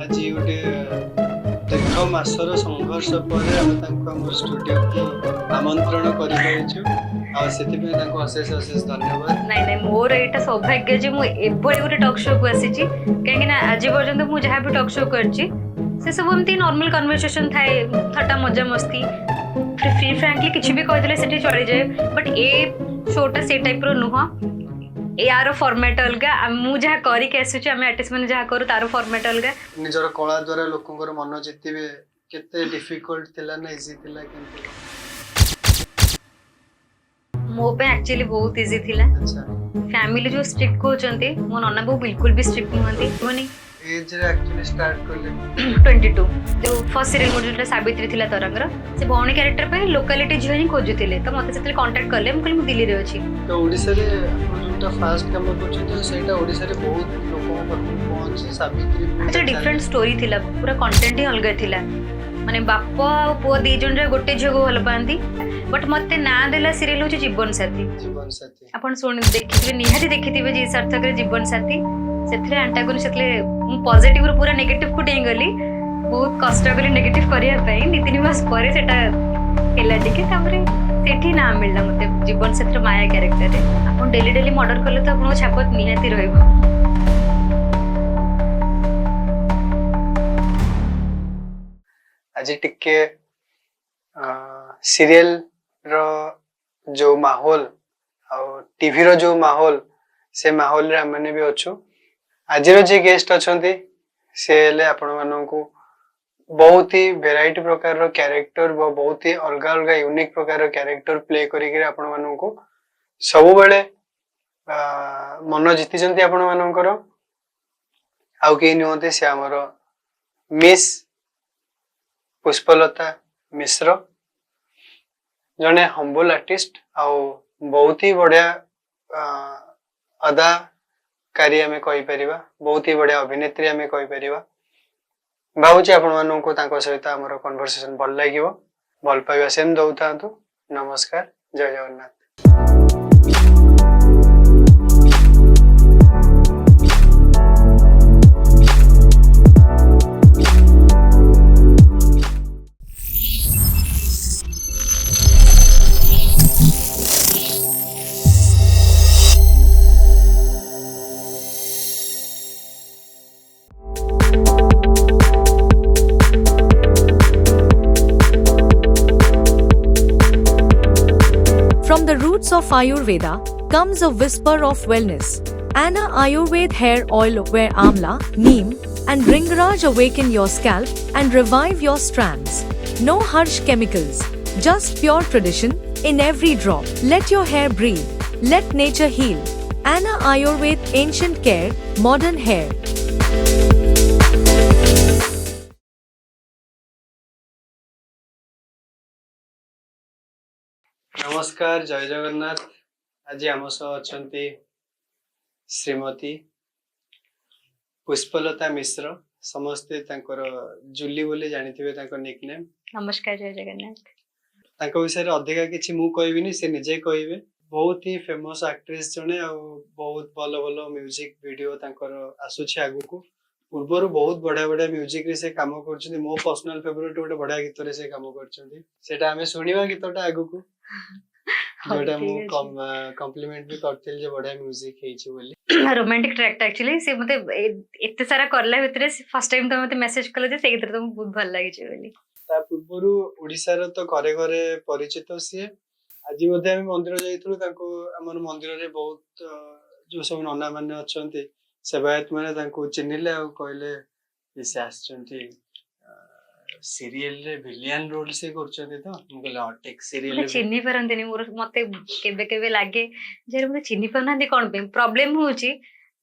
ଆଜି ଗୋଟେ ଦୀର୍ଘ ମାସର ସଂଘର୍ଷ ପରେ ଆମେ ତାଙ୍କୁ ଆମ ଷ୍ଟୁଡିଓକୁ ଆମନ୍ତ୍ରଣ କରିପାରିଛୁ ଆଉ ସେଥିପାଇଁ ତାଙ୍କୁ ଅଶେଷ ଅଶେଷ ଧନ୍ୟବାଦ। ନାଇଁ ନାଇଁ, ମୋର ଏଇଟା ସୌଭାଗ୍ୟ ଯେ ମୁଁ ଏଭଳି ଗୋଟେ ଟକ୍ ଶୋକୁ ଆସିଛି, କାହିଁକି ନା ଆଜି ପର୍ଯ୍ୟନ୍ତ ମୁଁ ଯାହା ବି ଟକ୍ ଶୋ କରିଛି ସେ ସବୁ ଏମିତି ନର୍ମାଲ କନଭରସେସନ ଥାଏ, ଥଟ୍ଟା ମଜା ମସ୍ତି, ଫ୍ରି ଫ୍ରାଙ୍କଲି କିଛି ବି କହିଦେଲେ ସେଠି ଚଳିଯାଏ। ବଟ୍ ଏ ଶୋଟା ସେ ଟାଇପ୍ର ନୁହଁ। ୟାର ଫର୍ମାଟ୍ ଅଲଗା। ମୁଁ ଯାହା କରିକି ଆସୁଛି, ଆମେ ଆର୍ଟିଷ୍ଟ ମାନେ ଯାହା କରୁ ତାର ଫର୍ମାଟ୍ ଅଲଗା। ନିଜର କଳା ଦ୍ୱାରା ଲୋକଙ୍କର ମନ ଜିତିବେ, କେତେ ଡିଫିକଲ୍ଟ ଥିଲା ନା ଇଜି ଥିଲା, କେମିତି? ମୋ ପାଇଁ ଆକ୍ଚୁଆଲି ବହୁତ ଇଜି ଥିଲା। ଫ୍ୟାମିଲି ଯୋଉ ଷ୍ଟ୍ରିକ୍ଟ କହୁଛନ୍ତି, ମୋ ନନା ବୋଉ ବିଲକୁଲ ବି ଷ୍ଟ୍ରିକ୍ଟ ନୁହନ୍ତି ମାନେ। ଏଜରେ ଆକ୍ଚୁଆଲି ଷ୍ଟାର୍ଟ କଲେ? 22। ଯୋଉ ଫର୍ଷ୍ଟ ସିରିଏଲ ମୋର ଯୋଉଟା ସାବିତ୍ରୀ ଥିଲା ତରଙ୍ଗର, ସେ ଭଉଣୀ କ୍ୟାରେକ୍ଟର ପାଇଁ ଲୋକାଲିଟି ଝିଅ ହିଁ ଖୋଜୁଥିଲେ, ତ ମତେ ସେତେବେଳେ କଣ୍ଟାକ୍ଟ କଲେ। ମୁଁ କହିଲି ମୁଁ ଦିଲ୍ଲୀରେ ଅଛି। ତ ଓଡ଼ିଶାରେ ଆପଣ ଯୋଉଟା ଫାଷ୍ଟ କାମ କରୁଛନ୍ତି ଆଉ ସେଇଟା ଓଡ଼ିଶାରେ ବହୁତ ଲୋକଙ୍କ ପାଖକୁ ପହଞ୍ଚି ସାବିତ୍ରୀ ପୁରା। ଆଚ୍ଛା, ଡିଫରେଣ୍ଟ ଷ୍ଟୋରି ଥିଲା, ପୁରା କଣ୍ଟେଣ୍ଟ ହିଁ ଅଲଗା ଥିଲା। ମାନେ ବାପ ଆଉ ପୁଅ ଦି ଜଣ ଯାକ ଗୋଟେ ଝିଅକୁ ଭଲ ପାଆନ୍ତି। ବଟ୍ ମତେ ନାଁ ଦେଲା ସିରିଏଲ ହଉଛି ଜୀବନ ସାଥୀ। ଜୀବନ ସାଥୀ। ଆପଣ ଶୁଣି ଦେଖିଥିବେ, ନିହାତି ଦେଖିଥିବେ ଜି ସାର୍ଥକରେ ଜୀବନ ସାଥୀ। ସେଥିରେ ଆଣ୍ଟାଗୋନି, ସେଥିରେ ମୁଁ ପଜିଟିଭରୁ ପୁରା ନେଗେଟିଭକୁ ଡେଇଁଗଲି। ବହୁତ କଷ୍ଟ କଲି ନେଗେଟିଭ କରିବା ପାଇଁ। 2-3 ମାସ ପରେ ସେଟା ହେଲା ଟିକେ, ତାପରେ ସେଠି ନାଁ ମିଳିଲା ମତେ ଜୀବନ ସାଥୀର ମାୟା କ୍ୟାରେକ୍ଟରରେ। ଆପଣ ଡେଲି ଡେଲି ମର୍ଡର କଲେ ତ ଆପଣଙ୍କ ଛାପ ନିହାତି ରହିବ। ଆଜି ଟିକେ ସିରିଏଲ ର ଯୋଉ ମାହୋଲ ଆଉ ଟିଭିର ଯୋଉ ମାହୋଲ, ସେ ମାହୋଲରେ ଆମେମାନେ ବି ଅଛୁ। ଆଜିର ଯିଏ ଗେଷ୍ଟ ଅଛନ୍ତି ସେ ହେଲେ ଆପଣମାନଙ୍କୁ ବହୁତ ହି ଭେରାଇଟି ପ୍ରକାରର କ୍ୟାରେକ୍ଟର ବା ବହୁତ ହି ଅଲଗା ଅଲଗା ୟୁନିକ୍ ପ୍ରକାରର କ୍ୟାରେକ୍ଟର ପ୍ଲେ କରିକିରି ଆପଣମାନଙ୍କୁ ସବୁବେଳେ ମନ ଜିତିଛନ୍ତି ଆପଣମାନଙ୍କର। ଆଉ କେହି ନୁହନ୍ତି, ସେ ଆମର ମିସ୍ ପୁଷ୍ପଲତା ମିଶ୍ର, ଜଣେ ହମ୍ବୁଲ ଆର୍ଟିଷ୍ଟ ଆଉ ବହୁତ ହି ବଢିଆ ଅଦାକାରୀ ଆମେ କହିପାରିବା, ବହୁତ ହି ବଢିଆ ଅଭିନେତ୍ରୀ ଆମେ କହିପାରିବା। ଭାବୁଛି ଆପଣମାନଙ୍କୁ ତାଙ୍କ ସହିତ ଆମର କନଭରସେସନ ଭଲ ଲାଗିବ। ଭଲ ପାଇବା ସେମ୍ ଦଉଥାନ୍ତୁ। ନମସ୍କାର, ଜୟ Jagannath. From the roots of Ayurveda comes a whisper of wellness. Anna Ayurved Hair Oil, where Amla, Neem, and Bhringraj awaken your scalp and revive your strands. No harsh chemicals, just pure tradition in every drop. Let your hair breathe. Let nature heal. Anna Ayurved, ancient care, modern hair. ନମସ୍କାର, ଜୟ ଜଗନ୍ନାଥ। ଆଜି ଆମ ସହ ଅଛନ୍ତି ଶ୍ରୀମତୀ ପୁଷ୍ପଲତା ମିଶ୍ର। ସମସ୍ତେ ତାଙ୍କର ଜୁଲି ବୋଲି ଜାଣିଥିବେ, ତାଙ୍କ ନିକ୍ ନେମ୍। ନମସ୍କାର, ଜୟ ଜଗନ୍ନାଥ। ତାଙ୍କ ବିଷୟରେ ଅଧିକା କିଛି ମୁଁ କହିବିନି, ସେ ନିଜେ କହିବେ। ବହୁତ ହି ଫେମସ୍ ଆକ୍ଟ୍ରେସ ଜଣେ ଆଉ ବହୁତ ଭଲ ଭଲ ମ୍ୟୁଜିକ ଭିଡିଓ ତାଙ୍କର ଆସୁଛି ଆଗକୁ। ପୂର୍ବରୁ ବହୁତ ବଢିଆ ବଢିଆ ମ୍ୟୁଜିକରେ ସେ କାମ କରୁଛନ୍ତି। ମୋ ପର୍ସନାଲ ଫେଭରେଟ ଗୋଟେ ବଢିଆ ଗୀତରେ ସେ କାମ କରିଛନ୍ତି, ସେଟା ଆମେ ଶୁଣିବା ଗୀତଟା ଆଗକୁ, ଯୋଉଟା ମୁଁ ଠିକ ଅଛି। କମ୍ପ୍ଲିମେଣ୍ଟ ବି କରିଥିଲି ଯେ ବଢିଆ ମ୍ୟୁଜିକ ହେଇଛି ବୋଲି। ରୋମାଣ୍ଟିକ ଟ୍ରାକ୍ ଟା ଆକ୍ଚୁଆଲି। ସେ ମତେ ଏତେ ସାରା କଲା ଭିତରେ ଫାର୍ଷ୍ଟ ଟାଇମ ତ ମତେ ମେସେଜ କଲେ ଯେ ସେଇ ଗୀତଟା ତମକୁ ବହୁତ ଭଲ ଲାଗିଛି ବୋଲି। ତା ପୂର୍ବରୁ ଓଡିଶାର ତ ଘରେ ଘରେ ପରିଚିତ ସିଏ। ଆଜି ମଧ୍ୟ ଆମେ ମନ୍ଦିର ଯାଇଥିଲୁ, ତାଙ୍କୁ ଆମର ମନ୍ଦିରରେ ବହୁତ ଯୋଉ ସବୁ ନନା ମାନେ ଅଛନ୍ତି, ସେବାୟତ ମାନେ, ତାଙ୍କୁ ଚିହ୍ନିଲେ ଆଉ କହିଲେ ଯେ ସେ ଆସିଛନ୍ତି ସିରିଏଲରେ ଭିଲିଆନ ରୋଲ ସେ କରୁଛନ୍ତି ତ? ମୁଁ କହିଲି ହଁ, ଠିକ। ମତେ ସିରିଏଲ ଚିହ୍ନି ପାରନ୍ତିନି। ମୋର ମତେ କେବେ କେବେ ଲାଗେ ଯେ ମତେ ଚିହ୍ନି ପାରୁନାହାନ୍ତି କଣ ପାଇଁ। ପ୍ରୋବ୍ଲେମ ହଉଛି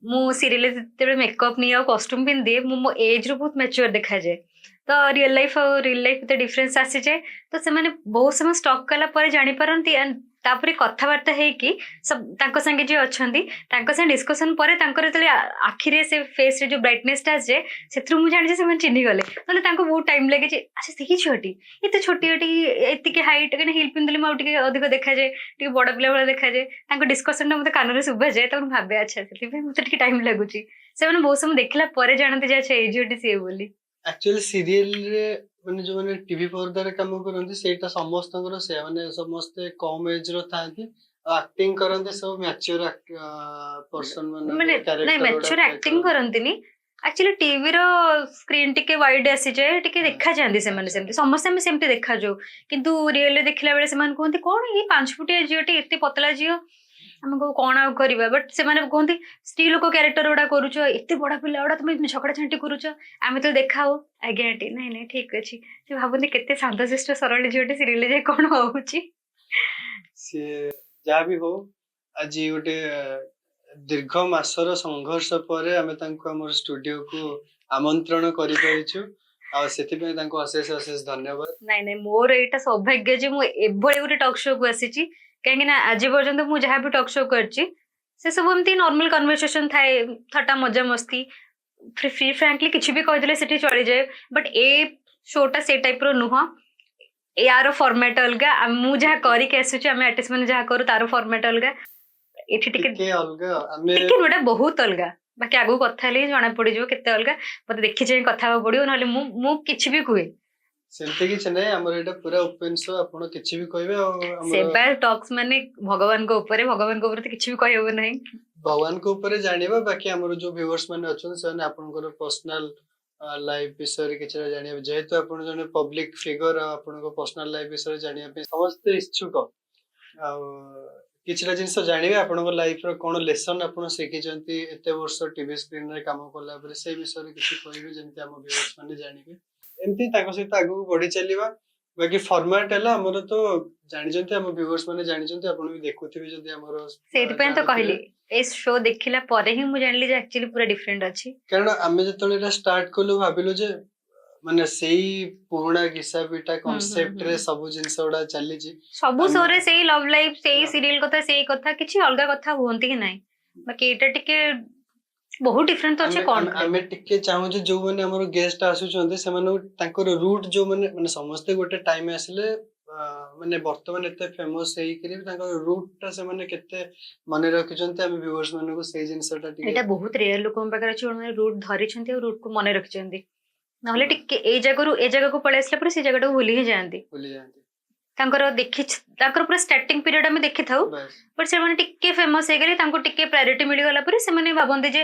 ମୁଁ ସିରିଏଲ ଯେତେବେଳେ ମେକଅପ୍ ନିଏ ଆଉ କଷ୍ଟ୍ୟୁମ ପିନ୍ଧିଦିଏ, ମୁଁ ମୋ ଏଜ୍ ରୁ ବହୁତ ମ୍ୟାଚୁଅର ଦେଖାଯାଏ। ତ ରିଅଲ ଲାଇଫ ଆଉ ରିଅଲ ଲାଇଫ ଭିତରେ ଡିଫରେନ୍ସ ଆସିଯାଏ। ତ ସେମାନେ ବହୁତ ସମୟ ଷ୍ଟକ୍ କଲା ପରେ ଜାଣିପାରନ୍ତି। ଆଣ୍ଡ ତାପରେ କଥାବାର୍ତ୍ତା ହେଇକି ସବୁ ତାଙ୍କ ସାଙ୍ଗେ ଯିଏ ଅଛନ୍ତି ତାଙ୍କ ସାଙ୍ଗେ ଡିସ୍କସନ ପରେ ତାଙ୍କର ଯେତେବେଳେ ଆଖିରେ ସେ ଫେସରେ ଯୋଉ ବ୍ରାଇଟନେସଟା ଆସିଯାଏ, ସେଥିରୁ ମୁଁ ଜାଣିଛି ସେମାନେ ଚିହ୍ନି ଗଲେ। ନହେଲେ ତାଙ୍କୁ ବହୁତ ଟାଇମ ଲାଗେ ଯେ ଆଚ୍ଛା, ସେଇ ଝିଅଟି ଏତେ ଛୋଟିଆଟି, ଏତିକି ହାଇଟ୍। କାହିଁକିନା ହିଲ୍ ପିନ୍ଧିଲେ ମୁଁ ଆଉ ଟିକେ ଅଧିକ ଦେଖାଯାଏ, ଟିକେ ବଡ ପିଲା ଭଳିଆ ଦେଖାଯାଏ। ତାଙ୍କ ଡିସ୍କସନଟା ମତେ କାନରେ ଶୁଭାଯାଏ। ତ ମୁଁ ଭାବେ ଆଚ୍ଛା, ସେଥିପାଇଁ ମତେ ଟିକେ ଟାଇମ ଲାଗୁଛି। ସେମାନେ ବହୁତ ସମୟ ଦେଖିଲା ପରେ ଜାଣନ୍ତି ଯେ ଆଚ୍ଛା, ଏଇ ଝିଅଟି ସିଏ ବୋଲି। ଆକ୍ଚୁଆଲି ସିରିଏଲରେ ମାନେ ଯୋଉମାନେ ଟିଭି ପରଦାରେ କାମ କରନ୍ତି, ସେଇଟା ସମସ୍ତଙ୍କର ସେୟା, ମାନେ ସମସ୍ତେ କମ ଏଜ ର ଥାଆନ୍ତି ଆଉ ଆକ୍ଟିଂ କରନ୍ତି ସବୁ ମ୍ୟାଚୁର ପର୍ସନ। ମାନେ ନାଇଁ, ମ୍ୟାଚୁର ଆକ୍ଟିଂ କରନ୍ତିନି। ଆକ୍ଚୁଆଲି ଟିଭିର ସ୍କ୍ରିନ୍ ଟିକେ ୱାଇଡ୍ ଆସିଯାଏ, ଟିକେ ଦେଖାଯାଆନ୍ତି ସେମାନେ ସେମିତି। ସମସ୍ତେ ଆମେ ସେମିତି ଦେଖାଯାଉ, କିନ୍ତୁ ରିଏଲରେ ଦେଖିଲା ବେଳେ ସେମାନେ କୁହନ୍ତି, "କଣ ଏଇ 5 ଫୁଟିଆ ଝିଅଟି, ଏତେ ପତଳା ଝିଅ?" ଆମେ କହୁ, କଣ ଆଉ କରିବା? ବଟ୍ ସେମାନେ କୁହନ୍ତି, "ସ୍ତ୍ରୀ ଲୋକ କ୍ୟାରେକ୍ଟର ଗୁଡା କରୁଛ, ଏତେ ବଡ ପିଲା ଗୁଡା ତମେ ଝଗଡା ଝାଣ୍ଟି କରୁଛ।" ଆମେ ତ ଦେଖାଉ, "ଆଜ୍ଞା ଆଣ୍ଟି, ନାଇଁ ନାଇଁ, ଠିକ ଅଛି।" ସେ ଭାବନ୍ତି, କେତେ ଶାନ୍ତଶିଷ୍ଟ ସରଳ ଝିଅଟି, ସିରିଏଲରେ ଯାଇ କଣ ହଉଛି? ସିଏ ଯାହା ବି ହଉ, ଆଜି ଗୋଟେ ଦୀର୍ଘ ମାସର ସଂଘର୍ଷ ପରେ ଆମେ ତାଙ୍କୁ ଆମର ଷ୍ଟୁଡିଓକୁ ଆମନ୍ତ୍ରଣ କରିପାରିଛୁ ଆଉ ସେଥିପାଇଁ ତାଙ୍କୁ ଅଶେଷ ଅଶେଷ ଧନ୍ୟବାଦ। ନାଇଁ ନାଇଁ, ମୋର ଏଇଟା ସୌଭାଗ୍ୟ ଯେ ମୁଁ ଏଭଳି ଗୋଟେ ଟକ୍ ଶୋ କୁ ଆସିଛି, କାହିଁକି ନା ଆଜି ପର୍ଯ୍ୟନ୍ତ ମୁଁ ଯାହା ବି ଟକ୍ ଶୋ କରିଛି, ସେ ସବୁ ଏମିତି ନର୍ମାଲ କନଭରସେସନ ଥାଏ, ଥଟ୍ଟା ମଜା ମସ୍ତି, ଫ୍ରି ଫ୍ରାଙ୍କଲି କିଛି ବି କହିଦେଲେ ସେଠି ଚଳିଯାଏ। ବଟ୍ ଏ ଶୋଟା ସେ ଟାଇପ ର ନୁହଁ। ୟାର ଫର୍ମାଟ ଅଲଗା। ମୁଁ ଯାହା କରିକି ଆସୁଛି, ଆମେ ଆର୍ଟିଷ୍ଟ ମାନେ ଯାହା କରୁ, ତାର ଫର୍ମାଟ ଅଲଗା। ଏଠି ଟିକେ ଟିକେ ଅଲଗା ଆମେ ଟିକେ ନୁହେଁ, ଏଇଟା ବହୁତ ଅଲଗା। ବାକି ଆଗକୁ କଥା ହେଲେ ହିଁ ଜଣା ପଡିଯିବ କେତେ ଅଲଗା। ମତେ ଦେଖି ଚାହିଁ କଥା ହେବାକୁ ପଡିବ, ନହେଲେ ମୁଁ କିଛି ବି କୁହେ। ସେମିତି କିଛି ନାହିଁ, ଆମର ଏଇଟା ପୁରା ଓପେନ ଶୋ, ଆପଣ କିଛି ବି କହିବେ ଆଉ ଆମର ସେବା ଟକ୍ସ ମାନେ ଭଗବାନଙ୍କ ଉପରେ, ଭଗବାନଙ୍କ ଉପରେ ତ କିଛି ବି କହିହବ ନାହିଁ। ଭଗବାନଙ୍କ ଉପରେ ଜାଣିବା, ବାକି ଆମର ଯୋଉ ଭିଉଅର୍ସ ମାନେ ଅଛନ୍ତି, ସେମାନେ ଆପଣଙ୍କର ପର୍ସନାଲ ଲାଇଫ ବିଷୟରେ କିଛିଟା ଜାଣିବା, ଯେହେତୁ ଆପଣ ଜଣେ ପବ୍ଲିକ ଫିଗର, ଆଉ ଆପଣଙ୍କ ପର୍ସନାଲ ଲାଇଫ ବିଷୟରେ ଜାଣିବା ପାଇଁ ସମସ୍ତେ ଇଚ୍ଛୁକ। ଆଉ କିଛିଟା ଜିନିଷ ଜାଣିବେ, ଆପଣଙ୍କ ଲାଇଫ ର କଣ ଲେସନ ଆପଣ ଶିଖିଛନ୍ତି ଏତେ ବର୍ଷ ଟିଭି ସ୍କ୍ରିନରେ କାମ କଲା ପରେ, ସେଇ ବିଷୟରେ କିଛି କହିବେ, ଯେମିତି ଆମ ଭିଉଅର୍ସ ମାନେ ଜାଣିବେ। ଏମିତି ତାଙ୍କ ସହିତ ଆଗକୁ ବଢି ଚାଲିବା। ବାକି ଫର୍ମାଟ ହେଲା ଆମର ତ ଜାଣିଛନ୍ତି, ଆମ ଭିଉଅର୍ସ ମାନେ ଜାଣିଛନ୍ତି, ଆପଣ ବି ଦେଖୁଥିବେ ଯଦି ଆମର ସେଇଥିପାଇଁ ତ ଜାଣୁଥିବେ। କହିଲି, ଏ ଶୋ ଦେଖିଲା ପରେ ହିଁ ମୁଁ ଜାଣିଲି ଯେ ଆକ୍ଚୁଆଲି ପୁରା ଡିଫରେଣ୍ଟ ଅଛି। କାରଣ ଆମେ ଯେତେବେଳେ ଏଇଟା ଷ୍ଟାର୍ଟ କଲୁ, ଭାବିଲୁ ଯେ ମାନେ ସେଇ ପୁରୁଣା ଘିସା ପିଟା କନସେପ୍ଟ ରେ ସବୁ ଜିନିଷ ଗୁଡା ଚାଲିଛି। ସବୁ ଶୋରେ ସେଇ ଲଭ୍ ଲାଇଫ, ସେଇ ସିରିଏଲ କଥା, ସେଇ କଥା, କିଛି ଅଲଗା କଥା ହୁଅନ୍ତି କି ନାହିଁ। ବାକି ଏଇଟା ଟିକେ ବହୁତ ଡିଫରେଣ୍ଟ ତ ଅଛି। କଣ ଆମେ ଟିକେ ଚାହୁଁଛୁ, ଯୋଉମାନେ ଆମର ଗେଷ୍ଟ ଆସୁଛନ୍ତି, ସେମାନଙ୍କୁ ତାଙ୍କର ରୁଟ, ଯୋଉମାନେ ମାନେ ସମସ୍ତେ ଗୋଟେ ଟାଇମ ଆସିଲେ, ମାନେ ବର୍ତ୍ତମାନ ଏତେ ଫେମସ ହେଇକିରି ବି ତାଙ୍କର ରୁଟ ଟା ସେମାନେ କେତେ ମନେ ରଖିଛନ୍ତି, ଆମେ ଭିଉଅର୍ସ ମାନଙ୍କୁ ସେଇ ଜିନିଷଟା ଟିକେ ଏଇଟା ବହୁତ ରେୟାର ଲୋକଙ୍କ ପାଖରେ ଅଛି, ଯୋଉମାନେ ରୁଟ୍ ଧରିଛନ୍ତି ଆଉ ରୁଟ୍ କୁ ମନେ ରଖିଛନ୍ତି। ନହେଲେ ଟିକେ ଏଇ ଜାଗାରୁ ଏ ଜାଗାକୁ ପଳେଇ ଆସିଲା ପରେ ସେ ଜାଗାଟାକୁ ଭୁଲି ହିଁ ଯାଆନ୍ତି। ଭୁଲି ଯାଆନ୍ତି। ତାଙ୍କର ଦେଖି ତାଙ୍କର ପୁରା ଷ୍ଟାର୍ଟିଂ ପିରିୟଡ ଆମେ ଦେଖିଥାଉ, ବଟ୍ ସେମାନେ ଟିକେ ଫେମସ ହେଇଗଲେ, ତାଙ୍କୁ ଟିକେ ପ୍ରାୟୋରିଟି ମିଳିଗଲା ପରେ ସେମାନେ ଭାବନ୍ତି ଯେ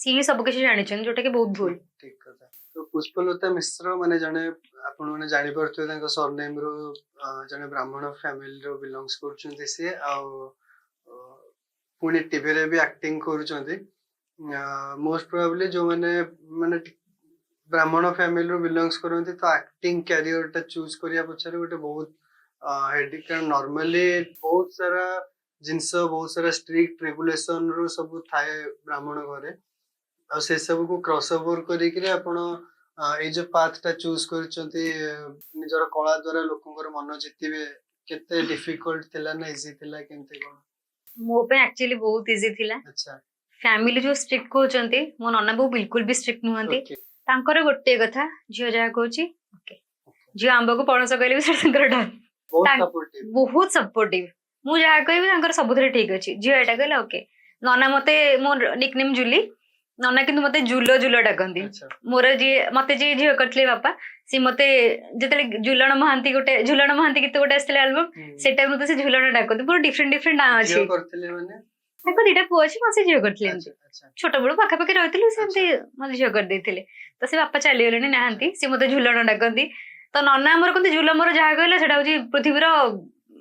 ସିଏ ହିଁ ସବୁ କିଛି ଜାଣିଛନ୍ତି, ଯୋଉଟା କି ବହୁତ ଭୁଲ। ଠିକ କଥା। ତ ପୁଷ୍ପଲତା ମିଶ୍ର ମାନେ ଜଣେ, ଆପଣ ମାନେ ଜାଣିପାରୁଥିବେ ତାଙ୍କ ସରନେମ ରୁ, ଜଣେ ବ୍ରାହ୍ମଣ ଫ୍ୟାମିଲିରୁ ବିଲଙ୍ଗସ କରୁଛନ୍ତି ସିଏ ଆଉ ପୁଣି ଟିଭିରେ ବି ଆକ୍ଟିଂ କରୁଛନ୍ତି। ମୋଷ୍ଟ ପ୍ରୋବାବଲି ଯୋଉମାନେ ମାନେ ବ୍ରାହ୍ମଣ ଫ୍ୟାମିଲିରୁ ବିଲଙ୍ଗସ କରନ୍ତି, ତ ଆକ୍ଟିଂ କ୍ୟାରିୟର ଟା ଚୁଜ୍ କରିବା ପଛରେ ଗୋଟେ ବହୁତ ହେଡିକ୍, କାରଣ ନର୍ମାଲି ବହୁତ ସାରା ଜିନିଷ, ବହୁତ ସାରା ଷ୍ଟ୍ରିକ୍ଟ ରେଗୁଲେସନ ରୁ ସବୁ ଥାଏ ବ୍ରାହ୍ମଣ ଘରେ। ଆଉ ସେ ସବୁକୁ କ୍ରସ ଓଭର କରିକିରି ଆପଣ ଏଇ ଯୋଉ ପାଥ ଟା ଚୁଜ୍ କରିଛନ୍ତି, ନିଜର କଳା ଦ୍ଵାରା ଲୋକଙ୍କର ମନ ଜିତିବେ, କେତେ ଡିଫିକଲ୍ଟ ଥିଲା ନା ଇଜି ଥିଲା, କେମିତି କଣ? ମୋ ପାଇଁ ଆକ୍ଚୁଆଲି ବହୁତ ଇଜି ଥିଲା। ଫ୍ୟାମିଲି ଯୋଉ ଷ୍ଟ୍ରିକ୍ଟ କହୁଛନ୍ତି, ମୋ ନନା ବୋଉ ବିଲକୁଲ ବି ଷ୍ଟ୍ରିକ୍ଟ ନୁହନ୍ତି। ତାଙ୍କର ଗୋଟିଏ କଥା, ଝିଅ ଯାହା କହୁଛି ଓକେ। ଝିଅ ଆମ୍ବକୁ ପଣସ କହିଲେ ବି ସେଟା ତାଙ୍କର ଡନ୍। ବହୁତ ସପୋର୍ଟିଭ। ବହୁତ ସପୋର୍ଟିଭ। ମୁଁ ଯାହା କହିବି, ତାଙ୍କର ସବୁଥିରେ ଠିକ ଅଛି। ଝିଅ ଏଇଟା କହିଲା, ଓକେ। ନନା ମତେ, ମୋ ନିକ୍ ନେମ୍ ଜୁଲି, ନନା କିନ୍ତୁ ମତେ ଜୁଲ ଜୁଲ ଡାକନ୍ତି। ମୋର ଯିଏ, ମତେ ଯିଏ ଝିଅ କରିଥିଲେ ବାପା, ସିଏ ମତେ ଯେତେବେଳେ ଝୁଲଣ ମହାନ୍ତି, ଗୋଟେ ଝୁଲଣ ମହାନ୍ତି ଗୀତ ଗୋଟେ ଆସିଥିଲା ଆଲବମ, ସେ ଟାଇମ ତ ସେ ଝୁଲଣ ଡାକନ୍ତି। ପୁରା ଡିଫରେଣ୍ଟ ଡିଫରେଣ୍ଟ ନାଁ ଅଛି। ଝିଅ କରିଥିଲେ ମାନେ? ତାଙ୍କ ଦିଟା ପୁଅ ଅଛି, ମତେ ସେ ଝିଅ କରିଥିଲେ ଏମିତି। ଆଚ୍ଛା ଆଚ୍ଛା ଛୋଟବେଳୁ ପାଖାପାଖି ରହିଥିଲୁ, ସେମିତି ମତେ ଝିଅ କରିଦେଇଥିଲେ। ତ ସେ ବାପା ଚାଲିଗଲେଣି, ନାହାନ୍ତି। ସେ ମତେ ଝୁଲଣ ଡାକନ୍ତି। ତ ନନା ଆମର କହନ୍ତି, ଝୁଲ ମୋର ଯାହା କହିଲା ସେଟା ହଉଛି ପୃଥିବୀର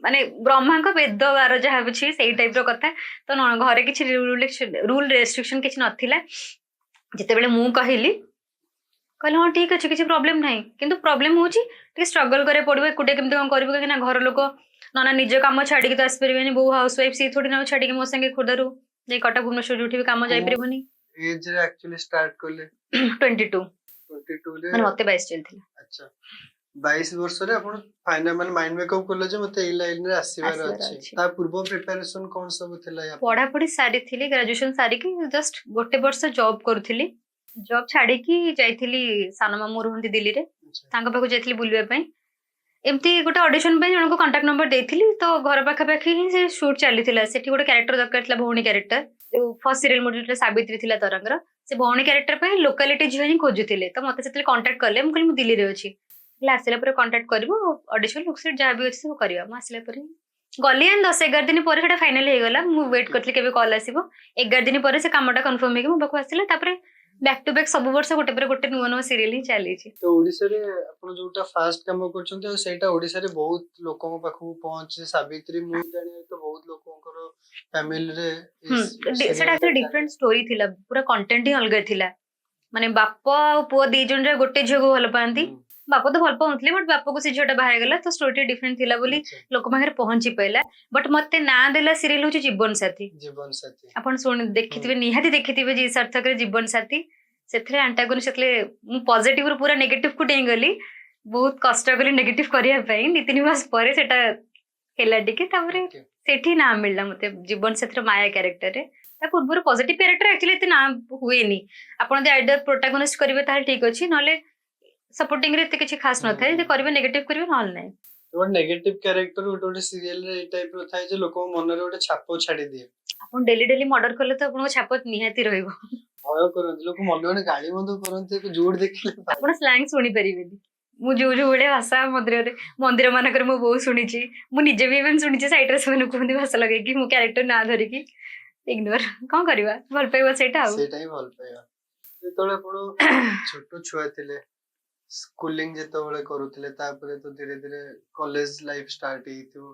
ମାନେ ବ୍ରହ୍ମାଙ୍କ ବେଦ ବାର ଯାହା ଅଛି, ସେଇ ଟାଇପ ର କଥା। ତ ଘରେ କିଛି ରୁଲ ରେଷ୍ଟ୍ରିକ୍ସନ କିଛି ନଥିଲା। ଯେତେବେଳେ ମୁଁ କହିଲି, କହିଲେ, "ହଁ, ଠିକ ଅଛି, କିଛି ପ୍ରୋବ୍ଲେମ ନାହିଁ।" କିନ୍ତୁ ପ୍ରୋବ୍ଲେମ ହଉଛି ଟିକେ ଷ୍ଟ୍ରଗଲ କରିବାକୁ ପଡିବ, ଏକୁଟିଆ କେମିତି କଣ କରିବୁ, କାହିଁକି ନା ଘର ଲୋକ, ନନା ନିଜ କାମ ଛାଡିକି ତ ଆସିପାରିବେନି। ବୋଉ ହାଉସ ୱାଇଫ, ସିଏ ଥୋଡି ନା ଛାଡିକି ମୋ ସାଙ୍ଗେ ଖୋର୍ଦ୍ଧାରୁ ଯାଇ କଟକ ଭୁବନେଶ୍ୱର ଯୋଉଠି ବି କାମ ଯାଇପାରିବନି। ଏଜ ରେ ଆକ୍ଚୁଆଲି ଷ୍ଟାର୍ଟ କଲେ? 22। 22 ରେ? ମାନେ ମତେ 22 ଚାଲିଥିଲା। ଆଚ୍ଛା, 22 ବର୍ଷରେ ଆପଣ ଫାଇନାଲ ମାନେ ମାଇଣ୍ଡ ମେକଅପ୍ କଲେ ଯେ ମତେ ଏଇ ଲାଇନ ରେ ଆସିବାର ଆସିବାର ଅଛି। ଅଛି। ତା ପୂର୍ବ ପ୍ରିପାରେସନ କଣ ସବୁ ଥିଲା ୟା ପରେ? ପଢାପଢି ସାରିଥିଲି। ଗ୍ରାଜୁଏସନ ସାରିକି ଜଷ୍ଟ ଗୋଟେ ବର୍ଷ ଜବ୍ କରୁଥିଲି। ଜବ୍ ଛାଡିକି ଯାଇଥିଲି, ସାନ ମାମୁଁ ରୁହନ୍ତି ଦିଲ୍ଲୀରେ, ତାଙ୍କ ପାଖକୁ ଯାଇଥିଲି ବୁଲିବା ପାଇଁ। ଏମିତି ଗୋଟେ ଅଡିସନ ପାଇଁ ଜଣଙ୍କୁ କଣ୍ଟାକ୍ଟ ନମ୍ବର ଦେଇଥିଲି, ତ ଘର ପାଖାପାଖି ହିଁ ସେ ସୁଟ୍ ଚାଲିଥିଲା। ସେଠି ଗୋଟେ କ୍ୟାରେକ୍ଟର ଦରକାର ଥିଲା, ଭଉଣୀ କ୍ୟାରେକ୍ଟର। ଯୋଉ ଫର୍ଷ୍ଟ ସିରିଏଲ ମୋର ଯୋଉଟା ସାବିତ୍ରୀ ଥିଲା ତରଙ୍ଗର, ସେ ଭଉଣୀ କ୍ୟାରେକ୍ଟର ପାଇଁ ଲୋକାଲିଟି ଝିଅ ହିଁ ଖୋଜୁଥିଲେ। ତ ମତେ ସେତେବେଳେ କଣ୍ଟାକ୍ଟ କଲେ। ମୁଁ କହିଲି, ମୁଁ ଦିଲ୍ଲୀରେ ଅଛି। ହେଲେ ଆସିଲା ପରେ କଣ୍ଟାକ୍ଟ କରିବୁ, ଅଡିସନ, ଲୁକ୍ ଯାହା ବି ଅଛି ସବୁ କରିବା। ମୁଁ ଆସିଲା ପରେ ଗଲି ଆଣ୍ଡ 10-11 ଦିନ ପରେ ସେଟା ଫାଇନାଲ ହେଇଗଲା। ମୁଁ ୱେଟ୍ କରିଥିଲି କେବେ କଲ୍ ଆସିବ। 11 ଦିନ ପରେ ସେ କାମଟା କନଫର୍ମ ହେଇକି ମୋ ପାଖକୁ ଆସିଲା। ତାପରେ ବ୍ୟାକ୍ ଟୁ ବ୍ୟାକ୍ ସବୁ ବର୍ଷ ଗୋଟେ ପରେ ଗୋଟେ ନୂଆ ନୂଆ ସିରିଏଲ ହିଁ ଚାଲିଛି। ତ ଓଡିଶାରେ ଆପଣ ଯୋଉଟା ଫାଷ୍ଟ କାମ କରୁଛନ୍ତି ଆଉ ସେଇଟା ଓଡିଶାରେ ବହୁତ ଲୋକଙ୍କ ପାଖକୁ ପହଞ୍ଚେ, ସାବିତ୍ରୀ। ମୁଁ ଜାଣିବାରେ ତ ବହୁତ ଲୋକଙ୍କର ଫ୍ୟାମିଲିରେ ସେଟା ଆକ୍ଚୁଆଲି ଡିଫରେଣ୍ଟ ଷ୍ଟୋରି ଥିଲା, ପୁରା କଣ୍ଟେଣ୍ଟ ହିଁ ଅଲଗା ଥିଲା। ମାନେ ବାପ ଆଉ ପୁଅ ଦି ଜଣ ଯାକ ଗୋଟେ ଝିଅକୁ ଭଲ ପାଆନ୍ତି। ବାପ ତ ଭଲ ପାଉନଥିଲେ, ବଟ୍ ବାପକୁ ସେ ଝିଅଟା ବାହା ହେଇଗଲା। ତ ଷ୍ଟୋରି ଡିଫରେଣ୍ଟ ଥିଲା ବୋଲି ଲୋକ ପାଖରେ ପହଞ୍ଚି ପାଇଲା। ବଟ୍ ମତେ ନାଁ ଦେଲା ସିରିଏଲ ହଉଛି ଜୀବନ ସାଥୀ। ଜୀବନ ସାଥୀ। ଆପଣ ଶୁଣି ଦେଖିଥିବେ, ନିହାତି ଦେଖିଥିବେ ଜି ସାର୍ଥକରେ ଜୀବନ ସାଥୀ। ସେଥିରେ ଆଣ୍ଟାଗୋନିଷ୍ଟ। ସେତେବେଳେ ମୁଁ ପଜିଟିଭ ରୁ ପୁରା ନେଗେଟିଭ କୁ ଡେଇଁଗଲି। ବହୁତ କଷ୍ଟ କଲି ନେଗେଟିଭ କରିବା ପାଇଁ। 2-3 ମାସ ପରେ ସେଟା ହେଲା ଟିକେ। ତାପରେ ସେଠି ନାଁ ମିଳିଲା ମତେ ଜୀବନ ସାଥୀର ମାୟା କ୍ୟାରେକ୍ଟରରେ। ତା ପୂର୍ବରୁ ପଜିଟିଭ କ୍ୟାରେକ୍ଟର ଆକ୍ଚୁଆଲି ଏତେ ନାଁ ହୁଏନି। ଆପଣ ଯଦି ଆଇଡର ପ୍ରୋଟାଗୋନିଷ୍ଟ କରିବେ ତାହେଲେ ଠିକ ଅଛି, ନହେଲେ ସପୋର୍ଟିଂ ରେ ଏତେ କିଛି ଖାସ ନଥାଏ। ଯଦି କରିବେ ନେଗେଟିଭ କରିବେ, ନହେଲେ ନାହିଁ। ଗୋଟେ ନେଗେଟିଭ କ୍ୟାରେକ୍ଟର ଗୋଟେ ଗୋଟେ ସିରିଏଲ ରେ ଏଇ ଟାଇପ ର ଥାଏ ଯେ ଲୋକଙ୍କ ମନରେ ଗୋଟେ ଛାପ ଛାଡି ଦିଏ। ଆପଣ ଡେଲି ଡେଲି ମର୍ଡର କଲେ ତ ଆପଣଙ୍କ ଛାପ ନିହାତି ରହିବ। ଭୟ କରନ୍ତି ଲୋକ, ମନେ ମନେ ଗାଳି ମନ୍ଦ କରନ୍ତି ଯୋଉଠି ଦେଖିଲେ। ଆପଣ ସ୍ଲାଙ୍ଗ ଶୁଣିପାରିବେନି। ମୁଁ ଯୋଉ ଯୋଉ ଭଳିଆ ଭାଷା ମନ୍ଦିରରେ, ମନ୍ଦିର ମାନଙ୍କରେ ମୁଁ ବହୁତ ଶୁଣିଛି, ମୁଁ ନିଜେ ବି ଇଭେନ୍ ଶୁଣିଛି। ସାଇଡରେ ସେମାନେ କୁହନ୍ତି ଭାଷା ଲଗେଇକି ମୋ କ୍ୟାରେକ୍ଟର ନାଁ ଧରିକି। ଇଗ୍ନୋର, କଣ କରିବା, ଭଲ ପାଇବା ସେଇଟା ଆଉ। ସେଇଟା ହିଁ ଭଲ ପାଇବା। ଯେତେବେଳେ ଆପଣ ଛୋଟ ଛୁଆ ଥିଲେ, ସ୍କୁଲିଂ ଯେତେବେଳେ କରୁଥିଲେ, ତାପରେ ତ ଧୀରେ ଧୀରେ କଲେଜ ଲାଇଫ ଷ୍ଟାର୍ଟ ହେଇଥିବ,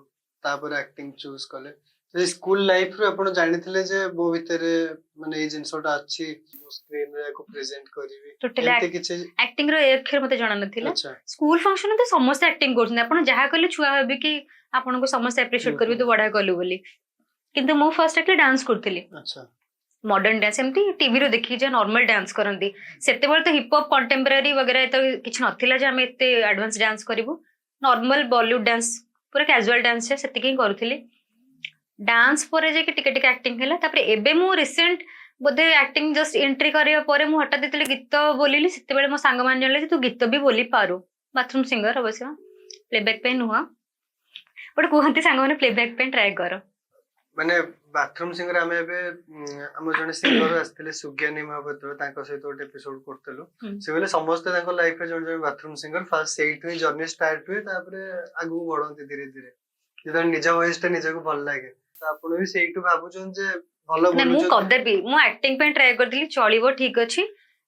ତାପରେ ଆକ୍ଟିଂ ଚୁଜ୍ କଲେ। ସେଇ ସ୍କୁଲ ଲାଇଫ ରୁ ଆପଣ ଜାଣିଥିଲେ ଯେ ମୋ ଭିତରେ ମାନେ ଏଇ ଜିନିଷଟା ଅଛି, ମୁଁ ସ୍କ୍ରିନରେ ୟାକୁ ପ୍ରେଜେଣ୍ଟ କରିବି? ଟୋଟାଲି ଏମିତି କିଛି? ଆକ୍ଟିଂ ର ଏ ଅକ୍ଷର ମତେ ଜଣା ନଥିଲା। ସ୍କୁଲ ଫଙ୍କସନ ତ ସମସ୍ତେ ଆକ୍ଟିଂ କରୁଛନ୍ତି। ଆପଣ ଯାହା କଲେ ଛୁଆ ଭାବିକି ଆପଣଙ୍କୁ ସମସ୍ତେ ଆପ୍ରିସିଏଟ କରିବେ, ତୁ ବଢିଆ କଲୁ ବୋଲି। କିନ୍ତୁ ମୁଁ ଫାର୍ଷ୍ଟ ଆକ୍ଚୁଆଲି ଡାନ୍ସ କରୁଥିଲି। ମଡର୍ନ ଡ୍ୟାନ୍ସ, ଏମିତି ଟିଭିରୁ ଦେଖିକି ଯାହା ନର୍ମାଲ ଡ୍ୟାନ୍ସ କରନ୍ତି। ସେତେବେଳେ ତ ହିପ୍ ହପ୍, କଣ୍ଟେମ୍ପରାରୀ ବଗେରା ଏତେ କିଛି ନଥିଲା ଯେ ଆମେ ଏତେ ଆଡଭାନ୍ସ ଡ୍ୟାନ୍ସ କରିବୁ। ନର୍ମାଲ ବଲିଉଡ ଡ୍ୟାନ୍ସ, ପୁରା କ୍ୟାଜୁଆଲ ଡ୍ୟାନ୍ସ, ସେତିକି ହିଁ କରୁଥିଲି। ଡାନ୍ସ ପରେ ଯାଇକି ଟିକେ ଟିକେ ଆକ୍ଟିଂ ହେଲା। ତାପରେ ଏବେ ମୁଁ ରିସେଣ୍ଟ ବୋଧେ ଆକ୍ଟିଂ ଜଷ୍ଟ ଏଣ୍ଟ୍ରି କରିବା ପରେ ମୁଁ ହଠାତ୍ ଯେତେବେଳେ ଗୀତ ବୋଲିଲି, ସେତେବେଳେ ମୋ ସାଙ୍ଗମାନେ ଜାଣିଲେ ଯେ ତୁ ଗୀତ ବି ବୋଲି ପାରୁ। ବାଥରୁମ ସିଙ୍ଗର ଅବଶ୍ୟ, ପ୍ଲେବ୍ୟାକ୍ ପାଇଁ ନୁହଁ, ବଟ୍ କୁହନ୍ତି ସାଙ୍ଗମାନେ ପ୍ଲେବ୍ୟାକ୍ ପାଇଁ ଟ୍ରାଏ କର। ମାନେ ବାଥରୁମ ସିଙ୍ଗର, ଆମେ ଏବେ ଆମ ଜଣେ ସିଙ୍ଗର ଆସିଥିଲେ ସୁଜ୍ଞାନୀ ମହାପାତ୍ର, ତାଙ୍କ ସହିତ ଗୋଟେ ଏପିସୋଡ କରୁଥିଲୁ। ସେ କହିଲେ ସମସ୍ତେ ତାଙ୍କ ଲାଇଫରେ ଜଣେ ଜଣେ ବାଥରୁମ ସିଙ୍ଗର। ଫାର୍ଷ୍ଟ ସେଇଠୁ ହିଁ ଜର୍ଣ୍ଣି ଷ୍ଟାର୍ଟ ହୁଏ, ତାପରେ ଆଗକୁ ବଢନ୍ତି ଧୀରେ ଧୀରେ, ଯେତେବେଳେ ନିଜ ଭଏସ ଟା ନିଜକୁ ଭଲ ଲାଗେ। ତ ଆପଣ ବି ସେଇଠୁ ଭାବୁଛନ୍ତି ଯେ ଭଲ ନା, ମୁଁ ବୋଲୁଛନ୍ତି? କଦାପି ମୁଁ ଆକ୍ଟିଂ ପାଇଁ ଟ୍ରାଏ କରିଥିଲି, ଚଳିବ, ଠିକ ଅଛି,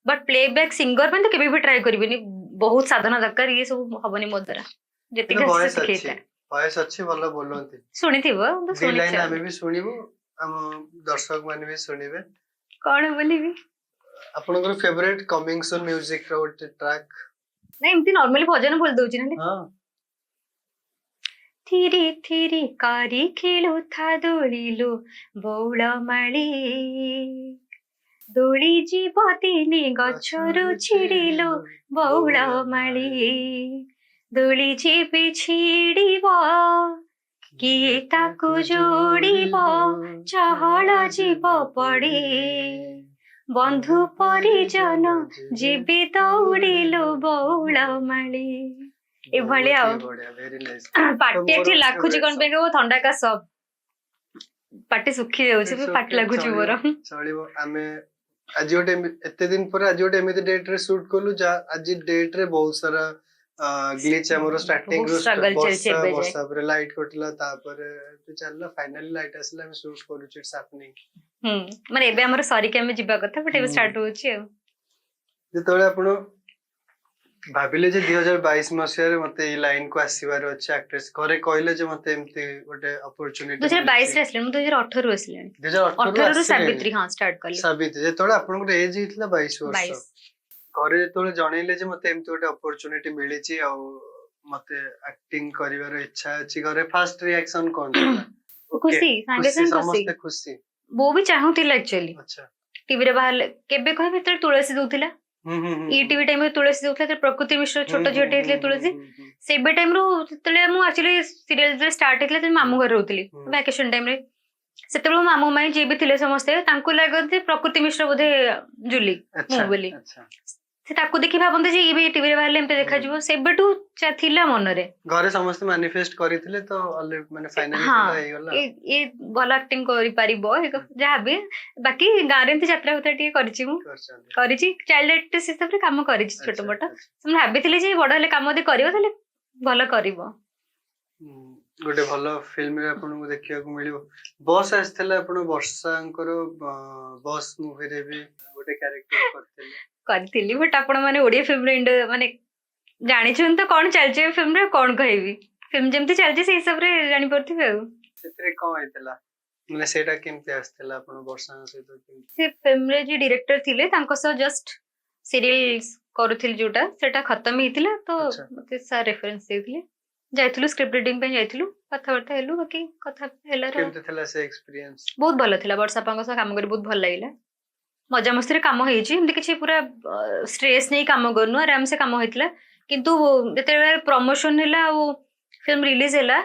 ବଟ୍ ପ୍ଲେବ୍ୟାକ୍ ସିଙ୍ଗର ପାଇଁ ତ କେବେ ବି ଟ୍ରାଏ କରିବିନି। ବହୁତ ସାଧନା ଦରକାର, ଇଏ ସବୁ ହବନି ମୋ ଦ୍ୱାରା। ଯେତିକି କିନ୍ତୁ ଆସୁଛି ଭଏସ ସେତିକି ଅଛି। ହେଇଥାଏ। ଭଏସ ଅଛି, ଭଲ ବୋଲନ୍ତି। ଶୁଣିଥିବ ତ? ଦି ଲାଇନ ଶୁଣିଛ। ଆମେ ବି ଶୁଣିବୁ, ଆମ ଦର୍ଶକ ମାନେ ବି ଶୁଣିବେ। କଣ ବୋଲିବି? ଆପଣଙ୍କର ଫେଭରେଟ କମିଂ ସୁନ୍ ମ୍ୟୁଜିକ ର ଗୋଟେ ଟ୍ରାକ୍। ନା, ଏମିତି ନର୍ମାଲି ଭଜନ ବୋଲି ଦଉଛି ନହେଲେ। ହଁ। ଥିରି ଥିରି କରି ଖେଳୁଥା ଦୋଳିଲୋ ବଉଳ ମାଳି, ଦୋଳି ଯିବ ଦିନେ ଗଛରୁ ଛିଡ଼ିଲୋ ବଉଳ ମାଳି, ଦୋଳି ଯେବେ ଛିଡ଼ିବ କିଏ ତାକୁ ଯୋଡ଼ିବ, ଚହଳ ଯିବ ପଡ଼ି, ବନ୍ଧୁ ପରିଜନ ଯିବେ ଦୌଡ଼ିଲୋ ବଉଳ ମାଳି। ଏଭଳି ଆଉ। ବଢିଆ, ଭେରି ନାଇସ୍। ପାଟି ଏଠି ମୋର ଲାଖୁଛି କଣ favorite। ପାଇଁ କହିବ? ଥଣ୍ଡା କାଶ, ପାଟି ଶୁଖି ଯାଉଛି। It's ପାଟି okay, ଲାଗୁଛି ଚଳିବ। ମୋର। ଚଳିବ। ଆମେ ଆଜି ଗୋଟେ ଏତେ ଦିନ ପରେ ଆଜି ଗୋଟେ ଏମିତି ଡେଟ୍ ରେ ସୁଟ୍ କଲୁ, ଯାହା ଆଜି ଡେଟ୍ ରେ ବହୁତ ସାରା ଗ୍ଲିଚ୍ ଆମର ଷ୍ଟାର୍ଟିଂ ବହୁତ ରୁ struggle ଚାଲିଛି ବର୍ଷା ଏବେ ଯାଏ। ବର୍ଷା ପରେ ଲାଇଟ୍ କଟିଲା, ତାପରେ ଏମିତି ଚାଲିଲା। ଫାଇନାଲି ଲାଇଟ୍ ଆସିଲା, ଆମେ ସୁଟ୍ କରୁଛୁ। It's happening. ହୁଁ, ମାନେ ଏବେ ଆମର ସରିକି ଆମେ ଯିବା କଥା, ବଟ୍ ଏବେ ଷ୍ଟାର୍ଟ ହଉଛି ଆଉ। ଯେତେବେଳେ ଆପଣ ଭାବିଲେ ଯେ 2022 ମସିହାରେ ମତେ ଏଇ ଲାଇନ କୁ ଆସିବାର ଅଛି, ଆକ୍ଟ୍ରେସ, ଘରେ କହିଲେ ଯେ ମତେ ଏମିତି ଗୋଟେ ଅପରଚୁନିଟି? 2022ରେ ଆସିଲାଣି, ମୁଁ 2018ରୁ ଆସିଲାଣି। 2018ରୁ 18ରୁ ଆସିଲେଣି। ସାବିତ୍ରୀ, ହଁ, ଷ୍ଟାର୍ଟ କଲି। ସାବିତ୍ରୀ, ଯେତେବେଳେ ଆପଣଙ୍କର ଏଜ ହେଇଥିଲା 22 ବର୍ଷ। 22। ଘରେ ଯେତେବେଳେ ଜଣେଇଲେ ଯେ ମତେ ଏମିତି ଗୋଟେ ଅପରଚୁନିଟି ମିଳିଛି ଆଉ ମତେ ଆକ୍ଟିଂ କରିବାର ଇଚ୍ଛା ଅଛି, ଘରେ ଫାର୍ଷ୍ଟ ରିଆକ୍ସନ କଣ ଥିଲା? Okay, ଖୁସି, ସାଙ୍ଗେ ଖୁସି, ସାଙ୍ଗେ ଖୁସି। ସମସ୍ତେ ଖୁସି। ବୋଉ ବି ଚାହୁଁଥିଲା ଆକ୍ଚୁଆଲି। ଟିଭିରେ ବାହାରିଲେ, କେବେ କହିବେ, ଯେତେବେଳେ ତୁଳସୀ ଦଉଥିଲା, ହୁଁ ହୁଁ ହୁଁ ଇ ଟିଭି ଟାଇମରେ ତୁଳସୀ ଦଉଥିଲା, ଯେତେବେଳେ ପ୍ରକୃତି ମିଶ୍ର ଛୋଟ ଝିଅଟେ ହେଇଥିଲେ ତୁଳସୀ, ସେବେ ଟାଇମରୁ ଯେତେବେଳେ ମୁଁ ଆକ୍ଚୁଆଲି ସିରିଏଲ ଯେତେବେଳେ ଷ୍ଟାର୍ଟ ହେଇଥିଲା, ସେତେବେଳେ ମାମୁଁ ଘରେ ରହୁଥିଲି। ଭ୍ୟାକେସନ ଟାଇମରେ ସେତେବେଳେ ମୋ ମାମୁଁ ମାଇଁ ଯିଏ ବି ଥିଲେ ସମସ୍ତେ, ତାଙ୍କୁ ଲାଗନ୍ତି ପ୍ରକୃତି ମିଶ୍ର ବୋଧେ ଜୁଲି, ମୁଁ ବୋଲି। ସେ ତାକୁ ଦେଖି ଭାବନ୍ତି ଯେ ଇଏ ବି ଟିଭିରେ ବାହାରିଲେ ଏମିତି ଦେଖାଯିବ। ସେବେଠୁ ଥିଲା ମନରେ। ଘରେ ସମସ୍ତେ ମାନିଫେଷ୍ଟ କରିଥିଲେ ତ ମାନେ ଫାଇନାଲି ହଁ। ହେଇଗଲା। ଏ ଭଲ ଆକ୍ଟିଂ କରିପାରିବ, ଯାହାବି। ବାକି ଗାଁରେ ଏମିତି ଯାତ୍ରା ଫାତ୍ରା ଟିକେ କରିଛି ମୁଁ। କରିଛନ୍ତି। କରିଛି, ଚାଇଲ୍ଡ ଆର୍ଟିଷ୍ଟ ହିସାବରେ କାମ କରିଛି ଛୋଟ ମୋଟ। ସେମାନେ ଭାବିଥିଲେ ଯେ ବଡ ହେଲେ କାମ ଯଦି କରିବ ତାହେଲେ ଭଲ କରିବ। ଗୋଟେ ଭଲ ଫିଲ୍ମରେ ଆପଣଙ୍କୁ ଦେଖିବାକୁ ମିଳିବ। ବସ୍ ଆସିଥିଲା, ଆପଣ ବର୍ଷାଙ୍କର ବସ୍ ମୁଭିରେ ବି ଗୋଟେ କ୍ୟାରେକ୍ଟର କରିଥିଲେ। କରିଥିଲି, ବଟ୍ ଆପଣ ମାନେ ଓଡିଆ ଫିଲ୍ମର ମାନେ ଜାଣିଛନ୍ତି ତ କଣ ଚାଲିଛି ଫିଲ୍ମରେ, କଣ କହିବି? ଫିଲ୍ମ ଯେମିତି ଚାଲିଛି ସେଇ ହିସାବରେ ଜାଣିପାରୁଥିବେ ଆଉ। ସେଥିରେ କଣ ହେଇଥିଲା, ମାନେ ସେଇଟା କେମିତି ଆସିଥିଲା, ଆପଣ ବର୍ଷାଙ୍କ ସହିତ କେମିତି? ସେ ଫିଲ୍ମରେ ଯିଏ ଡିରେକ୍ଟର ଥିଲେ, ତାଙ୍କ ସହ ଜଷ୍ଟ ସିରିଏଲ କରୁଥିଲି ଯୋଉଟା, ସେଟା ଖତମ ହେଇଥିଲା ତ ମତେ ସାର୍ ରେଫରେନ୍ସ ଦେଇଥିଲେ। ଯାଇଥିଲୁ, ସ୍କ୍ରିପ୍ଟ ରିଡିଂ ପାଇଁ ଯାଇଥିଲୁ, କଥାବାର୍ତ୍ତା ହେଲୁ, ବାକି କଥା ହେଲା। କେମିତି ଥିଲା ସେ ଏକ୍ସପିରିଏନ୍ସ? ବହୁତ ଭଲ ଥିଲା। ବର୍ଷା ଅପାଙ୍କ ସହ କାମ କରି ବହୁତ ଭଲ ଲାଗିଲା। ମଜାମସ୍ତିରେ କାମ ହେଇଛି, ଏମିତି କିଛି ପୁରା ଷ୍ଟ୍ରେସ୍ ନେଇ କାମ କରିନୁ, ଆରାମସେ କାମ ହେଇଥିଲା। କିନ୍ତୁ ଯେତେବେଳେ ପ୍ରମୋସନ ହେଲା ଆଉ ଫିଲ୍ମ ରିଲିଜ ହେଲା,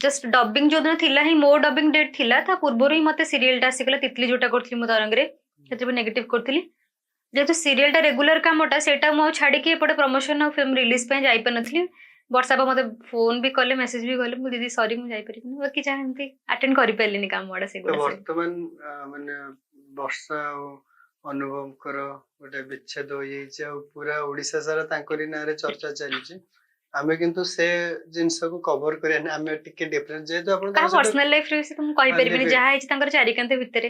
ଜଷ୍ଟ ଡବିଂ ଯୋଉଦିନ ଥିଲା ହିଁ, ମୋ ଡବିଂ ଡେଟ୍ ଥିଲା, ତା ପୂର୍ବରୁ ହିଁ ମତେ ସିରିଏଲଟା ଆସିଗଲା, ତିତଲି ଯୋଉଟା କରୁଥିଲି ମୁଁ ତରଙ୍ଗରେ, ସେଥିରେ ବି ନେଗେଟିଭ କରୁଥିଲି। ଯେହେତୁ ସିରିଏଲଟା ରେଗୁଲାର କାମଟା, ସେଇଟା ମୁଁ ଆଉ ଛାଡିକି ଏପଟେ ପ୍ରମୋସନ ଆଉ ଫିଲ୍ମ ରିଲିଜ ପାଇଁ ଯାଇପାରିନଥିଲି। ବର୍ଷା ଅପା ମତେ ଫୋନ ବି କଲେ, ମେସେଜ ବି କଲେ, ମୁଁ ଦିଦି ସରି, ମୁଁ ଯାଇପାରିବିନି, ବାକି ଯାହା ଏମିତି ଆଟେଣ୍ଡ କରିପାରିଲିନି କାମ ଗୁଡା ତ ସେଗୁଡା ସବୁ। ବର୍ତ୍ତମାନ ମାନେ ବର୍ଷା ଆଉ ଅନୁଭବଙ୍କର ଗୋଟେ ବିଚ୍ଛେଦ ହୋଇଯାଇଛି ଆଉ ପୁରା ଓଡିଶା ସାରା ତାଙ୍କରି ନାଁରେ ଚର୍ଚ୍ଚା ଚାଲିଛି। ଆମେ କିନ୍ତୁ ସେ ଜିନିଷକୁ କଭର କରିବାନି, ଆମେ ଟିକେ ଡିଫରେନ୍ସ ଯେହେତୁ ଆପଣ କାହା ତାଙ୍କ ସହିତ ପର୍ସନାଲ ଲାଇଫ ରେ ବିଷୟ ତ ମୁଁ କହିପାରିବିନି। ମାନେ ଯାହା ହେଇଛି ତାଙ୍କର ଚାରିକାନ୍ଥ ଭିତରେ,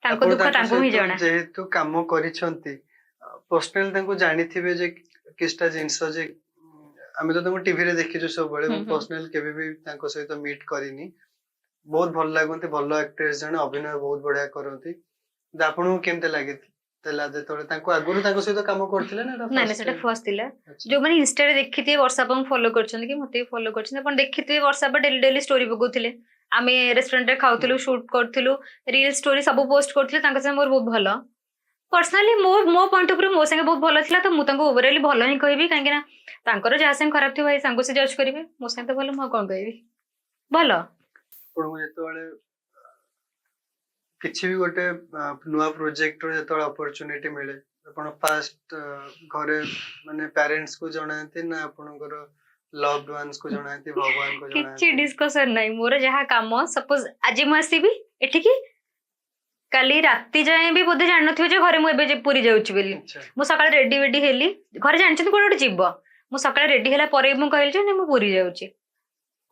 ତାଙ୍କ ଆପଣ ଦୁଃଖ ତାଙ୍କ ତାଙ୍କୁ ହିଁ ସହିତ ଜଣା। ଯେହେତୁ କାମ କରିଛନ୍ତି, ପର୍ସନାଲ ତାଙ୍କୁ ଜାଣିଥିବେ ଯେ କିଛିଟା ଜିନିଷ ଯେ ଆମେ ତ ତାଙ୍କୁ ଟିଭିରେ ଦେଖିଛୁ ସବୁବେଳେ। ମୁଁ ପର୍ସନାଲ କେବେ ବି ତାଙ୍କ ସହିତ ମିଟ୍ କରିନି। ବହୁତ ଭଲ ଲାଗନ୍ତି, ଭଲ ଆକ୍ଟ୍ରେସ ଜଣେ, ଅଭିନୟ ବହୁତ ବଢିଆ କରନ୍ତି। କିନ୍ତୁ ଆପଣଙ୍କୁ କେମିତି ଲାଗିଥିଲା ଯେତେବେଳେ ତାଙ୍କୁ ଆଗରୁ ତାଙ୍କ ସହିତ କାମ କରିଥିଲେ ନା ଏଇଟା ନାଇଁ ନାଇଁ, first ସେଟା time? First ଥିଲା। ଯୋଉମାନେ ଇନଷ୍ଟାରେ ଦେଖିଥିବେ, ବର୍ଷା ଅପାଙ୍କୁ ଫଲୋ କରିଛନ୍ତି କି ମତେ ବି ଫଲୋ କରିଛନ୍ତି, ଆପଣ ଦେଖିଥିବେ ବର୍ଷା ଅପା ଡେଲି ଡେଲି ଷ୍ଟୋରି ପକଉଥିଲେ। ଆମେ ରେଷ୍ଟୁରାଣ୍ଟରେ ଖାଉଥିଲୁ, ସୁଟ୍ କରୁଥିଲୁ, ରିଲ ଷ୍ଟୋରି ସବୁ ପୋଷ୍ଟ କରୁଥିଲେ। ତାଙ୍କ ସାଙ୍ଗେ ମୋର ବହୁତ ଭଲ, ପର୍ସନାଲି ମୋ ପଏଣ୍ଟ ଅଫ୍ ମୋ ସାଙ୍ଗେ ବହୁତ ଭଲ ଥିଲା, ତ ମୁଁ ତାଙ୍କୁ ଓଭରଅଲି ଭଲ ହିଁ କହିବି। କାହିଁକି ନା ତାଙ୍କର ଯାହା ସାଙ୍ଗେ ଖରାପ ଥିବ ଭାଇ ତାଙ୍କୁ ସେ ଜଜ୍ କରିବେ। ମୋ ସାଙ୍ଗେ ତ ଭଲ, ମୁଁ ଆଉ କଣ କହିବି? ଭଲ। ଆପଣଙ୍କୁ ଯେତେବେଳେ କିଛି ବି ଗୋଟେ ନୂଆ ପ୍ରୋଜେକ୍ଟର ଯେତେବେଳେ ଅପରଚୁନିଟି ମିଳେ, ଆପଣ ଫାଷ୍ଟ ଘରେ ମାନେ ପ୍ୟାରେଣ୍ଟସ କୁ ଜଣାନ୍ତି ନା ଆପଣଙ୍କର ଲଭଡ ୱାନ୍ସ କୁ ଜଣାନ୍ତି, ଭଗବାନଙ୍କୁ କିଛି ଜଣାନ୍ତି? ଡିସ୍କସନ ନାହିଁ। ମୋର ଯାହା କାମ, ସପୋଜ ଆଜି ମୁଁ ଆସିବି ଏଠିକି, କାଲି ରାତି ଯାଏଁ ବି ବୋଧେ ଜାଣିନଥିବେ ଯେ ଘରେ ମୁଁ ଏବେ ଯେ ପୁରୀ ଯାଉଛି ବୋଲି। ମୁଁ ସକାଳେ ରେଡି ବେଡି ହେଲି, ଘରେ ଜାଣିଛନ୍ତି କୁଆଡେ ଗୋଟେ ଯିବ। ମୁଁ ସକାଳେ ରେଡି ହେଲା ପରେ ମୁଁ କହିଲି ଯେ ନାଇଁ, ମୁଁ ପୁରୀ ଯାଉଛି।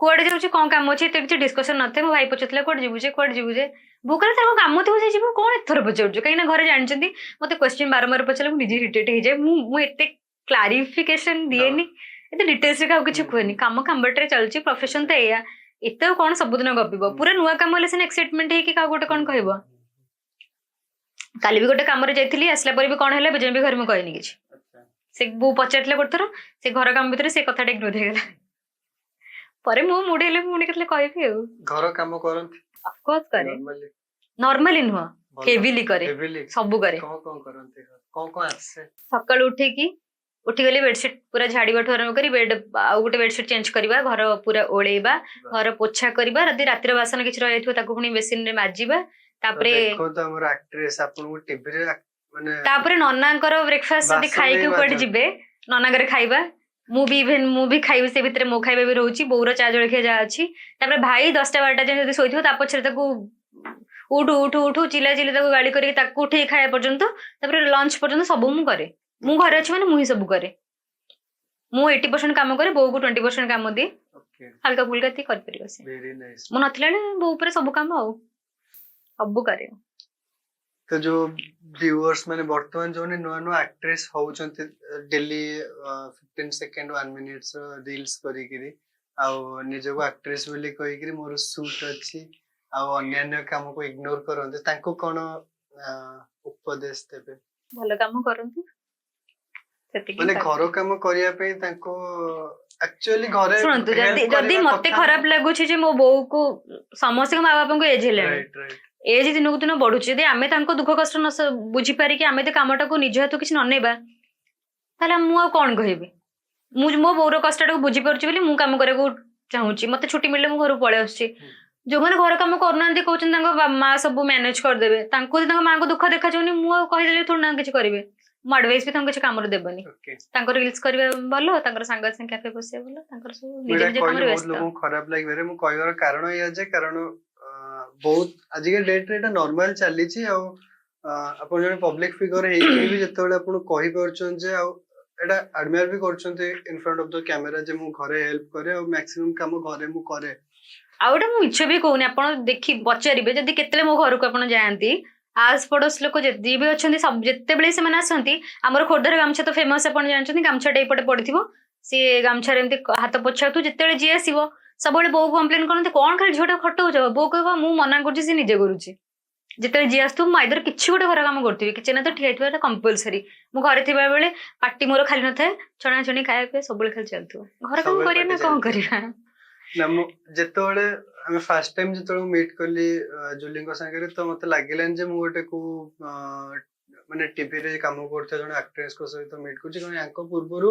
କୁଆଡେ ଯାଉଛି, କଣ କାମ ଅଛି, ଏତେ କିଛି ଡିସ୍କସନ ନଥାଏ। ମୋ ଭାଇ ପଚାରୁଥିଲା, କୁଆଡେ ଯିବୁ ଯେ, କୁଆଡେ ଯିବୁ ଯେ? ବୋଉ କହିଲା, ତାର କଣ କାମ ଥିବ ସେ ଯିବ, କଣ ଏଥର ପଚାରୁଛୁ? କାହିଁକି ନା ଘରେ ଜାଣିଛନ୍ତି, ମତେ କ୍ୱେଶ୍ଚିନ୍ ବାରମ୍ବାର ପଚାରିଲେ ମୁଁ ନିଜେ ଇରିଟେଟ୍ ହେଇଯାଏ। ମୁଁ ଏତେ କ୍ଲାରିଫିକେସନ ଦିଏନି, ଏତେ ଡିଟେଲ୍ସରେ କାହାକୁ କିଛି କୁହେନି। କାମ କାମ ବାଟରେ ଚାଲୁଛି, ପ୍ରଫେସନ ତ ଏଇଆ, ଏତେ ଆଉ କଣ ସବୁଦିନ ଗପିବ? ପୁରା ନୂଆ କାମ ହେଲେ ସିନା ଏକ୍ସାଇଟମେଣ୍ଟ ହେଇକି କାହାକୁ ଗୋଟେ କଣ କହିବ। କାଲି ବି ଗୋଟେ କାମରେ ଯାଇଥିଲି, ଆସିଲା ପରେ ବି କଣ ହେଲା ଏବେ ଯାଏଁ ବି ଘରେ ମୁଁ କହିନି କିଛି। ସେ ବୋଉ ପଚାରିଥିଲେ ଗୋଟେ ଥର, ସେ ଘର କାମ ଭିତରେ ସେ କଥାଟା ଇଗ୍ନୋର ହେଇଗଲା। ପରେ ମୁଁ ମୁଡ ହେଲେ ପୁଣି କେତେବେଳେ କହିବି ଆଉ। ଘର କାମ କରନ୍ତି? ଅଫକୋର୍ସ କରେ। ନର୍ମାଲି? ନର୍ମାଲି ନୁହଁ, ହେଭିଲି କରେ। ହେଭିଲି? ସବୁ କରେ। କଣ କଣ କରନ୍ତି, କଣ କଣ ଆସେ? ସକାଳୁ ଉଠିକି ଉଠିଗଲି, ବେଡସିଟ୍ ପୁରା ଝାଡିବାଠୁ ଆରମ୍ଭ କରି ବେଡ୍ ଆଉ ଗୋଟେ ବେଡସିଟ୍ ଚେଞ୍ଜ କରିବା, ଘର ପୁରା ଓଳେଇବା, ଘର ପୋଛା କରିବା, ଯଦି ରାତିର ବାସନ କିଛି ରହିଯାଇଥିବ ତାକୁ ପୁଣି ବେସିନରେ ମାଜିବା। ତାପରେ ଦେଖନ୍ତୁ, ଆମର ଆକ୍ଟ୍ରେସ ଆପଣଙ୍କୁ ଟିଭିରେ ମାନେ ତାପରେ ନନାଙ୍କର ବ୍ରେକଫାଷ୍ଟ ଯଦି ବାସନ ଖାଇକି ବି କୁଆଡେ ମାଜନ୍ତି। ଯିବେ, ନନାଙ୍କର ଖାଇବା, ମୁଁ ବି ଇଭେନ ମୁଁ ବି ଖାଇବି, ସେ ଭିତରେ ମୋ ଖାଇବା ବି ରହୁଛି, ବୋଉର ଚା ଜଳଖିଆ ଯାହା ଅଛି। ତାପରେ ଭାଇ 10ଟା 12ଟା ଯାଏଁ ଯଦି ଶୋଇଥିବ, ତା ପଛରେ ତାକୁ ଉଠୁ ଉଠୁ ଉଠୁ ଚିଲା ଚିଲି ତାକୁ ଗାଳି କରିକି ତାକୁ ଉଠେଇ ଖାଇବା ପର୍ଯ୍ୟନ୍ତ, ତାପରେ ଲଞ୍ଚ ପର୍ଯ୍ୟନ୍ତ ସବୁ ମୁଁ କରେ। ମୁଁ ଘରେ ଅଛି ମାନେ ମୁଁ ହିଁ ସବୁ କରେ। ମୁଁ 80% କାମ କରେ, ବୋଉକୁ 20% କାମ ଦିଏ। ହାଲକା ଫୁଲକା ଏତିକି କରିପାରିବ ସେ। Very nice. ମୁଁ ନଥିଲା ବେଳେ ବୋଉ ଉପରେ ସବୁ କାମ ଆଉ ସବୁ କରେ। ତ ଯୋଉ ଭିଉଅର୍ସ ମାନେ ବର୍ତ୍ତମାନ ଯୋଉମାନେ ନୂଆ ନୂଆ ଆକ୍ଟ୍ରେସ ହଉଛନ୍ତି, ଡେଲି 15 ସେକେଣ୍ଡ 1 ମିନିଟ୍ସ ରିଲ୍ସ କରିକିରି ଆଉ ନିଜକୁ ଆକ୍ଟ୍ରେସ ବୋଲି କହିକିରି ମୋର ସୁଟ୍ ଅଛି ଆଉ ଅନ୍ୟାନ୍ୟ କାମକୁ ଇଗ୍ନୋର କରନ୍ତି, ତାଙ୍କୁ କଣ ଉପଦେଶ ଦେବେ? ଭଲ କାମ କରନ୍ତୁ, ସେତିକି ମାନେ କାଫି। ଘର କାମ କରିବା ପାଇଁ ତାଙ୍କୁ ଆକ୍ଚୁଆଲି ଘରେ ଶୁଣନ୍ତୁ, ଯଦି help ଯଦି କରିବା ମତେ କଥା। ଖରାପ ଲାଗୁଛି ଯେ ମୋ ବୋଉକୁ, ସମସ୍ତଙ୍କ ମା ବାପାଙ୍କୁ ଏଜ୍ ହେଲାଣି, ରାଇଟ୍ ରାଇଟ୍ ଏଜ୍ ଦିନକୁ ଦିନ ବଢୁଛି, ଯଦି ଆମେ ତାଙ୍କ ଦୁଃଖ କଷ୍ଟ ନ ବୁଝିପାରିକି ଆମେ ଯଦି କାମଟାକୁ ନିଜ ହାତକୁ କିଛି ନ ନେବା, ତାହେଲେ ମୁଁ ଆଉ କଣ କହିବି? ମୁଁ ମୋ ବୋଉର କଷ୍ଟଟାକୁ ବୁଝିପାରୁଛି ବୋଲି ମୁଁ କାମ କରିବାକୁ ଚାହୁଁଛି। ମତେ ଛୁଟି ମିଳିଲେ ମୁଁ ଘରକୁ ପଳେଇ ଆସୁଛି। ଯୋଉମାନେ ଘର କାମ କରୁନାହାନ୍ତି, କହୁଛନ୍ତି ତାଙ୍କ ମା ସବୁ ମ୍ୟାନେଜ କରିଦେବେ, ତାଙ୍କୁ ଯଦି ତାଙ୍କ ମାଙ୍କ ଦୁଃଖ ଦେଖାଯାଉନି, ମୁଁ ଆଉ କହିଦେଲେ ଥୋଡ଼ି ନା କିଛି କରିବେ। ମୁଁ ଆଡଭାଇସ୍ ବି ତାଙ୍କୁ କିଛି କାମରେ ଦେବନି। ତାଙ୍କର ରିଲ୍ସ କରିବା ଭଲ, ତାଙ୍କର ସାଙ୍ଗ ସାଙ୍ଗେ କ୍ୟାଫେ ବସିବା ଭଲ, ତାଙ୍କର ସବୁ ମୁଁ ନିଜ ଏଇଟା ନିଜ କହିଲି କାମରେ ବହୁତ ବ୍ୟସ୍ତ। ଲୋକଙ୍କୁ ଖରାପ ଲାଗିପାରେ। ମୁଁ କହିବାର କାରଣ ଏଇଆ ଯେ କାରଣ ବହୁତ ଆଜିକା ଡେଟରେ ଏଇଟା ନର୍ମାଲ ଚାଲିଛି। ଆଉ ଆପଣ ଜଣେ ପବ୍ଲିକ ଫିଗର ହେଇକି ବି ଯେତେବେଳେ ଆପଣ କହିପାରୁଛନ୍ତି ଯେ, ଆଉ ଏଇଟା ଆଡମାୟାର ବି କରୁଛନ୍ତି in front of the camera ଯେ ମୁଁ ଘରେ ହେଲ୍ପ କରେ ଆଉ ମ୍ୟାକ୍ସିମମ୍ କାମ ଘରେ ମୁଁ କରେ। ଆଉ ଏଇଟା ମୁଁ ମିଛ ବି କହୁନି। ଆପଣ ଦେଖି ପଚାରିବେ, ଯଦି କେତେବେଳେ ମୋ ଘରକୁ ଆପଣ ଯାଆନ୍ତି, ଆସ ପଡୋଶ ଲୋକ ଯିଏ ବି ଅଛନ୍ତି, ସବୁ ଯେତେବେଳେ ସେମାନେ ଆସନ୍ତି, ଆମର ଖୋର୍ଦ୍ଧାର ଗାମୁଛା ତ ଫେମସ, ଆପଣ ଜାଣିଛନ୍ତି। ଗାମୁଛାଟା ଏଇପଟେ ପଡିଥିବ, ସିଏ ଗାମୁଛାରେ ଏମିତି ହାତ ପୋଛାଉଥିବ। ଯେତେବେଳେ ଯିଏ ଆସିବ, ସବୁବେଳେ ବୋଉ କମ୍ପ୍ଲେନ କରନ୍ତି, "କଣ ଖାଲି ଝିଅଟା ଖଟଉଛ?" ବୋଉ କହିବ, "ମୁଁ ମନା କରୁଛି, ସେ ନିଜେ କରୁଛି।" ଯେତେବେଳେ ଯିଏ ଆସୁଥିବ, ମୁଁ ଆଇଦର କିଛି ଗୋଟେ ଘର କାମ କରୁଥିବି, କିଚେନରେ ତ ଠିଆ ହେଇଥିବା କମ୍ପଲସରି। ମୁଁ ଘରେ ଥିବା ବେଳେ ପାଟି ମୋର ଖାଲି ନଥାଏ। ଛଣାଛଣି, ଖାଇବା ପିଇବା ସବୁବେଳେ ଖାଲି ଚାଲୁଥିବ। ଘର କାମ ସବୁବେଳେ କରିବା ନା ପାଟି କଣ ଚାଲିଥିବ। କରିବା? ନା, ମୁଁ ଯେତେବେଳେ ଆମେ ଫାର୍ଷ୍ଟ ଟାଇମ ଯେତେବେଳେ ମୁଁ ମିଟ୍ କଲି ଜୁଲିଙ୍କ ସାଙ୍ଗରେ, ତ ମତେ ଲାଗିଲାନି ଯେ ମୁଁ ଗୋଟେ କୋଉ ମାନେ ଟିଭିରେ କାମ କରୁଥିବା ଜଣେ ଆକ୍ଟ୍ରେସଙ୍କ ସହିତ ମିଟ୍ କରୁଛି। କାରଣ ୟାଙ୍କ ପୂର୍ବରୁ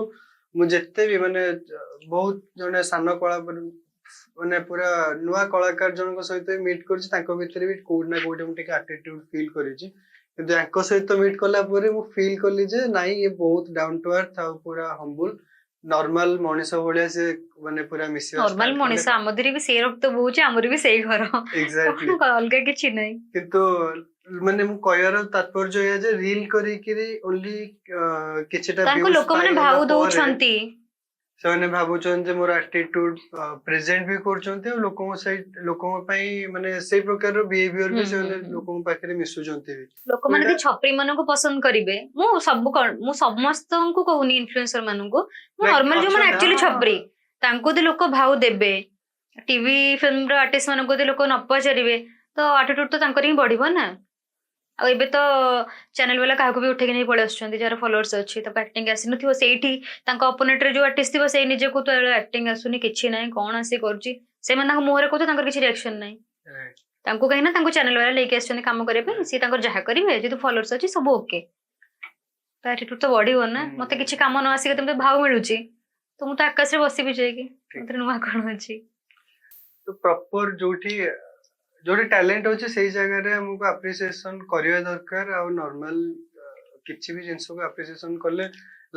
ମୁଁ ଯେତେ ବି ମାନେ ବହୁତ ଜଣେ ସାନ କଳା, ମାନେ ପୁରା ନୂଆ କଳାକାର ଜଣଙ୍କ ସହିତ ମିଟ୍ କରିଛି, ତାଙ୍କ ଭିତରେ ବି କୋଉଠି ନା କୋଉଠି ମୁଁ ଟିକେ ଆଟିଟ୍ୟୁଡ ଫିଲ୍ କରିଛି। କିନ୍ତୁ ୟାଙ୍କ ସହିତ ମିଟ୍ କଲା ପରେ ମୁଁ ଫିଲ୍ କଲି ଯେ ନାଇଁ, ଇଏ ବହୁତ ଡାଉନ ଟୁ ଆର୍ଥ ଆଉ ପୁରା ହମ୍ବୁଲ, ନର୍ମାଲ ମଣିଷ ଭଳିଆ ସେ ମାନେ ପୁରା ମିଶିବା ନର୍ମାଲ ମଣିଷ, ଆମ ଦେହରେ ବି ସେଇ ରକ୍ତ ବହୁଛି, ଆମର ବି ସେଇ ଘର। ଏକ୍ସାକ୍ଟଲି। କଣ ଅଲଗା କିଛି ନାହିଁ। କିନ୍ତୁ ମାନେ ମୁଁ କହିବାର ତାତ୍ପର୍ଯ୍ୟ ଏଇଆ ଯେ ରିଲ କରିକିରି ଓନ୍ଲି କିଛିଟା ତାଙ୍କୁ views ଲୋକମାନେ ପାଇଗଲା ଭାଉ ପରେ ଦଉଛନ୍ତି। ସେମାନେ ଭାବୁଛନ୍ତି ଯେ ମୋର ଆଟିଟ୍ୟୁଡ ପ୍ରେଜେଣ୍ଟ ବି କରୁଛନ୍ତି ଆଉ ଲୋକଙ୍କ ସେଇ ଲୋକଙ୍କ ପାଇଁ ମାନେ ସେଇ ପ୍ରକାରର ବିହେଭିୟର ବି ସେମାନେ ହୁଁ, ହୁଁ। ଲୋକଙ୍କ ପାଖରେ ମିଶୁଛନ୍ତି ବି। ଲୋକମାନେ ଏଇଟା ଯଦି ଛପରି ମାନଙ୍କୁ ପସନ୍ଦ କରିବେ, ମୁଁ ସବୁ କଣ, ମୁଁ ସମସ୍ତଙ୍କୁ କହୁନି, ଇନଫ୍ଲୁଏନ୍ସର ମାନଙ୍କୁ, ମୁଁ ନାଇଁ, ନର୍ମାଲ ଯୋଉମାନେ ଅଛନ୍ତି, ଆକ୍ଚୁଆଲି ଛପରି, ତାଙ୍କୁ ଯଦି ଲୋକ ଭାଉ ଦେବେ, ଟିଭି ଫିଲ୍ମର ଆର୍ଟିଷ୍ଟ ମାନଙ୍କୁ ଯଦି ଲୋକ ନ ପଚାରିବେ, ତ ଆଟିଟ୍ୟୁଡ ତ ତାଙ୍କର ହିଁ ବଢିବ ନା। ଆଉ ଏବେ ତ ଚ୍ୟାନେଲ ବାଲା କାହାକୁ ବି ଉଠେଇକି ନେଇ ପଳେଇ ଆସୁଛନ୍ତି, ଯାହାର ଫଲୋଅର୍ସ ଅଛି, ତାକୁ ଆକ୍ଟିଂ ଆସିନଥିବ। ସେଇଠି ତାଙ୍କ ଅପୋନେଣ୍ଟରେ ଯୋଉ ଆର୍ଟିଷ୍ଟ ଥିବ, ସେଇ ନିଜକୁ ତ ଆକ୍ଟିଂ ଆସୁନି, କିଛି ନାହିଁ, କଣ ଆସି କରୁଛି, ସେମାନେ ତାଙ୍କ ମୁହଁରେ କହୁଥିବେ, ତାଙ୍କର କିଛି ରିଆକ୍ସନ ନାହିଁ। ତାଙ୍କୁ କାହିଁକି ନା ତାଙ୍କୁ ଚ୍ୟାନେଲ ବାଲା ନେଇକି ଆସିଛନ୍ତି କାମ କରିବା ପାଇଁ। ସିଏ ତାଙ୍କର ଯାହା କରିବେ, ଯେହେତୁ ଫଲୋଅର୍ସ ଅଛି, ସବୁ ଓକେ। ତ ଆଟିଟ୍ୟୁଡ ତ ବଢିବ ନା। ମତେ କିଛି କାମ ନ ଆସିକି ତ ମତେ ଭାଉ ମିଳୁଛି, ତ ମୁଁ ତ ଆକାଶରେ ବସିବି ଯାଇକି। ମତେ ନୂଆ କଣ ଅଛି? ତ ପ୍ରପର ଯୋଉଠି ଯୋଉଠି ଟ୍ୟାଲେଣ୍ଟ ଅଛି, ସେଇ ଜାଗାରେ ଆମକୁ ଆପ୍ରିସିଏସନ କରିବା ଦରକାର। ଆଉ ନର୍ମାଲ କିଛି ବି ଜିନିଷକୁ ଆପ୍ରିସିଏସନ କଲେ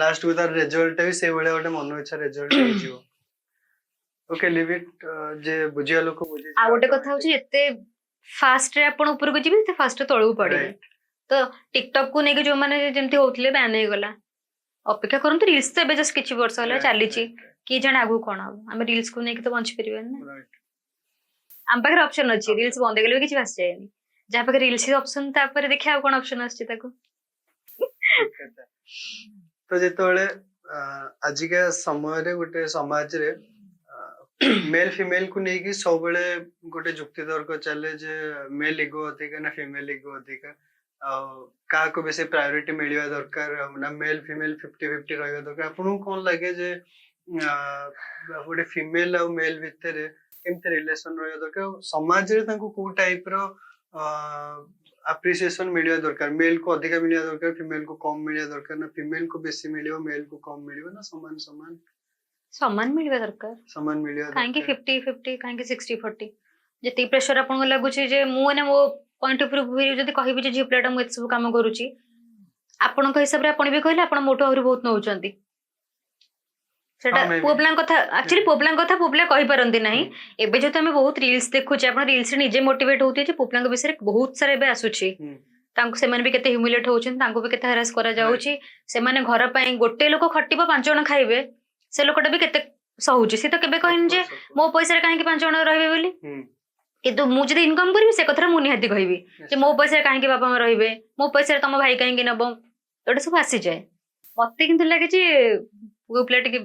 ଲାଷ୍ଟକୁ ତାର ରେଜଲ୍ଟ ବି ସେଇଭଳିଆ ଗୋଟେ ମନ ଇଚ୍ଛା ରେଜଲ୍ଟ ହେଇଯିବ। ଓକେ, ଲିଭ୍ ଇଟ୍, ଯେ ବୁଝିବା ଲୋକ ବୁଝିଯିବେ। ଆଉ ଗୋଟେ କଥା ହଉଛି, ଯେତେ ଫାଷ୍ଟ ରେ ଆପଣ ଉପରକୁ ଯିବେ, ସେତେ ଫାଷ୍ଟ ତଳକୁ ପଡିବେ। ତ ଟିକଟକ୍ କୁ ନେଇକି ଯୋଉମାନେ ଯେମିତି ହଉଥିଲେ, ବ୍ୟାନ୍ ହେଇଗଲା। ଅପେକ୍ଷା କରନ୍ତୁ। ରିଲ୍ସ ତ ଏବେ ଜଷ୍ଟ କିଛି ବର୍ଷ ହେଲା ଚାଲିଛି। କିଏ ଜାଣେ ଆଗକୁ କଣ ହବ? ଆମେ ରିଲ୍ସ କୁ ନେଇକି ତ ବଞ୍ଚି ପାରିବାନି ନା। ଆମ ପାଖରେ ଅପସନ ଅଛି, ରିଲ୍ସ ବନ୍ଦ ହେଇଗଲେ ବି କିଛି ଭାସି ଯାଏନି। ଯାହା ପାଖରେ ରିଲ୍ସ ଅପସନ, ତାପରେ ଦେଖିବା ଆଉ କଣ ଅପସନ ଆସୁଛି ତାକୁ। ଠିକ କଥା। ତ ଯେତେବେଳେ ଆଜିକା ସମୟରେ ଗୋଟେ ସମାଜରେ ମେଲ ଫିମେଲ କୁ ନେଇକି ସବୁବେଳେ ଗୋଟେ ଯୁକ୍ତି ତର୍କ ଚାଲେ ଯେ ମେଲ ଇଗୋ ଅଧିକା ନା ଫିମେଲ ଇଗୋ ଅଧିକା, ଆଉ କାହାକୁ ବେଶୀ ପ୍ରାୟୋରିଟି ମିଳିବା ଦରକାର, ଆଉ ନା ମେଲ ଫିମେଲ 50-50 ରହିବା ଦରକାର। ଆପଣଙ୍କୁ କଣ ଲାଗେ ଯେ ଗୋଟେ ଫିମେଲ ଆଉ ମେଲ ଭିତରେ କେମିତି ରିଲେସନ ରହିବା ଦରକାର, ଆଉ ସମାଜରେ ତାଙ୍କୁ କୋଉ ଟାଇପ ର ଆପ୍ରିସିଏସନ ମିଳିବା ଦରକାର? ମେଲ କୁ ଅଧିକା ମିଳିବା ଦରକାର, ଫିମେଲ କୁ କମ ମିଳିବା ଦରକାର, ନା ଫିମେଲ କୁ ବେଶୀ ମିଳିବ, ମେଲ କୁ କମ ମିଳିବ, ନା ସମାନ ସମାନ? ସମାନ ମିଳିବା ଦରକାର। ସମାନ ମିଳିବା କାହିଁକି ଦରକାର। 50-50 କାହିଁକି? 60-40। ଯେତିକି ପ୍ରେସର ଆପଣଙ୍କୁ ଲାଗୁଛି ଯେ ମୁଁ ଏଇନା ମୋ ପଏଣ୍ଟ ଅଫ ଭ୍ୟୁ ଯଦି କହିବି ଯେ ଝିଅ ପିଲାଟା, ମୁଁ ଏତେ ସବୁ କାମ କରୁଛି, ଆପଣଙ୍କ ହିସାବରେ ଆପଣ ବି କହିଲେ ଆପଣ ମୋଠୁ ଆହୁରି ବହୁତ ନଉଛନ୍ତି। ସେଟା ହଁ, maybe. ପୁଅ ପିଲାଙ୍କ କଥା, ଆକ୍ଚୁଆଲି ପୁଅ ପିଲାଙ୍କ କଥା ପୁଅ ପିଲା କହିପାରନ୍ତି ନାହିଁ। ଏବେ ଯେହେତୁ ଆମେ ବହୁତ ରିଲ୍ସ ଦେଖୁଛେ, ଆପଣ ରିଲ୍ସ ରେ ନିଜେ ମୋଟିଭେଟ ହଉଥିବେ ଯେ ପୁଅ ପିଲାଙ୍କ ବିଷୟରେ ବହୁତ ସାରା ଏବେ ଆସୁଛି। ତାଙ୍କୁ ସେମାନେ ବି କେତେ ହ୍ୟୁମିଲେଟ ହଉଛନ୍ତି, ତାଙ୍କୁ ବି କେତେ ହାରାସ କରାଯାଉଛି। ସେମାନେ ଘର ପାଇଁ ଗୋଟେ ଲୋକ ଖଟିବ, ପାଞ୍ଚ ଜଣ ଖାଇବେ, ସେ ଲୋକଟା ବି କେତେ ସହୁଛି। ସେ ତ କେବେ କହିନି ଯେ Of course, of course. ମୋ ପଇସାରେ କାହିଁକି ପାଞ୍ଚ ଜଣ ରହିବେ ବୋଲି। କିନ୍ତୁ ମୁଁ ଯଦି ଇନକମ କରିବି, ସେ କଥାରେ ମୁଁ ନିହାତି କହିବି ଯେ ମୋ ପଇସାରେ କାହିଁକି ବାପା ମା ରହିବେ, ମୋ ପଇସାରେ ତମ ଭାଇ କାହିଁକି ନବ। ଏଗୁଡ଼ା ସବୁ ଆସିଯାଏ। ମତେ କିନ୍ତୁ ଲାଗେ ଯେ ପୁଅ ପିଲା ଟିକେ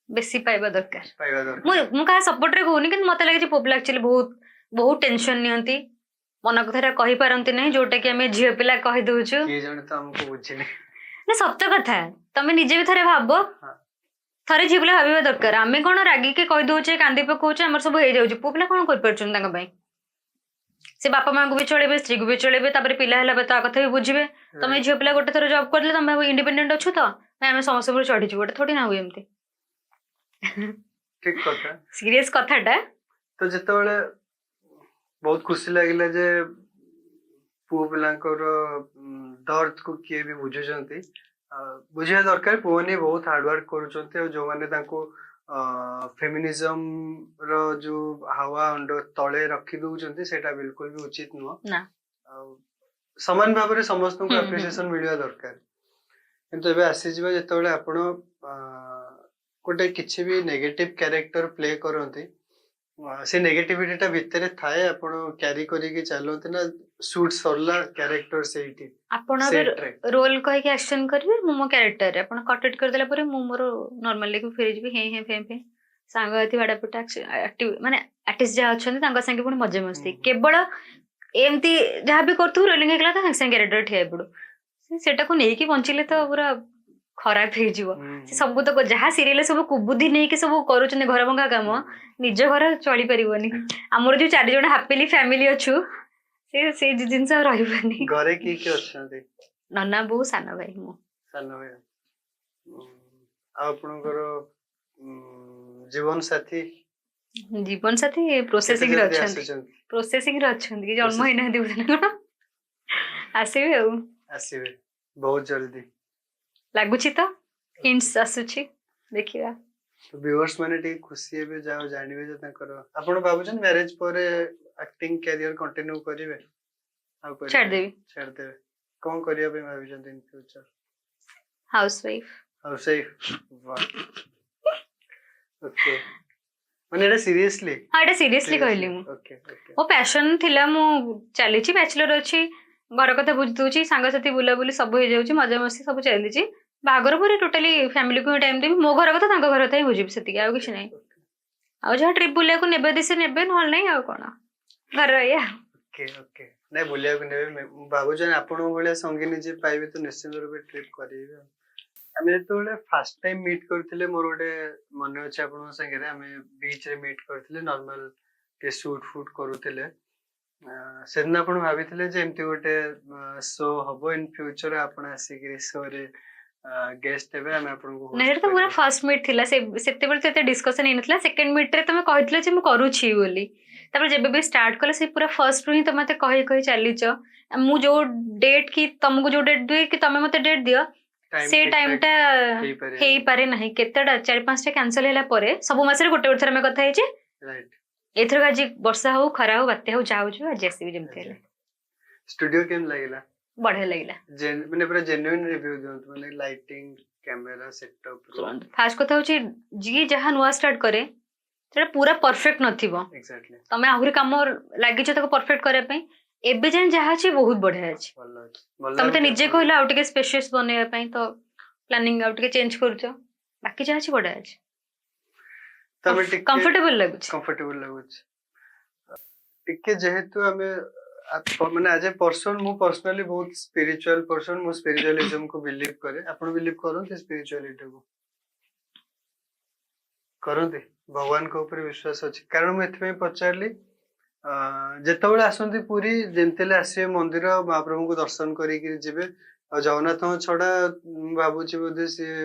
ବେଶୀ ପାଇବା ଦରକାର। ପାଇବା ଦରକାର। ମୁଁ କାହା ସପୋର୍ଟରେ କହୁନି, କିନ୍ତୁ ମତେ ଲାଗେ ଯେ ପୁଅ ପିଲା ଆକ୍ଚୁଆଲି ବହୁତ ବହୁତ ଟେନସନ ନିଅନ୍ତି, ମନ କଥାଟା କହିପାରନ୍ତି ନାହିଁ, ଯୋଉଟା କି ଆମେ ଝିଅ ପିଲା କହିଦଉଛୁ। କିଏ ଜଣେ ତ ଆମକୁ ବୁଝିଲେ। ନା, ସତ କଥା। ତମେ ନିଜେ ବି ଥରେ ଭାବ। ଥରେ ଝିଅ ପିଲା ଭାବିବା ଦରକାର। ଆମେ କଣ ରାଗିକି କହିଦଉଛେ, କାନ୍ଦି ପକଉଛେ, ଆମର ସବୁ ହେଇଯାଉଛି। ପୁଅ ପିଲା କଣ କରିପାରୁଛନ୍ତି ତାଙ୍କ ପାଇଁ? ସେ ବାପା ମାଙ୍କୁ ବି ଚଳେଇବେ, ସ୍ତ୍ରୀକୁ ବି ଚଳେଇବେ, ତାପରେ ପିଲା ହେଲା ପରେ ତା କଥା ବି ବୁଝିବେ। ତମେ ଝିଅ ପିଲା ଗୋଟେ ଥର ଜବ୍ କରିଦେଲେ ତମେ ଭାବ ଇଣ୍ଡିପେଣ୍ଡେଣ୍ଟ ଅଛୁ ତ, ନାଇଁ, ଆମେ ସମସ୍ତଙ୍କୁ ଚଢିଯିବୁ। ଗୋଟେ ଥୋଡି ନା ହୁଏ ଏମିତି। ଠିକ କଥା। ସିରିୟସ କଥାଟା। ତ ଯେତେବେଳେ ବହୁତ ଖୁସି ଲାଗିଲା ଯେ ପୁଅ ପିଲାଙ୍କର ଦର୍ଦକୁ କିଏ ବି ବୁଝୁଛନ୍ତି। ବୁଝିବା ଦରକାର, ପୁଅମାନେ ବହୁତ ହାର୍ଡୱାର୍କ କରୁଛନ୍ତି ଆଉ ଯୋଉମାନେ ତାଙ୍କୁ ଫେମିନିଜମ ର ଯୋଉ ହାୱା ଅଣ୍ଡର ତଳେ ରଖି ଦଉଛନ୍ତି, ସେଇଟା ବିଲକୁଲ ବି ଉଚିତ ନୁହଁ। ନା। ଆଉ ସମାନ ଭାବରେ ସମସ୍ତଙ୍କୁ ହୁଁ, ହୁଁ। ଆପ୍ରିସିଏସନ ମିଳିବା ଦରକାର। କିନ୍ତୁ ଏବେ ଆସିଯିବା, ଯେତେବେଳେ ଆପଣ ଗୋଟେ କିଛି ବି ନେଗେଟିଭ କ୍ୟାରେକ୍ଟର ପ୍ଲେ କରନ୍ତି, ସେ ନେଗେଟିଭିଟିଟା ଭିତରେ ଥାଏ, ଆପଣ କ୍ୟାରି କରିକି ଚାଲନ୍ତି ନା ସୁଟ୍ ସରିଲା, କ୍ୟାରେକ୍ଟର ସେଇଠି ଆପଣ ଏବେ ସେଟ୍ରେ? ରୋଲ କହିକି ଆକ୍ସନ କରିବେ, ମୁଁ ମୋ କ୍ୟାରେକ୍ଟରରେ। ଆପଣ କଟ୍ କରିଦେଲା ପରେ ମୁଁ ମୋର ନର୍ମାଲି ଫେରିଯିବି। ହେଁ ହେଁ ଫେଁ ଫେଁ, ସାଙ୍ଗସାଥି, ବାଡାପିଟା, ଆକ୍ଟିଭ ମାନେ ଆର୍ଟିଷ୍ଟ ଯାହା ଅଛନ୍ତି ତାଙ୍କ ସାଙ୍ଗେ ପୁଣି ମଜା ମସ୍ତି। କେବଳ ଏମିତି ଯାହା ବି କରୁଥିବୁ, ରୋଲିଂ ହେଇଗଲା ତ ସାଙ୍ଗେ ସାଙ୍ଗେ କ୍ୟାରେକ୍ଟର ଠିଆ ପଡୁ। ସେଟାକୁ ନେଇକି ବଞ୍ଚିଲେ ତ ପୁରା ଖରାପ ହେଇଯିବ। ସେ ସବୁ ତ ଯାହା ସିରିଏଲ ସବୁ କୁବୁଦ୍ଧି ନେଇକି ସବୁ କରୁଛନ୍ତି, ଘର ଭଙ୍ଗା କାମ, ନିଜ ଘର ଚଳିପାରିବନି। ଆମର ଯୋଉ ଚାରି ଜଣ ହାପିଲି ଫ୍ୟାମିଲି ଅଛୁ, ସେ ସେଇ ଜିନିଷ ଆଉ ରହିବନି। ଘରେ କିଏ କିଏ ଅଛନ୍ତି? ନନା, ବୋଉ, ସାନ ଭାଇ, ମୁଁ। ସାନ ଭାଇ। ଆଉ ଆପଣଙ୍କର ଜୀବନ ସାଥୀ? ଜୀବନ ସାଥୀ କେତେ ପ୍ରୋସେସିଂ ରେ ଜଲଦି ଅଛନ୍ତି। ଆସୁଛନ୍ତି? ପ୍ରୋସେସିଂ ରେ ଅଛନ୍ତି କି ଜନ୍ମ Processing। ହେଇନାହାନ୍ତି ବୋଧେ ନା କଣ, ଆସିବେ ଆଉ। ଆସିବେ ବହୁତ ଜଲଦି। ଲାଗୁଛି ତ ହିଣ୍ଟସ ଆସୁଛି, ଦେଖିବା। ଭିଉଅର୍ସ ମାନେ ଟିକେ ଖୁସି ହେବେ ଯାହା ଜାଣିବେ ଯେ ତାଙ୍କର। ଆପଣ ଭାବୁଛନ୍ତି ମ୍ୟାରେଜ ପରେ ଆକ୍ଟିଂ କ୍ୟାରିୟର କଣ୍ଟିନ୍ୟୁ କରିବେ ଆଉ କରିବେନି? ଛାଡ଼ିଦେବି। ଛାଡ଼ିଦେବେ। କଣ କରିବା ପାଇଁ ଭାବିଛନ୍ତି ଇନ ଫ୍ୟୁଚର? House wife. ଆଉ ସେଇ, ଓକେ, ମାନେ ଏଇଟା ସିରିୟସଲି? ହଁ, ଏଇଟା ସିରିୟସଲି କହିଲି ମୁଁ। ଓକେ ଓକେ ମୋ ପ୍ୟାସନ ଥିଲା, ମୁଁ ଚାଲିଛି, ବ୍ୟାଚଲର ଅଛି, ଘର କଥା ବୁଝି ଦଉଛି, ସାଙ୍ଗସାଥି ବୁଲାବୁଲି ସବୁ ହେଇଯାଉଛି, ମଜାମସ୍ତି ସବୁ ଚାଲିଛି। ବାହାଘର ପରେ ଟୋଟାଲି ଫ୍ୟାମିଲିକୁ ହିଁ ଟାଇମ୍ ଦେବି। ମୋ ଘର କଥା, ତାଙ୍କ ଘର କଥା ହିଁ ବୁଝିବି, ସେତିକି, ଆଉ କିଛି ନାହିଁ। ଆଉ ଯାହା ଟ୍ରିପ୍ ବୁଲିବାକୁ ନେବେ ଯଦି ସେ ନେବେ, ନହେଲେ ନାହିଁ। ଆଉ କଣ ଘର ଏଇଆ। ଓକେ ଓକେ ନାଇଁ, ବୁଲିବାକୁ ନେବେ। ମୁଁ ଭାବୁଛି ଆପଣଙ୍କ ଭଳିଆ ସଙ୍ଗିନୀ ଯିଏ ପାଇବେ ତ ନିଶ୍ଚିନ୍ତ ରୂପେ ଟ୍ରିପ୍ କରିବେ। ଆଉ ଆମେ ଯେତେବେଳେ ଫାର୍ଷ୍ଟ ଟାଇମ ମିଟ୍ କରିଥିଲେ, ମୋର ଗୋଟେ ମନେ ଅଛି, ଆପଣଙ୍କ ସାଙ୍ଗରେ ଆମେ ବିଚ୍ ରେ ମିଟ୍ କରିଥିଲେ, ନର୍ମାଲ ଟିକେ ସୁଟ୍ ଫୁଟ୍ କରୁଥିଲେ। ସେଦିନ ଆପଣ ଭାବିଥିଲେ ଯେ ଏମିତି ଗୋଟେ ଶୋ ହବ ଇନ ଫ୍ୟୁଚର, ଆପଣ ଆସିକିରି ଶୋରେ ଗେଷ୍ଟ ହେବେ, ଆମେ ଆପଣଙ୍କୁ ନା, host ସେଇଟା ତ ପୁରା କରିବୁ? ଫାର୍ଷ୍ଟ ମିଟ୍ ଥିଲା। ସେ ସେତେବେଳେ ତ ଏତେ ଡିସ୍କସନ ହେଇନଥିଲା। ସେକେଣ୍ଡ ମିଟ୍ ରେ ତମେ କହିଥିଲ ଯେ ମୁଁ କରୁଛି ବୋଲି। ତାପରେ ଯେବେ ବି ଷ୍ଟାର୍ଟ କଲେ, ସେ ପୁରା ଫାର୍ଷ୍ଟ ରୁ ହିଁ ତମେ ମତେ କହି କହି ଚାଲିଛ। ମୁଁ ଯୋଉ ଡେଟ୍ କି ତମକୁ ଯୋଉ ଡେଟ୍ ଦିଏ କି ତମେ ମତେ ଡେଟ୍ ଦିଅ, Time ସେ ଠିକ୍ ଟାଇମ ଠାକ୍ ଟା ହେଇପାରେନି। ହେଇପାରେ ନାହିଁ। କେତେଟା, ଚାରି ପାଞ୍ଚଟା କ୍ୟାନସଲ ହେଲା ପରେ, ସବୁ ମାସରେ ଗୋଟେ ଗୋଟେ ଥର ଆମେ କଥା ହେଇଛେ। ଏଥରକ ଆଜି ବର୍ଷା ହଉ, ଖରା ହଉ, ବାତ୍ୟା ହଉ, ଯାହା ହଉଛି ହଉ, ଆଜି ଆସିବି ଯେମିତି ହେଲେ। ଷ୍ଟୁଡିଓ କେମିତି ଲାଗିଲା? ବଢିଆ ଲାଗିଲା। ମାନେ ପୁରା ଜେନ୍ୟୁଇନ ରିଭ୍ୟୁ ଦିଅନ୍ତୁ, ମାନେ ଲାଇଟିଂ, କ୍ୟାମେରା ସେଟଅପ୍। ଫାର୍ଷ୍ଟ କଥା ହଉଛି, ଯିଏ ଯାହା ନୂଆ ଷ୍ଟାର୍ଟ କରେ ସେଟା ପୁରା ପରଫେକ୍ଟ ନଥିବ। ତମେ ଆହୁରି କାମ ଲାଗିଛ ତାକୁ ପରଫେକ୍ଟ କରିବା ପାଇଁ। ଏବେ ଯାଏଁ ଯାହା ଅଛି ବହୁତ ବଢିଆ ଅଛି। ଭଲ ଅଛି, ଭଲ ତମେ ତ ଲାଗୁଛି ନିଜେ ଆପଣଙ୍କୁ? କହିଲ ଆଉ ଟିକେ ସ୍ପେସିୟସ୍ ବନେଇବା ପାଇଁ, ତ ପ୍ଲାନିଂ ଆଉ ଟିକେ ଚେଞ୍ଜ କରୁଛ। ବାକି ଯାହା ଅଛି ବଢିଆ ଅଛି। ତମେ ଟିକେ କମ୍ଫର୍ଟେବଲ ଲାଗୁଛି। କମ୍ଫର୍ଟେବଲ ଲାଗୁଛି ଟିକେ। ଯେହେତୁ ଆମେ ମାନେ ଆଜ ଏ ପର୍ସନ, ମୁଁ ପର୍ସନାଲି ବହୁତ ସ୍ପିରିଚୁଆଲ ପର୍ସନ, ମୁଁ ସ୍ପିରିଚୁଆଲିଜମ କୁ ବିଲିଭ କରେ। ଆପଣ ବିଲିଭ କରନ୍ତି ସ୍ପିରିଚୁଆଲିଟିକୁ? କରନ୍ତି? ଭଗବାନଙ୍କ ଉପରେ ବିଶ୍ୱାସ ଅଛି? କାରଣ ମୁଁ ଏଥିପାଇଁ ପଚାରିଲି, ଯେତେବେଳେ ଆସନ୍ତି ପୁରୀ, ଯେମିତି ହେଲେ ଆସିବେ ମନ୍ଦିର, ମହାପ୍ରଭୁଙ୍କୁ ଦର୍ଶନ କରିକି ଯିବେ। ଆଉ ଜଗନ୍ନାଥଙ୍କ ଛଡା ମୁଁ ଭାବୁଛି ବୋଧେ ସିଏ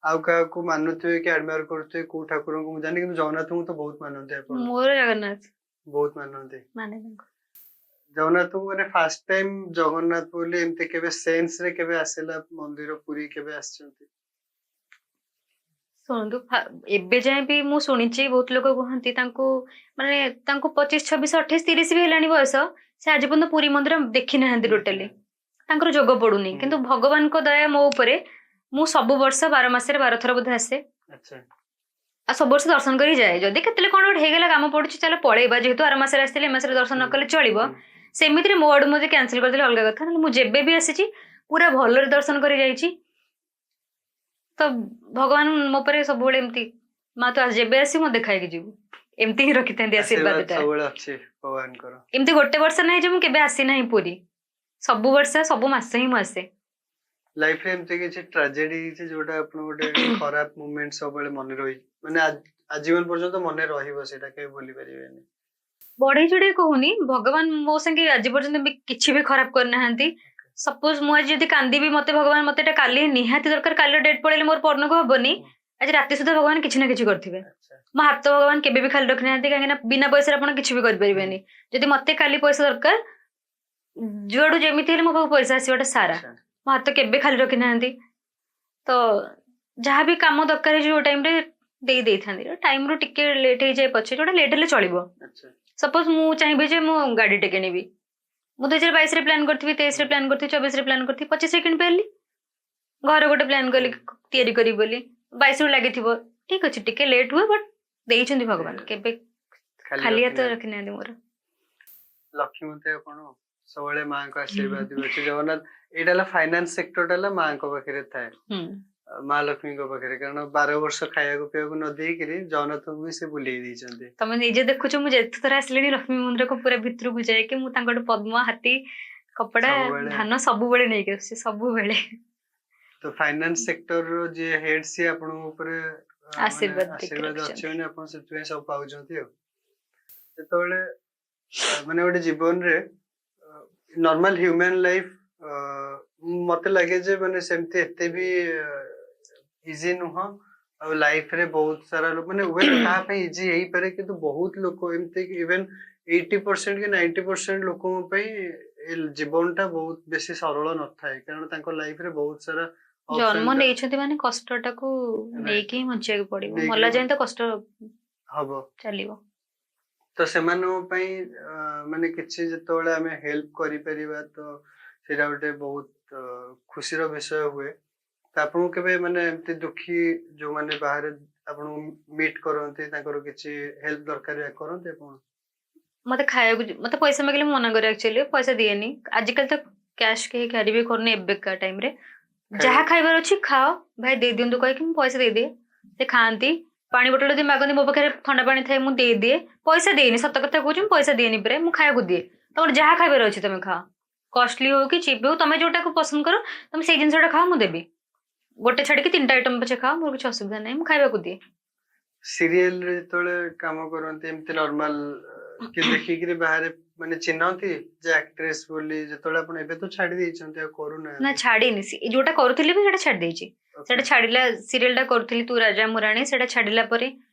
ଆଉ କାହାକୁ ମାନୁଥିବେ କି ଆଡମାୟାର କରୁଥିବେ, କୋଉ ଠାକୁରଙ୍କୁ ମୁଁ ଜାଣିନି, କିନ୍ତୁ ଜଗନ୍ନାଥଙ୍କୁ ତ ବହୁତ ମାନନ୍ତି ଆପଣ। ମୋର ଜଗନ୍ନାଥ। ବହୁତ ମାନନ୍ତି। ମାନେ ତାଙ୍କୁ। ଜଗନ୍ନାଥଙ୍କୁ ମାନେ ଫାର୍ଷ୍ଟ ଟାଇମ ଜଗନ୍ନାଥ ବୋଲି ଏମିତି କେବେ ସେନ୍ସ ରେ କେବେ ଆସିଲା? ମନ୍ଦିର ପୁରୀ କେବେ ଆସିଛନ୍ତି? ଶୁଣନ୍ତୁ, ଏବେ ଯାଏଁ ବି ମୁଁ ଶୁଣିଛି ବହୁତ ଲୋକ କୁହନ୍ତି ତାଙ୍କୁ, ମାନେ ତାଙ୍କୁ 25, 26, 28, 30 ବି ହେଲାଣି ବୟସ, ସେ ଆଜି ପର୍ଯ୍ୟନ୍ତ ପୁରୀ ମନ୍ଦିର ଦେଖି ନାହାନ୍ତି ଟୋଟାଲି, ତାଙ୍କର ଯୋଗ ପଡୁନି। କିନ୍ତୁ ଭଗବାନଙ୍କ ଦୟା ମୋ ଉପରେ, ମୁଁ ସବୁ ବର୍ଷ 12 ମାସରେ 12 ଥର ବୋଧେ ଆସେ। ଆଉ ସବୁ ବର୍ଷ ଦର୍ଶନ କରି ଯାଏ। ଯଦି କେତେବେଳେ କଣ ଗୋଟେ ହେଇଗଲା, କାମ ପଡୁଛି, ଚାଲ ପଳେଇବା, ଯେହେତୁ ଆର ମାସରେ ଆସିଥିଲେ ଏ ମାସରେ ଦର୍ଶନ ନ କଲେ ଚଳିବ। ସେମିତିରେ ମୋ ଆଡୁ ମୋତେ କ୍ୟାନସଲ କରିଦେଲେ ଅଲଗା କଥା, ନହେଲେ ମୁଁ ଯେବେ ବି ଆସିଛି ପୁରା ଭଲରେ ଦର୍ଶନ କରି ଯାଇଛି। ତ ଭଗବାନ ମୋ ଉପରେ ସବୁବେଳେ ଏମିତି, ମା ତୁ ଯେବେ ଆସିବୁ ମତେ ଦେଖାଇକି ଯିବୁ, ଏମିତି ହିଁ ରଖିଥାନ୍ତି ଆଶୀର୍ବାଦ ଆଶୀର୍ବାଦଟା। ସବୁବେଳେ ଅଛି ଭଗବାନଙ୍କର। ଏମିତି ଗୋଟେ ବର୍ଷ ନାହିଁ ଯେ ମୁଁ କେବେ ଆସିନାହିଁ ପୁରୀ। ସବୁ ବର୍ଷ, ସବୁ ମାସ ହିଁ ମୁଁ ଆସେ। ଲାଇଫରେ ଏମିତି କିଛି ଟ୍ରାଜେଡି ହେଇଛି ଯୋଉଟା ଆପଣ ଗୋଟେ ଖରାପ ମୁମେଣ୍ଟ ସବୁବେଳେ ମନେ ରହି, ମାନେ ଆଜୀବନ ପର୍ଯ୍ୟନ୍ତ ମନେ ରହିବ, ସେଇଟା କେବେ ଭୁଲି ପାରିବେନି? ବଢେଇ ଚଢେଇ କହୁନି, ଭଗବାନ ମୋ ସାଙ୍ଗେ ଆଜି ପର୍ଯ୍ୟନ୍ତ ବି କିଛି ବି ଖରାପ କରିନାହାନ୍ତି। ସପୋଜ ମୁଁ ଆଜି ଯଦି କାନ୍ଦିବି, ମତେ ଭଗବାନ, ମତେ ଏଟା କାଲି ନିହାତି ଦରକାର, କାଲି ଡେଟ୍ ପଳେଇଲେ ମୋର ପରଦିନକୁ ହବନି, ଆଜି ରାତି ସୁଦ୍ଧା ଭଗବାନ କିଛି ନା କିଛି କରିଥିବେ। ମୋ ହାତ ଭଗବାନ କେବେ ବି ଖାଲି ରଖିନାହାନ୍ତି। କାହିଁକି ନା ବିନା ପଇସାରେ ଆପଣ କିଛି ବି କରିପାରିବେନି। ଯଦି ମତେ କାଲି ପଇସା ଦରକାର, ଯୁଆଡୁ ଯେମିତି ହେଲେ ମୋ ପାଖକୁ ପଇସା ଆସିବାଟା ସାରା। ମୋ ହାତ କେବେ ଖାଲି ରଖିନାହାନ୍ତି। ତ ଯାହା ବି କାମ ଦରକାର ହେଇଯିବ, ଟାଇମରେ ଦେଇ ଦେଇଥାନ୍ତି। ଟାଇମରୁ ଟିକେ ଲେଟ୍ ହେଇଯାଏ ପଛେ, ଯୋଉଟା ଲେଟ୍ ହେଲେ ଚଳିବ। ସପୋଜ ମୁଁ ଚାହିଁବି ଯେ ମୁଁ ଗାଡିଟେ କିଣିବି, ମୁଁ 2022ରେ ପ୍ଲାନ୍ କରିଥିବି, 23ରେ ପ୍ଲାନ୍ କରିଥିବି, 24ରେ ପ୍ଲାନ୍ କରିଥିବି, 25ରେ କିଣିପାରିଲି। ଘର ଗୋଟେ ପ୍ଲାନ୍ କଲି ତିଆରି କରିବି ବୋଲି, 22ରୁ ଲାଗିଥିବ। ଠିକ ଅଛି, ଟିକେ ଲେଟ୍ ହୁଏ, ବଟ୍ ଦେଇଛନ୍ତି ଭଗବାନ, କେବେ ଖାଲି ହାତ ରଖିନାହାନ୍ତି। ରଖିନାହାନ୍ତି ମୋର। ଲକ୍ଷ୍ମୀମତୀ ଆପଣ, ସବୁବେଳେ ମାଙ୍କ ଆଶୀର୍ବାଦ ବି ଅଛି। ଜଗନ୍ନାଥ, ଏଇଟା ହେଲା ଫାଇନାନ୍ସ ସେକ୍ଟରଟା ହେଲା ମାଙ୍କ ପାଖରେ ଥାଏ, ମା ଲକ୍ଷ୍ମୀଙ୍କ ପାଖରେ। କାରଣ 12 ବର୍ଷ ଖାଇବାକୁ ପିଇବାକୁ ନ ଦେଇକିରି ଜଗନ୍ନାଥଙ୍କୁ ବି ସେ ବୁଲେଇ ଦେଇଛନ୍ତି। ତମେ ନିଜେ ଦେଖୁଛ, ମୁଁ ଯେତେ ଥର ଆସିଲିଣି ଲକ୍ଷ୍ମୀ ମନ୍ଦିରକୁ ପୁରା ଭିତରକୁ ଯାଇକି ମୁଁ ତାଙ୍କଠୁ ପଦ୍ମ, ହାତୀ, କପଡା, ସବୁବେଳେ। ଧାନ ସବୁବେଳେ ନେଇକି ଆସୁଛି, ସବୁବେଳେ। ତ ଫାଇନାନ୍ସ ସେକ୍ଟର ର ଯିଏ ହେଡ୍, ସିଏ ଆପଣଙ୍କ ଉପରେ ମାନେ ଆଶୀର୍ବାଦ ଦେଇକି ଆଶୀର୍ବାଦ ଅଛି। ରଖିଛନ୍ତି। ମାନେ ଆପଣ ସେଥିପାଇଁ ସବୁ ପାଉଛନ୍ତି। ଆଉ ଯେତେବେଳେ ମାନେ ଗୋଟେ ଜୀବନରେ ନର୍ମାଲ ହ୍ୟୁମାନ ଲାଇଫ ମତେ ଲାଗେ ଯେ ମାନେ ସେମିତି ଏତେ ବି ଇଜି ନୁହଁ। ଆଉ ଲାଇଫରେ ବହୁତ ସାରା ଲୋକ, ମାନେ ହୁଏତ କାହା ପାଇଁ ଇଜି ହେଇପାରେ, କିନ୍ତୁ ବହୁତ ଲୋକ ଏମିତି ଇଭେନ 80% କି 90% ଲୋକଙ୍କ ପାଇଁ ଏ ଜୀବନଟା ବହୁତ ବେଶୀ ସରଳ ନଥାଏ, କାରଣ ତାଙ୍କ ଲାଇଫରେ ବହୁତ ସାରା ups and ଜନ୍ମ down ନେଇଛନ୍ତି ମାନେ କଷ୍ଟଟାକୁ ନେଇକି ହିଁ ବଞ୍ଚିବାକୁ ପଡିବ। ନେଇକି ମଲା ଯାଏଁ ତ କଷ୍ଟ ହବ। ଚାଲିବ। ତ ସେମାନଙ୍କ ପାଇଁ ମାନେ କିଛି ଯେତେବେଳେ ଆମେ ହେଲ୍ପ କରିପାରିବା, ତ ସେଇଟା ଗୋଟେ ବହୁତ ଖୁସିର ବିଷୟ ହୁଏ। ତ ଆପଣଙ୍କୁ କେବେ ମାନେ ଏମିତି ଦୁଃଖୀ ଯୋଉମାନେ ବାହାରେ ଆପଣଙ୍କୁ ମିଟ୍ କରନ୍ତି, ତାଙ୍କର କିଛି ହେଲ୍ପ ଦରକାର କରନ୍ତି ଆପଣ? ମତେ ଖାଇବାକୁ, ମତେ ପଇସା ମାଗିଲେ ମୁଁ ମନା କରେ। ଆକ୍ଚୁଆଲି ପଇସା ଦିଏନି। ଆଜିକାଲି ତ କ୍ୟାଶ କେହି କ୍ୟାରି ବି କରୁନି ଏବେକା ଟାଇମରେ। ଯାହା ଖାଇବାର ଅଛି ଖାଅ ଭାଇ, ଦେଇ ଦିଅନ୍ତୁ କହିକି ମୁଁ ପଇସା ଦେଇଦିଏ, ସେ ଖାଆନ୍ତି। ପାଣି ବୋଟଲ ଯଦି ମାଗନ୍ତି, ମୋ ପାଖରେ ଥଣ୍ଡା ପାଣି ଥାଏ, ମୁଁ ଦେଇଦିଏ। ପଇସା ଦେଇନି, ସତ କଥା କହୁଛି, ମୁଁ ପଇସା ଦିଏନି ପ୍ରାୟ। ମୁଁ ଖାଇବାକୁ ଦିଏ, ତମର ଯାହା ଖାଇବାର ଅଛି ତମେ ଖାଅ। କଷ୍ଟଲି ହଉ କି ଚିପ୍ ହଉ, ତମେ ଯୋଉଟାକୁ ପସନ୍ଦ କର ତମେ ସେଇ ଜିନିଷଟା ଖାଅ, ମୁଁ ଦେବି। ଗୋଟେ ଛାଡିକି ତିନିଟା ଆଇଟମ ପଛେ ଖାଅ, ମୋର କିଛି ଅସୁବିଧା ନାହିଁ। ମୁଁ ଖାଇବାକୁ ଦିଏ। ସିରିଏଲରେ ଯେତେବେଳେ କାମ କରନ୍ତି, ଏମିତି ନର୍ମାଲ କି ଦେଖିକିରି ବାହାରେ ମାନେ ଚିହ୍ନନ୍ତି ଯେ ଆକ୍ଟ୍ରେସ ବୋଲି? ଯେତେବେଳେ ଆପଣ ଏବେ ତ ଛାଡି ଦେଇଛନ୍ତି, ଆଉ ନା। କରୁନାହାନ୍ତି? ଛାଡିନି। ଯୋଉଟା କରୁଥିଲି ବି ସେଟା ଛାଡି ଦେଇଛି। ସେଟା ଛାଡିଲା, ସିରିଏଲ ଟା କରୁଥିଲି ତୁ ରାଜା ମୁଁ ରାଣୀ, ସେଟା ଛାଡିଲା ପରେ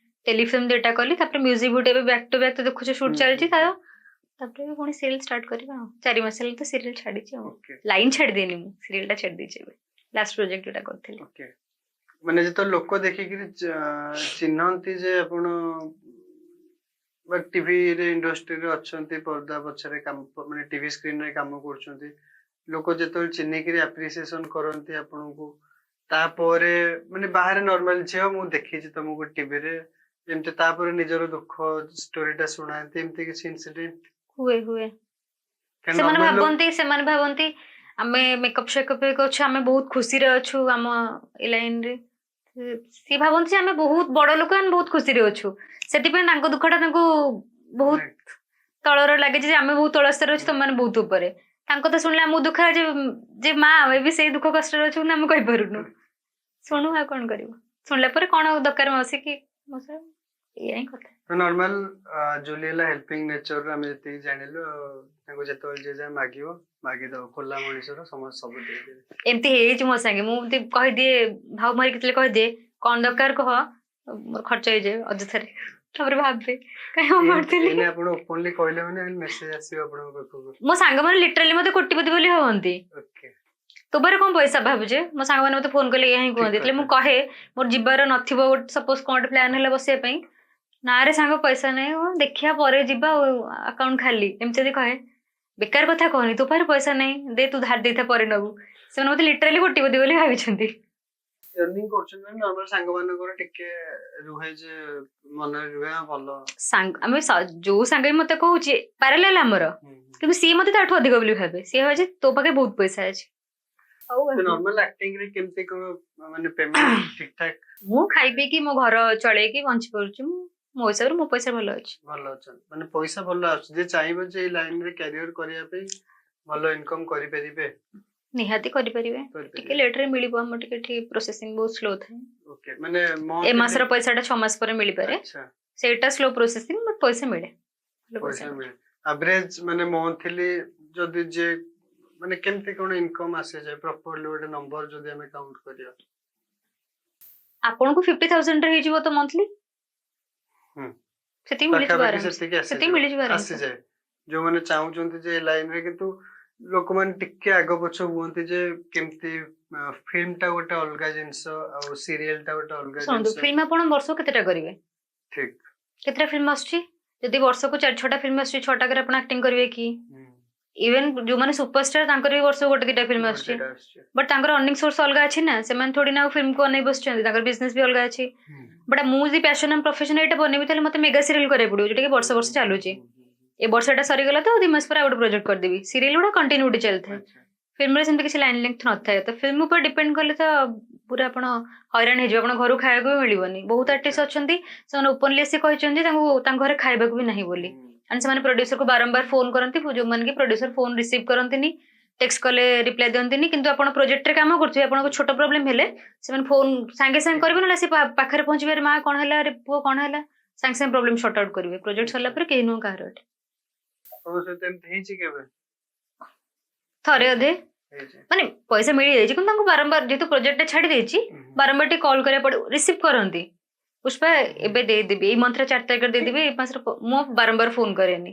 ଟେଲିଫିଲ୍ମ ଦିଟା କଲି, ତାପରେ ମ୍ୟୁଜିକ ଭିଡିଓ। ଏବେ ବ୍ୟାକ୍ ଟୁ ବ୍ୟାକ୍ ତ ଦେଖୁଛ ସୁଟ୍ ଚାଲିଛି ତାର। ତାପରେ ବି ପୁଣି ସିରିଏଲ ଷ୍ଟାର୍ଟ କରିବା। ଆଉ 4 ମାସ ହେଲା ତ ସିରିଏଲ ଛାଡିଛି ଆଉ। ଲାଇନ ଛାଡି ଦେଇନି ମୁଁ, ସିରିଏଲ ଟା ଛାଡି ଦେଇଛି ଏବେ, ଲାଷ୍ଟ ପ୍ରୋଜେକ୍ଟ ଯୋଉଟା କରିଥିଲି। ଓକେ, ମାନେ ଯେତେବେଳେ ଲୋକ ଦେଖିକିରି ଚିହ୍ନନ୍ତି ଯେ ଆପଣ ବା ଟିଭିରେ ଇଣ୍ଡଷ୍ଟ୍ରିରେ ଅଛନ୍ତି, ପର୍ଦ୍ଦା ପଛରେ କାମ, ମାନେ ଟିଭି ସ୍କ୍ରିନରେ କାମ କରୁଛନ୍ତି, ଲୋକ ଯେତେବେଳେ ଚିହ୍ନିକିରି ଆପ୍ରିସିଏସନ କରନ୍ତି ଆପଣଙ୍କୁ, ତାପରେ ମାନେ ବାହାରେ ନର୍ମାଲ ଝିଅ ମୁଁ ଦେଖିଛି ତମକୁ ଟିଭିରେ, ଏମିତି ତାପରେ ନିଜର ଦୁଃଖ ଷ୍ଟୋରିଟା ଶୁଣାନ୍ତି, ଏମିତି କିଛି ଇନସିଡେଣ୍ଟ? ହୁଏ ହୁଏ। ସେମାନେ ଭାବନ୍ତି, ସେମାନେ ଭାବନ୍ତି ଆମେ ମେକଅପ୍ ସେକଅପ୍ ହେଇକି ଅଛୁ, ଆମେ ବହୁତ ଖୁସିରେ ଅଛୁ ଆମ ଏ ଲାଇନରେ। ସିଏ ଭାବନ୍ତି ଯେ ଆମେ ବହୁତ ବଡ ଲୋକ, ଆମେ ବହୁତ ଖୁସିରେ ଅଛୁ। ସେଥିପାଇଁ ତାଙ୍କ ଦୁଃଖଟା ତାଙ୍କୁ ବହୁତ ତଳର ଲାଗେ ଯେ ଆମେ ବହୁତ ତଳ ସ୍ତରରେ ଅଛୁ, ତମେମାନେ ବହୁତ ଉପରେ। ତାଙ୍କ କଥା ଶୁଣିଲେ ଆମକୁ ଦୁଃଖ ଯେ ଯେ ମା, ଆମେ ବି ସେଇ ଦୁଃଖ କଷ୍ଟରେ ଅଛୁ କିନ୍ତୁ ଆମେ କହିପାରୁନୁ। ଶୁଣୁ, ଆଉ କଣ କରିବୁ? ଶୁଣିଲା ପରେ କଣ ଦରକାର ମାଉସୀ କି ମଉସା, ଏଇଆ ହିଁ କଥା। ତ ନର୍ମାଲ ଜୁଲି ହେଲା ହେଲ୍ପିଂ ନେଚର, ଆମେ ଯେତିକି ଜାଣିଲୁ। ଆଉ ତାଙ୍କୁ ଯେତେବେଳେ ଯିଏ ଯାହା ମାଗିବ ମାଗିଦବ, ଖୋଲା ମଣିଷର ସମସ୍ତେ ସବୁ ଦେଇଦେବେ। ଏମିତି ହେଇଯାଇଛି ମୋ ସାଙ୍ଗେ। ମୁଁ ଏମିତି କହିଦିଏ, ଭାଉ ମାରିକି ଯେତେବେଳେ କହିଦିଏ କଣ ଦରକାର କହ, ମୋର ଖର୍ଚ୍ଚ ହେଇଯାଏ ଅଯଥାରେ। ତାପରେ ଭାବେ କାହିଁ ମୁଁ କରିଥିଲି। ଏଇନେ ଆପଣ ଓପନଲି କହିଲେ ମାନେ ମେସେଜ ଆସିବ ଆପଣଙ୍କ ପାଖକୁ। ମୋ ସାଙ୍ଗମାନେ ଲିଟରାଲି ମତେ କୋଟିପତି ବୋଲି ଭାବନ୍ତି। ତୋ ପାଖରେ କଣ ପଇସା ଭାବୁଛେ? ମୋ ସାଙ୍ଗମାନେ ମତେ ଫୋନ କଲେ ଏଇଆ ହିଁ କୁହନ୍ତି। ଯେତେବେଳେ ମୁଁ କହେ ମୋର ଯିବାର ନଥିବ, ଗୋଟେ ସପୋଜ କଣ ଗୋଟେ ପ୍ଲାନ୍ ହେଲା ବସିବା ପାଇଁ, ନା ରେ ସାଙ୍ଗ ପଇସା ନାହିଁ, ହଁ ଦେଖିବା ପରେ ଯିବା, ଆଉ ଆକାଉଣ୍ଟ ଖାଲି, ଏମିତି ଯଦି କହେ, ବେକାର କଥା କହନି, ତୋ ପାଖରେ ପଇସା ନାହିଁ, ଦେ ତୁ ଧାର ଦେଇଥା ପରେ ନବୁ। ସେମାନେ ମତେ ଲିଟରାଲି କୋଟିପତି ବୋଲି ଭାବିଛନ୍ତି। ଅର୍ନିଂ କରୁଛନ୍ତି ମାନେ ନର୍ମାଲ ସାଙ୍ଗମାନଙ୍କର ଟିକେ ରୁହେ ଯେ ମନରେ ରୁହେ, ହଁ ଭଲ। ସାଙ୍ଗ ଆମେ ଯୋଉ ସାଙ୍ଗ ବି ମତେ କହୁଛି, ପାରାଲାଲ ଆମର, କିନ୍ତୁ ସିଏ ମତେ ତାଠୁ ଅଧିକ ବୋଲି ଭାବେ। ସିଏ ଭାବେ ଯେ ତୋ ପାଖରେ ବହୁତ ପଇସା ଅଛି। ହଉ। ନର୍ମାଲ ଆକ୍ଟିଂ ରେ କେମିତି କଣ ମାନେ ପେମେଣ୍ଟ ଠିକ ଠାକ? ମୁଁ ଖାଇ ପିଇକି ମୋ ଘର ଚଳେଇକି ବଞ୍ଚି ପାରୁଛି। ମୁଁ ମୋ ହିସାବରେ ମୋ ପଇସା ଭଲ ଅଛି। ଭଲ ଅଛନ୍ତି, ମାନେ ପଇସା ଭଲ ଆସୁଛି। ଯିଏ ଚାହିଁବ ଯେ ଏଇ ଲାଇନ ରେ କ୍ୟାରିୟର କରିବା ପାଇଁ, ଭଲ ଇନକମ କରିପାରିବେ? ନିହାତି କରିପାରିବେ। ଟିକେ କରିପାରିବେ। ଲେଟ ରେ ମିଳିବ, ଆମର ଟିକେ ଏଠି ପ୍ରୋସେସିଂ ବହୁତ ସ୍ଲୋ ଥାଏ। ଓକେ, ମାନେ ଏ ମାସର ପଇସାଟା 6 ମାସ ପରେ ମିଳିପାରେ। ସେଇଟା ସ୍ଲୋ ପ୍ରୋସେସିଂ, ବଟ୍ ପଇସା ମିଳେ, ଭଲ ପଇସା ପଇସା ମିଳେ। ମିଳେ। ଆଭରେଜ ମାନେ ମନ୍ଥଲି ଯଦି ଯିଏ ମାନେ କେମିତି କଣ ଇନକମ ଆସିଯାଏ ପ୍ରପରଲି, ଗୋଟେ ନମ୍ବର ଯଦି ଆମେ କାଉଣ୍ଟ କରିବା? ଆପଣଙ୍କୁ 50,000 ରେ ହେଇଯିବ ତ ମନ୍ଥଲି। ସେତିକି ମିଳିଯିବ ପାଖାପାଖି ଆରାମସେ। ସେତିକି ସେତିକି ଆସିଯିବ। ମିଳିଯିବ ଆରାମସେ। ଆସିଯାଏ। ଯୋଉମାନେ ଚାହୁଁଛନ୍ତି ଯେ ଏ ଲାଇନ ରେ କିନ୍ତୁ ଲୋକମାନେ ଟିକେ ଆଗ ପଛ ହୁଅନ୍ତି ଯେ କେମିତି ଫିଲ୍ମ ଟା ଗୋଟେ ଅଲଗା ଜିନିଷ ଆଉ ସିରିଏଲ ଟା ଗୋଟେ ଅଲଗା ଶୁଣନ୍ତୁ, ଜିନିଷ। ଫିଲ୍ମ ଆପଣ ବର୍ଷକୁ କେତେଟା କରିବେ? କେତେଟା ଫିଲ୍ମ ଆସୁଛି? ଯଦି ବର୍ଷକୁ ଚାରି ଛଅଟା ଫିଲ୍ମ ଆସୁଛି, ଛଅଟାକରେ ଆପଣ ଆକ୍ଟିଂ କରିବେ କି? ଇଭେନ ଯୋଉମାନେ ସୁପରଷ୍ଟାର, ତାଙ୍କର ବି ବର୍ଷକୁ ଗୋଟେ ଦିଟା ଫିଲ୍ମ ଆସୁଛି। ଦିଟା ଆସୁଛି। ବଟ୍ ତାଙ୍କର ଅର୍ନିଂ ସୋର୍ସ ଅଲଗା ଅଛି ନା। ସେମାନେ ଥୋଡି ନା ଆଉ ଫିଲ୍ମକୁ ଅନେଇ ବସିଛନ୍ତି। ତାଙ୍କର ବିଜନେସ ବି ଅଲଗା ଅଛି। ବଟ୍ ମୁଁ ଯଦି ପ୍ୟାସନ ଆଣ୍ଡ ପ୍ରଫେସନ ଏଇଟା ବନେଇବି, ତାହେଲେ ମତେ ମେଗା ସିରିଏଲ କରିବାକୁ ପଡିବ, ଯୋଉଟା କି ବର୍ଷ ବର୍ଷ ଚାଲୁଛି। ଏ ବର୍ଷଟା ସରିଗଲା ତ 2 ମାସ ପରେ ଆଉ ଗୋଟେ ପ୍ରୋଜେକ୍ଟ କରିଦେବି। ସିରିଏଲ ଗୁଡା କଣ୍ଟିନ୍ୟୁଟି ଚାଲିଥାଏ। ଫିଲ୍ମରେ ସେମିତି କିଛି ଲାଇନ ଲେନ୍ଥ ନଥାଏ। ତ ଫିଲ୍ମ ଉପରେ ଡିପେଣ୍ଡ କଲେ ତ ପୁରା ଆପଣ ହଇରାଣ ହେଇଯିବେ। ଆପଣ ଘରୁ ଖାଇବାକୁ ବି ମିଳିବନି। ବହୁତ ଆର୍ଟିଷ୍ଟ ଅଛନ୍ତି, ସେମାନେ ଓପନଲି ଆସି କହିଛନ୍ତି ତାଙ୍କୁ ତାଙ୍କ ଘରେ ଖାଇବାକୁ ବି ନାହିଁ ବୋଲି। ଆଣ୍ଡ ସେମାନେ ପ୍ରଡ୍ୟୁସରକୁ ବାରମ୍ବାର ଫୋନ କରନ୍ତି, ଯୋଉମାନେ କି ପ୍ରଡ୍ୟୁସର ଫୋନ ରିସିଭ୍ କରନ୍ତିନି, ଟେକ୍ସଟ କଲେ ରିପ୍ଲାଏ ଦିଅନ୍ତିନି। କିନ୍ତୁ ଆପଣ ପ୍ରୋଜେକ୍ଟରେ କାମ କରୁଥିବେ, ଆପଣଙ୍କ ଛୋଟ ପ୍ରୋବ୍ଲେମ ହେଲେ ସେମାନେ ଫୋନ ସାଙ୍ଗେ ସାଙ୍ଗେ କରିବେ, ନହେଲେ ସେ ପାଖରେ ପହଞ୍ଚିବେ, "ଆରେ ମା, କଣ ହେଲା? ଆରେ ପୁଅ, କଣ ହେଲା?" ସାଙ୍ଗେ ସାଙ୍ଗେ ପ୍ରୋବ୍ଲେମ ସର୍ଟ ଆଉଟ କରିବେ। ପ୍ରୋଜେକ୍ଟ ସରିଲା ପରେ କେହି ନୁହଁ କାହାର ଏଠି। ଆପଣଙ୍କ ସହିତ ଏମିତି ହେଇଛି କେବେ? ଥରେ ଅଧେ। ହେଇଛି। ମାନେ ପଇସା ମିଳିଯାଇଛି, କିନ୍ତୁ ତାଙ୍କୁ ବାରମ୍ବାର, ଯେହେତୁ ପ୍ରୋଜେକ୍ଟଟା ଛାଡି ଦେଇଛି, ବାରମ୍ବାର ଟିକେ କଲ୍ କରିବାକୁ ପଡେ। ରିସିଭ୍ କରନ୍ତି, "ପୁଷ୍ପା, ଏବେ ଦେଇଦେବି, ଏଇ ମନ୍ଥର 4 ତାରିଖରେ ଦେଇଦେବି, ଏଇ ମାସର ମୁଁ ବାରମ୍ବାର ଫୋନ କରେନି।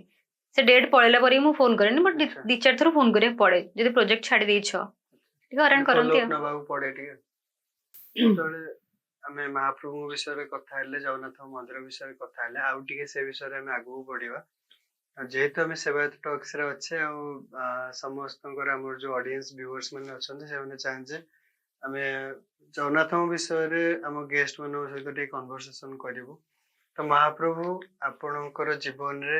ସେ ଡେଟ୍ ପଳେଇଲା ପରେ ବି ମୁଁ ଫୋନ କରେନି। ବଟ୍ ଦି ଚାରି ଥର ଫୋନ କରିବାକୁ ପଡେ। ଯଦି ପ୍ରୋଜେକ୍ଟ ଛାଡି ଦେଇଛ, ଟିକେ ହଇରାଣ କରନ୍ତି। Follow up ଆଉ ନବାକୁ ପଡେ ଟିକେ। ଯେତେବେଳେ ଆମେ ମହାପ୍ରଭୁଙ୍କ ବିଷୟରେ କଥା ହେଲେ, ଜଗନ୍ନାଥ ମନ୍ଦିର ବିଷୟରେ କଥା ହେଲେ, ଆଉ ଟିକେ ସେ ବିଷୟରେ ଆମେ ଆଗକୁ ବଢିବା। ଆଉ ଯେହେତୁ ଆମେ ସେବାୟତ ଟକ୍ସ ରେ ଅଛେ ଆଉ ସମସ୍ତଙ୍କର, ଆମର ଯୋଉ ଅଡିଏନ୍ସ ଭିଉଅର୍ସ ମାନେ ଅଛନ୍ତି, ସେମାନେ ଚାହାନ୍ତି ଯେ ଆମେ ଜଗନ୍ନାଥଙ୍କ ବିଷୟରେ ଆମ ଗେଷ୍ଟ ମାନଙ୍କ ସହିତ ଟିକେ କନଭରସେସନ କରିବୁ। ତ ମହାପ୍ରଭୁ ଆପଣଙ୍କର ଜୀବନରେ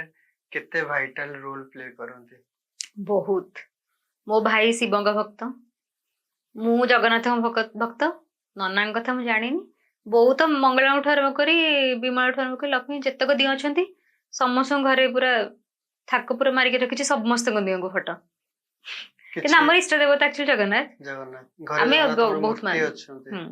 କେତେ ଭାଇଟାଲ ରୋଲ ପ୍ଲେ କରନ୍ତି? ବହୁତ। ମୋ ଭାଇ ଶିବଙ୍କ ଭକ୍ତ, ମୁଁ ଜଗନ୍ନାଥଙ୍କ ଭକ୍ତ। ନନାଙ୍କ କଥା ମୁଁ ଜାଣିନି। ବୋଉ ତ ମଙ୍ଗଳାଙ୍କଠୁ ଆରମ୍ଭ କରି, ବିମଳାଠୁ ଆରମ୍ଭ କରି ଲକ୍ଷ୍ମୀ, ଯେତେକ ଦିଅଁ ଅଛନ୍ତି, ସମସ୍ତଙ୍କ ଘରେ ପୁରା ଥାକ ପୁରା ମାରିକି ରଖିଛି ସମସ୍ତଙ୍କ ଦିଅଙ୍କୁ ଫଟୋ। କିନ୍ତୁ ଆମର ଇଷ୍ଟ ଦେବତା ଆକ୍ଚୁଆଲି ଜଗନ୍ନାଥ। ଜଗନ୍ନାଥ। ଘରେ ଆମେ ଜଗନ୍ନାଥଙ୍କର ବହୁତ ମୂର୍ତ୍ତି ମାନୁ। ଅଛନ୍ତି? ହୁଁ।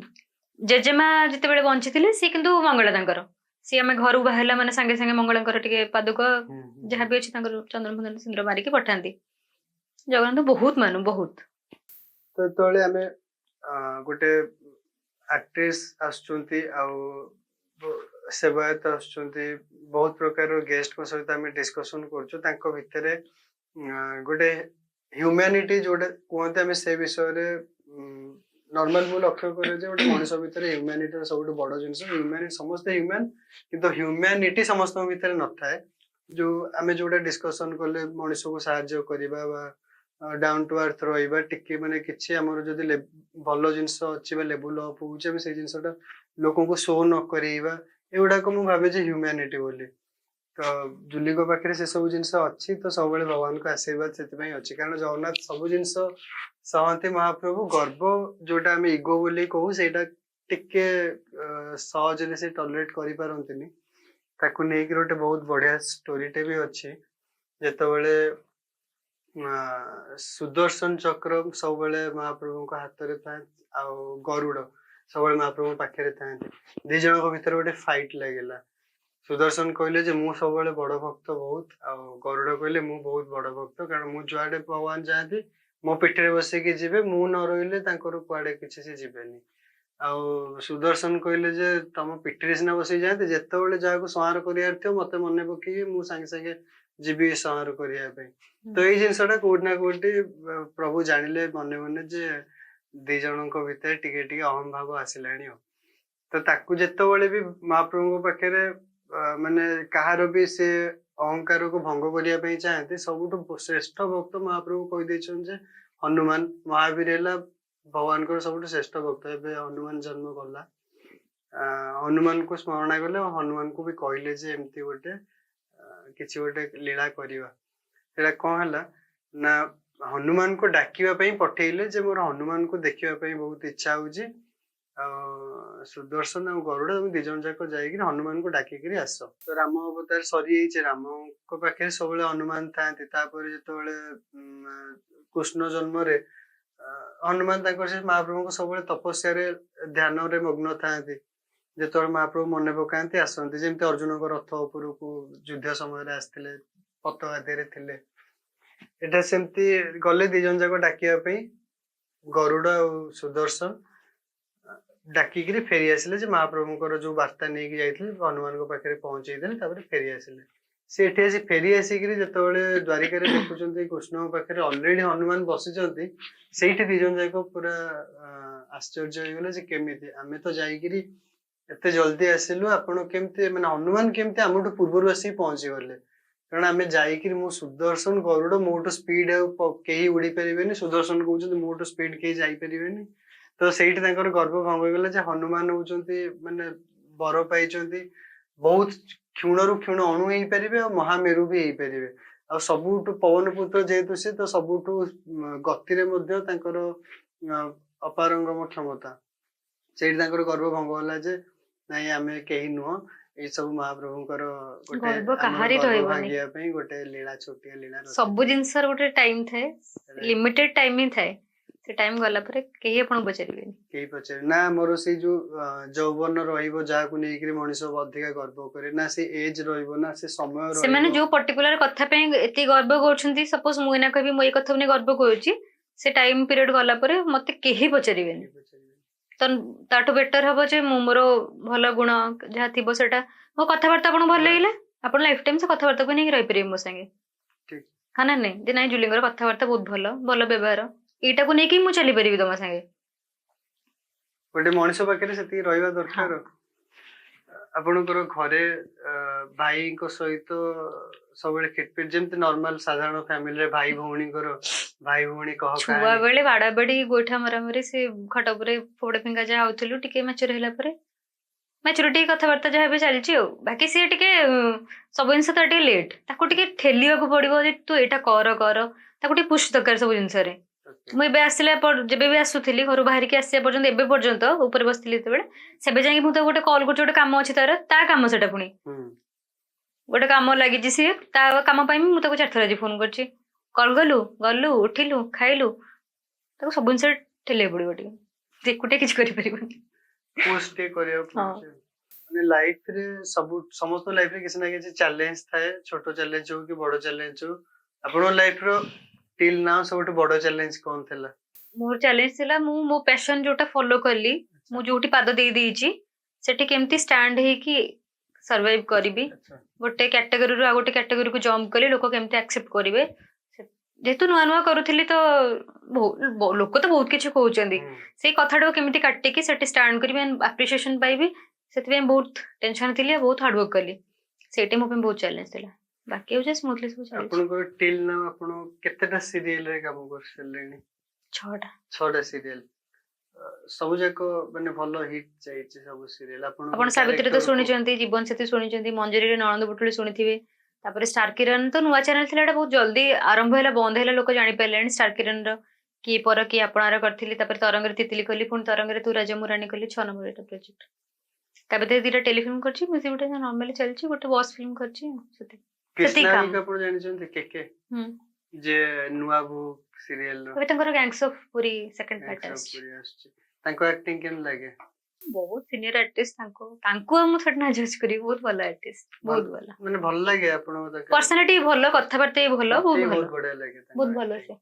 ଜେଜେମା ଯେତେବେଳେ ବଞ୍ଚିଥିଲେ, ସିଏ କିନ୍ତୁ ମଙ୍ଗଳା ତାଙ୍କର। ସିଏ ଆମେ ଘରୁ ବାହାରିଲା ମାନେ ସାଙ୍ଗେ ସାଙ୍ଗେ ମଙ୍ଗଳାଙ୍କର ଟିକେ ପାଦୁକ, ହୁଁ, ହୁଁ। ଯାହା ବି ଅଛି ତାଙ୍କର, ଚନ୍ଦନ ଫନ୍ଦନ ସିନ୍ଦୁର ମାରିକି ପଠାନ୍ତି। ଜଗନ୍ନାଥ ବହୁତ ମାନୁ, ବହୁତ। ତ ଯେତେବେଳେ ଆମେ ଗୋଟେ ଆକ୍ଟ୍ରେସ ଆସୁଛନ୍ତି ଆଉ ସେବାୟତ ଆସୁଛନ୍ତି, ବହୁତ ପ୍ରକାରର ଗେଷ୍ଟଙ୍କ ସହିତ ଆମେ ଡିସ୍କସନ କରୁଛୁ, ତାଙ୍କ ଭିତରେ ଗୋଟେ ହ୍ୟୁମାନିଟି ଯୋଉଟା କୁହନ୍ତି, ଆମେ ସେ ବିଷୟରେ ନର୍ମାଲ ମୁଁ ଲକ୍ଷ୍ୟ କରେ ଯେ ଗୋଟେ ମଣିଷ ଭିତରେ ହ୍ୟୁମାନିଟିର ସବୁଠୁ ବଡ ଜିନିଷ ହ୍ୟୁମାନିଟି। ସମସ୍ତେ ହ୍ୟୁମାନ, କିନ୍ତୁ ହ୍ୟୁମାନିଟି ସମସ୍ତଙ୍କ ଭିତରେ ନଥାଏ। ଯୋଉ ଆମେ ଯୋଉଟା ଡିସ୍କସନ କଲେ, ମଣିଷକୁ ସାହାଯ୍ୟ କରିବା ବା ଡାଉନ ଟୁ ଆର୍ଥ ରହିବା ଟିକେ, ମାନେ କିଛି ଆମର ଯଦି ଭଲ ଜିନିଷ ଅଛି ବା ଲେବୁଲ ଅପ୍ ହଉଛି, ଆମେ ସେଇ ଜିନିଷଟା ଲୋକଙ୍କୁ ଶୋ ନ କରେଇବା, ଏଗୁଡାକ ମୁଁ ଭାବେ ଯେ ହ୍ୟୁମାନିଟି ବୋଲି। ତ ଜୁଲିଙ୍କ ପାଖରେ ସେ ସବୁ ଜିନିଷ ଅଛି। ତ ସବୁବେଳେ ଭଗବାନଙ୍କ ଆଶୀର୍ବାଦ ସେଥିପାଇଁ ଅଛି, କାରଣ ଜଗନ୍ନାଥ ସବୁ ଜିନିଷ ସହନ୍ତି ମହାପ୍ରଭୁ। ଗର୍ବ ଯୋଉଟା ଆମେ ଇଗୋ ବୋଲି କହୁ, ସେଇଟା ଟିକେ ସହଜରେ ସେ ଟଲରେଟ କରିପାରନ୍ତିନି। ତାକୁ ନେଇକି ଗୋଟେ ବହୁତ ବଢିଆ ଷ୍ଟୋରିଟେ ବି ଅଛି। ଯେତେବେଳେ ସୁଦର୍ଶନ ଚକ୍ର ସବୁବେଳେ ମହାପ୍ରଭୁଙ୍କ ହାତରେ ଥାଏ ଆଉ ଗରୁଡ ସବୁବେଳେ ମହାପ୍ରଭୁଙ୍କ ପାଖରେ ଥାଆନ୍ତି, ଦି ଜଣଙ୍କ ଭିତରେ ଗୋଟେ ଫାଇଟ ଲାଗିଲା। ସୁଦର୍ଶନ କହିଲେ ଯେ ମୁଁ ସବୁବେଳେ ବଡ ଭକ୍ତ ବହୁତ, ଆଉ ଗରୁଡ କହିଲେ ମୁଁ ବହୁତ ବଡ ଭକ୍ତ, କାରଣ ମୁଁ ଯୁଆଡେ ଭଗବାନ ଯାଆନ୍ତି ମୋ ପିଠିରେ ବସିକି ଯିବେ, ମୁଁ ନ ରହିଲେ ତାଙ୍କର କୁଆଡେ କିଛି ସେ ଯିବେନି। ଆଉ ସୁଦର୍ଶନ କହିଲେ ଯେ ତମ ପିଠିରେ ସିନା ବସିକି ଯାଆନ୍ତି, ଯେତେବେଳେ ଯାହାକୁ ସଂହାର କରିବାର ଥିବ ମତେ ମନେ ପକେଇକି ମୁଁ ସାଙ୍ଗେ ସାଙ୍ଗେ ଯିବି ସଂହାର କରିବା ପାଇଁ। ତ ଏଇ ଜିନିଷଟା କୋଉଠି ନା କୋଉଠି ପ୍ରଭୁ ଜାଣିଲେ ମନେ ମନେ ଯେ ଦି ଜଣଙ୍କ ଭିତରେ ଟିକେ ଟିକେ ଅହମ ଭାବ ଆସିଲାଣି। ଆଉ ତ ତାକୁ ଯେତେବେଳେ ବି ମହାପ୍ରଭୁଙ୍କ ପାଖରେ ମାନେ କାହାର ବି ସେ ଅହଙ୍କାରକୁ ଭଙ୍ଗ କରିବା ପାଇଁ ଚାହାନ୍ତି, ସବୁଠୁ ଶ୍ରେଷ୍ଠ ଭକ୍ତ ମହାପ୍ରଭୁ କହିଦେଇଛନ୍ତି ଯେ ହନୁମାନ। ମହାବୀର ହେଲା ଭଗବାନଙ୍କର ସବୁଠୁ ଶ୍ରେଷ୍ଠ ଭକ୍ତ। ଏବେ ହନୁମାନ ଜନ୍ମ କଲା, ହନୁମାନଙ୍କୁ ସ୍ମରଣା କଲେ ଆଉ ହନୁମାନଙ୍କୁ ବି କହିଲେ ଯେ ଏମିତି ଗୋଟେ କିଛି ଗୋଟେ ଲୀଳା କରିବା। ସେଇଟା କଣ ହେଲା ନା, ହନୁମାନଙ୍କୁ ଡାକିବା ପାଇଁ ପଠେଇଲେ ଯେ ମୋର ହନୁମାନଙ୍କୁ ଦେଖିବା ପାଇଁ ବହୁତ ଇଚ୍ଛା ହଉଛି, ଆଉ ସୁଦର୍ଶନ ଆଉ ଗରୁଡ, ତମେ ଦି ଜଣ ଯାକ ଯାଇକିରି ହନୁମାନଙ୍କୁ ଡାକିକିରି ଆସ। ତ ରାମ ଅବତାର ସରିଯାଇଛି, ରାମଙ୍କ ପାଖରେ ସବୁବେଳେ ହନୁମାନ ଥାଆନ୍ତି। ତାପରେ ଯେତେବେଳେ କୃଷ୍ଣ ଜନ୍ମରେ ହନୁମାନ ତାଙ୍କର ସେ ମହାପ୍ରଭୁଙ୍କ ସବୁବେଳେ ତପସ୍ୟାରେ ଧ୍ୟାନରେ ମଗ୍ନ ଥାଆନ୍ତି। ଯେତେବେଳେ ମହାପ୍ରଭୁ ମନେ ପକାନ୍ତି, ଆସନ୍ତି। ଯେମିତି ଅର୍ଜୁନଙ୍କ ରଥ ଉପରକୁ ଯୁଦ୍ଧ ସମୟରେ ଆସିଥିଲେ, ପତାକା ଦେହରେ ଥିଲେ। ଏଟା ସେମିତି ଗଲେ ଦି ଜଣ ଯାକ ଡାକିବା ପାଇଁ, ଗରୁଡ ଆଉ ସୁଦର୍ଶନ। ଡାକିକିରି ଫେରି ଆସିଲେ ଯେ ମହାପ୍ରଭୁଙ୍କର ଯୋଉ ବାର୍ତ୍ତା ନେଇକି ଯାଇଥିଲେ ହନୁମାନଙ୍କ ପାଖରେ ପହଞ୍ଚେଇ ଦେଲେ। ତାପରେ ଫେରି ଆସିଲେ। ସେ ଏଠି ଆସି ଫେରି ଆସିକିରି ଯେତେବେଳେ ଦ୍ୱାରିକାରେ ଦେଖୁଛନ୍ତି କୃଷ୍ଣଙ୍କ ପାଖରେ ଅଲରେଡି ହନୁମାନ ବସିଛନ୍ତି, ସେଇଠି ଦି ଜଣ ଯାକ ପୁରା ଆଶ୍ଚର୍ଯ୍ୟ ହେଇଗଲେ ଯେ କେମିତି ଆମେ ତ ଯାଇକିରି ଏତେ ଜଲ୍ଦି ଆସିଲୁ, ଆପଣ କେମିତି, ମାନେ ହନୁମାନ କେମିତି ଆମଠୁ ପୂର୍ବରୁ ଆସିକି ପହଞ୍ଚିଗଲେ। କାରଣ ଆମେ ଯାଇକିରି, ମୁଁ ସୁଦର୍ଶନ ଗରୁଡ, ମୋଠୁ ସ୍ପିଡ ଆଉ କେହି ଉଡି ପାରିବେନି। ସୁଦର୍ଶନ କହୁଛନ୍ତି ମୋଠୁ ସ୍ପିଡ କେହି ଯାଇପାରିବେନି। ତ ସେଇଠି ତାଙ୍କର ଗର୍ବ ଭଙ୍ଗ ହେଇଗଲା ଯେ ହନୁମାନ ହଉଛନ୍ତି ମାନେ ବର ପାଇଛନ୍ତି, ବହୁତ କ୍ଷୀଣରୁ କ୍ଷୀଣ ଅଣୁ ହେଇପାରିବେ ଆଉ ମହାମେରୁ ବି ହେଇପାରିବେ। ଆଉ ସବୁଠୁ ପବନ ପୁତ୍ର ଯେହେତୁ ସେ, ତ ସବୁଠୁ ଗତିରେ ମଧ୍ୟ ତାଙ୍କର ଅପାରଙ୍ଗମ କ୍ଷମତା। ସେଇଠି ତାଙ୍କର ଗର୍ବ ଭଙ୍ଗ ହେଲା ଯେ ନାଇଁ, ଆମେ କେହି ନୁହଁ, ଏଇ ସବୁ ମହାପ୍ରଭୁଙ୍କର ଗୋଟେ ଗର୍ବ ଆମର କାହାରି ଗର୍ବ ରହିବନି। ଭାଙ୍ଗିବା ପାଇଁ ଗୋଟେ ଲୀଳା, ଛୋଟିଆ ଲୀଳା ସବୁ ଜିନିଷର ଗୋଟେ ଟାଇମ ଥାଏ, ଲିମିଟେଡ ଟାଇମ ହିଁ ଥାଏ। ସେ ଟାଇମ ଗଲା ପରେ କେହି ଆପଣଙ୍କୁ ପଚାରିବେନି। କେହି ପଚାରେ ନା ମୋର ସେଇ ଯୋଉ ଯୌବନ ରହିବ ଯାହାକୁ ନେଇକିରି ମଣିଷ ଅଧିକା ଗର୍ବ କରେ, ନା ସେ ଏଜ ରହିବ, ନା ସେ ସମୟ ରହିବ। ସେମାନେ ଯୋଉ ପର୍ଟିକୁଲାର କଥା ପାଇଁ ଏତିକି ଗର୍ବ କରୁଛନ୍ତି, ସପୋଜ ମୁଁ ଏଇନା କହିବି ମୁଁ ଏଇ କଥାକୁ ନେଇ ଗର୍ବ କରୁଛି, ସେ ଟାଇମ ପିରିୟଡ ଗଲା ପରେ ମତେ କେହି ପଚାରିବେନି। କେହି ପଚାରିବେନି। ତ ତାଠୁ ବେଟର ହବ ଯେ ମୁଁ ମୋର ଭଲ ଗୁଣ ଯାହା ଥିବ, ସେଟା ମୋ କଥାବାର୍ତ୍ତା ଆପଣଙ୍କୁ ଭଲ ଲାଗିଲା, ଆପଣ ଲାଇଫ ଟାଇମ ସେ କଥାବାର୍ତ୍ତାକୁ ନେଇକି ରହିପାରିବେ ମୋ ସାଙ୍ଗେ। ଠିକ। ହଁ ନା ନାଇଁ, ଯେ ନାଇଁ, ଜୁଲିଙ୍କର କଥାବାର୍ତ୍ତା ବହୁତ ଭଲ, ଭଲ ବ୍ୟବହାର, ଏଇଟାକୁ ନେଇକି ମୁଁ ଚାଲିପାରିବି ତମ ସାଙ୍ଗେ। ଗୋଟେ ମଣିଷ ପାଖରେ ସେତିକି ରହିବା ଦରକାର। ଆପଣଙ୍କର ଘରେ ଭାଇଙ୍କ ସହିତ ସବୁବେଳେ ଖିଟପିଟ, ଯେମିତି ନର୍ମାଲ ସାଧାରଣ ଫ୍ୟାମିଲିରେ ଭାଇ ଭଉଣୀଙ୍କର, ଭାଇ ଭଉଣୀ କହ ଛୁଆ କାହାଣୀ। ବେଳେ ବାଡାବାଡି, ଗୋଇଠା ମରାମରି, ସେ ଖଟ ଉପରେ ଫୋପଡା ଫିଙ୍ଗା ଯାହା ହଉଥିଲୁ। ଟିକେ ମ୍ୟାଚୁର ହେଲା ପରେ ମ୍ୟାଚୁରିଟି କଥାବାର୍ତ୍ତା ଯାହା ଏବେ ଚାଲିଛି। ଆଉ ବାକି ସିଏ ଟିକେ ସବୁ ଜିନିଷ ତାର ଟିକେ ଲେଟ୍, ତାକୁ ଟିକେ ଠେଲିବାକୁ ପଡିବ ଯେ ତୁ ଏଇଟା କର କର, ତାକୁ ଟିକେ ପୁਸ਼ ଦରକାର ସବୁ ଜିନିଷରେ। ମୁଁ ଏବେ ଆସିଲା ଯେବେ ବି ଆସୁଥିଲି ଘରୁ ବାହାରିକି ଆସିବା ପର୍ଯ୍ୟନ୍ତ, ଏବେ ପର୍ଯ୍ୟନ୍ତ ଉପରେ ବସିଥିଲି ଯେତେବେଳେ, ସେବେ ଯାଇକି ମୁଁ ତାକୁ ଗୋଟେ କଲ୍ କରୁଛି, ଗୋଟେ କାମ ଅଛି ତାର, ତା କାମ ସେଟା ପୁଣି ଗୋଟେ କାମ ଲାଗିଛି, ସିଏ ତା କାମ ପାଇଁ ବି ମୁଁ ତାକୁ ଚାରିଥର ଆଜି ଫୋନ କରିଛି। କଲ୍ ଗଲୁ ଗଲୁ, ଉଠିଲୁ, ଖାଇଲୁ, ତାକୁ ସବୁ ଜିନିଷ ଠେଲିବାକୁ ପଡିବ ଟିକେ, ସେ ଏକୁଟିଆ କିଛି କରିପାରିବନି। ପୁଶ ଟିକେ କରିବାକୁ ପଡୁଛି। ମାନେ ଲାଇଫ ରେ ସବୁ, ସମସ୍ତଙ୍କ ଲାଇଫ ରେ କିଛି ନା କିଛି ଚ୍ୟାଲେଞ୍ଜ ଥାଏ, ଛୋଟ ଚ୍ୟାଲେଞ୍ଜ ହଉ କି ବଡ ଚ୍ୟାଲେଞ୍ଜ ହଉ। ଆପଣଙ୍କ ଲାଇଫ ର ଟିଲ୍ ନାଉ ସବୁଠୁ ବଡ ଚ୍ୟାଲେଞ୍ଜ କଣ ଥିଲା? ମୋର ଚ୍ୟାଲେଞ୍ଜ ଥିଲା ମୁଁ ମୋ ପ୍ୟାସନ ଯୋଉଟା ଫଲୋ କଲି, ମୁଁ ଯୋଉଠି ପାଦ ଦେଇ ଦେଇଛି ସେଠି କେମିତି ଷ୍ଟାଣ୍ଡ ହେଇକି ସର୍ଭାଇଭ କରିବି। ଗୋଟେ କ୍ୟାଟେଗୋରୀରୁ ଆଉ ଗୋଟେ କ୍ୟାଟେଗୋରୀକୁ ଜମ୍ପ କଲି, ଲୋକ କେମିତି ଆକ୍ସେପ୍ଟ କରିବେ। ଯେହେତୁ ନୂଆ ନୂଆ କରୁଥିଲି ତ ଲୋକ ତ ବହୁତ କିଛି କହୁଛନ୍ତି। ସେଇ କଥାଟାକୁ କେମିତି କାଟିକି ସେଠି ଷ୍ଟାଣ୍ଡ କରିବି, ଆପ୍ରିସିଏସନ ପାଇବି, ସେଥିପାଇଁ ବହୁତ ଟେନସନ ଥିଲି ଆଉ ବହୁତ ହାର୍ଡୱାର୍କ କଲି। ସେଇଟା ମୋ ପାଇଁ ବହୁତ ଚ୍ୟାଲେଞ୍ଜ ଥିଲା। ବାକି ଆଉ ସ୍ମୁଥଲି ସବୁ ଚାଲିଛି। ଆପଣଙ୍କର ଟିଲ୍ ନାଉ ଆପଣ କେତେଟା ସିରିଏଲ ରେ କାମ କରିସାରିଲେଣି? 6ଟା। 6ଟା ସିରିଏଲ, ସବୁ ଯାକ ମାନେ ଭଲ ହିଟ୍ ଯାଇଛି ସବୁ ସିରିଏଲ। ଆପଣ ଆପଣ ସାବିତ୍ରୀ ତ ଶୁଣିଛନ୍ତି, ଜୀବନ ସାଥୀ ଶୁଣିଛନ୍ତି, ମଞ୍ଜରୀରେ ନଣନ୍ଦ ପୁଟୁଳି ଶୁଣିଥିବେ। ତାପରେ ଷ୍ଟାର କିରଣ ତ ନୂଆ ଚ୍ୟାନେଲ ଥିଲା, ଏଟା ବହୁତ ଜଲ୍ଦି ଆରମ୍ଭ ହେଲା, ବନ୍ଦ ହେଲା, ଲୋକ ଜାଣିପାରିଲେଣି। ଷ୍ଟାର କିରଣର କିଏ ପର କିଏ ଆପଣାର କରିଥିଲି। ତାପରେ ତରଙ୍ଗରେ ତିତିଲି କଲି, ପୁଣି ତରଙ୍ଗରେ ତୁ ରାଜା ମୁଁ ରାଣୀ କଲି, 6 ନମ୍ବର ଏଟା ପ୍ରୋଜେକ୍ଟ। ତା ଭିତରେ ଦିଟା ଟେଲିଫିଲ୍ମ କରିଛି, ମୁଁ ଗୋଟେ ନର୍ମାଲି ଚାଲିଛି, ଗୋଟେ ବସ୍ ଫିଲ୍ମ କରିଛି ଆଉ ସେତିକି। ସେତିକି କୃଷ୍ଣା କାମ। ଆପଣ ଜାଣିଛନ୍ତି, କେକେ, ହୁଁ। ଯେ ନୂଆ ବୋହୂ ସିରିଏଲ ର। ଏବେ ତାଙ୍କର gangs of Puri second part ଆସିଛି। ପୁରୀ ଆସୁଛି। ତାଙ୍କ ଆକ୍ଟିଂ କେମିତି ଲାଗେ? ବହୁତ ସିନିୟର ଆର୍ଟିଷ୍ଟ, ତାଙ୍କୁ ଆଉ ମୁଁ ଥୋଡ଼ି ନା ଜଜ୍ କରିବି। ବହୁତ ଭଲ ଆର୍ଟିଷ୍ଟ, ବହୁତ ଭଲ। ମାନେ ଭଲ ଲାଗେ ଆପଣଙ୍କୁ ତାଙ୍କ ପର୍ସନାଲିଟି ଭଲ, କଥାବାର୍ତ୍ତା ବି ଭଲ, ମତେ ବହୁତ ବି ଭଲ। ବହୁତ ବଢିଆ ଲାଗେ ତାଙ୍କ ବହୁତ ଭଲ acting। ସେ।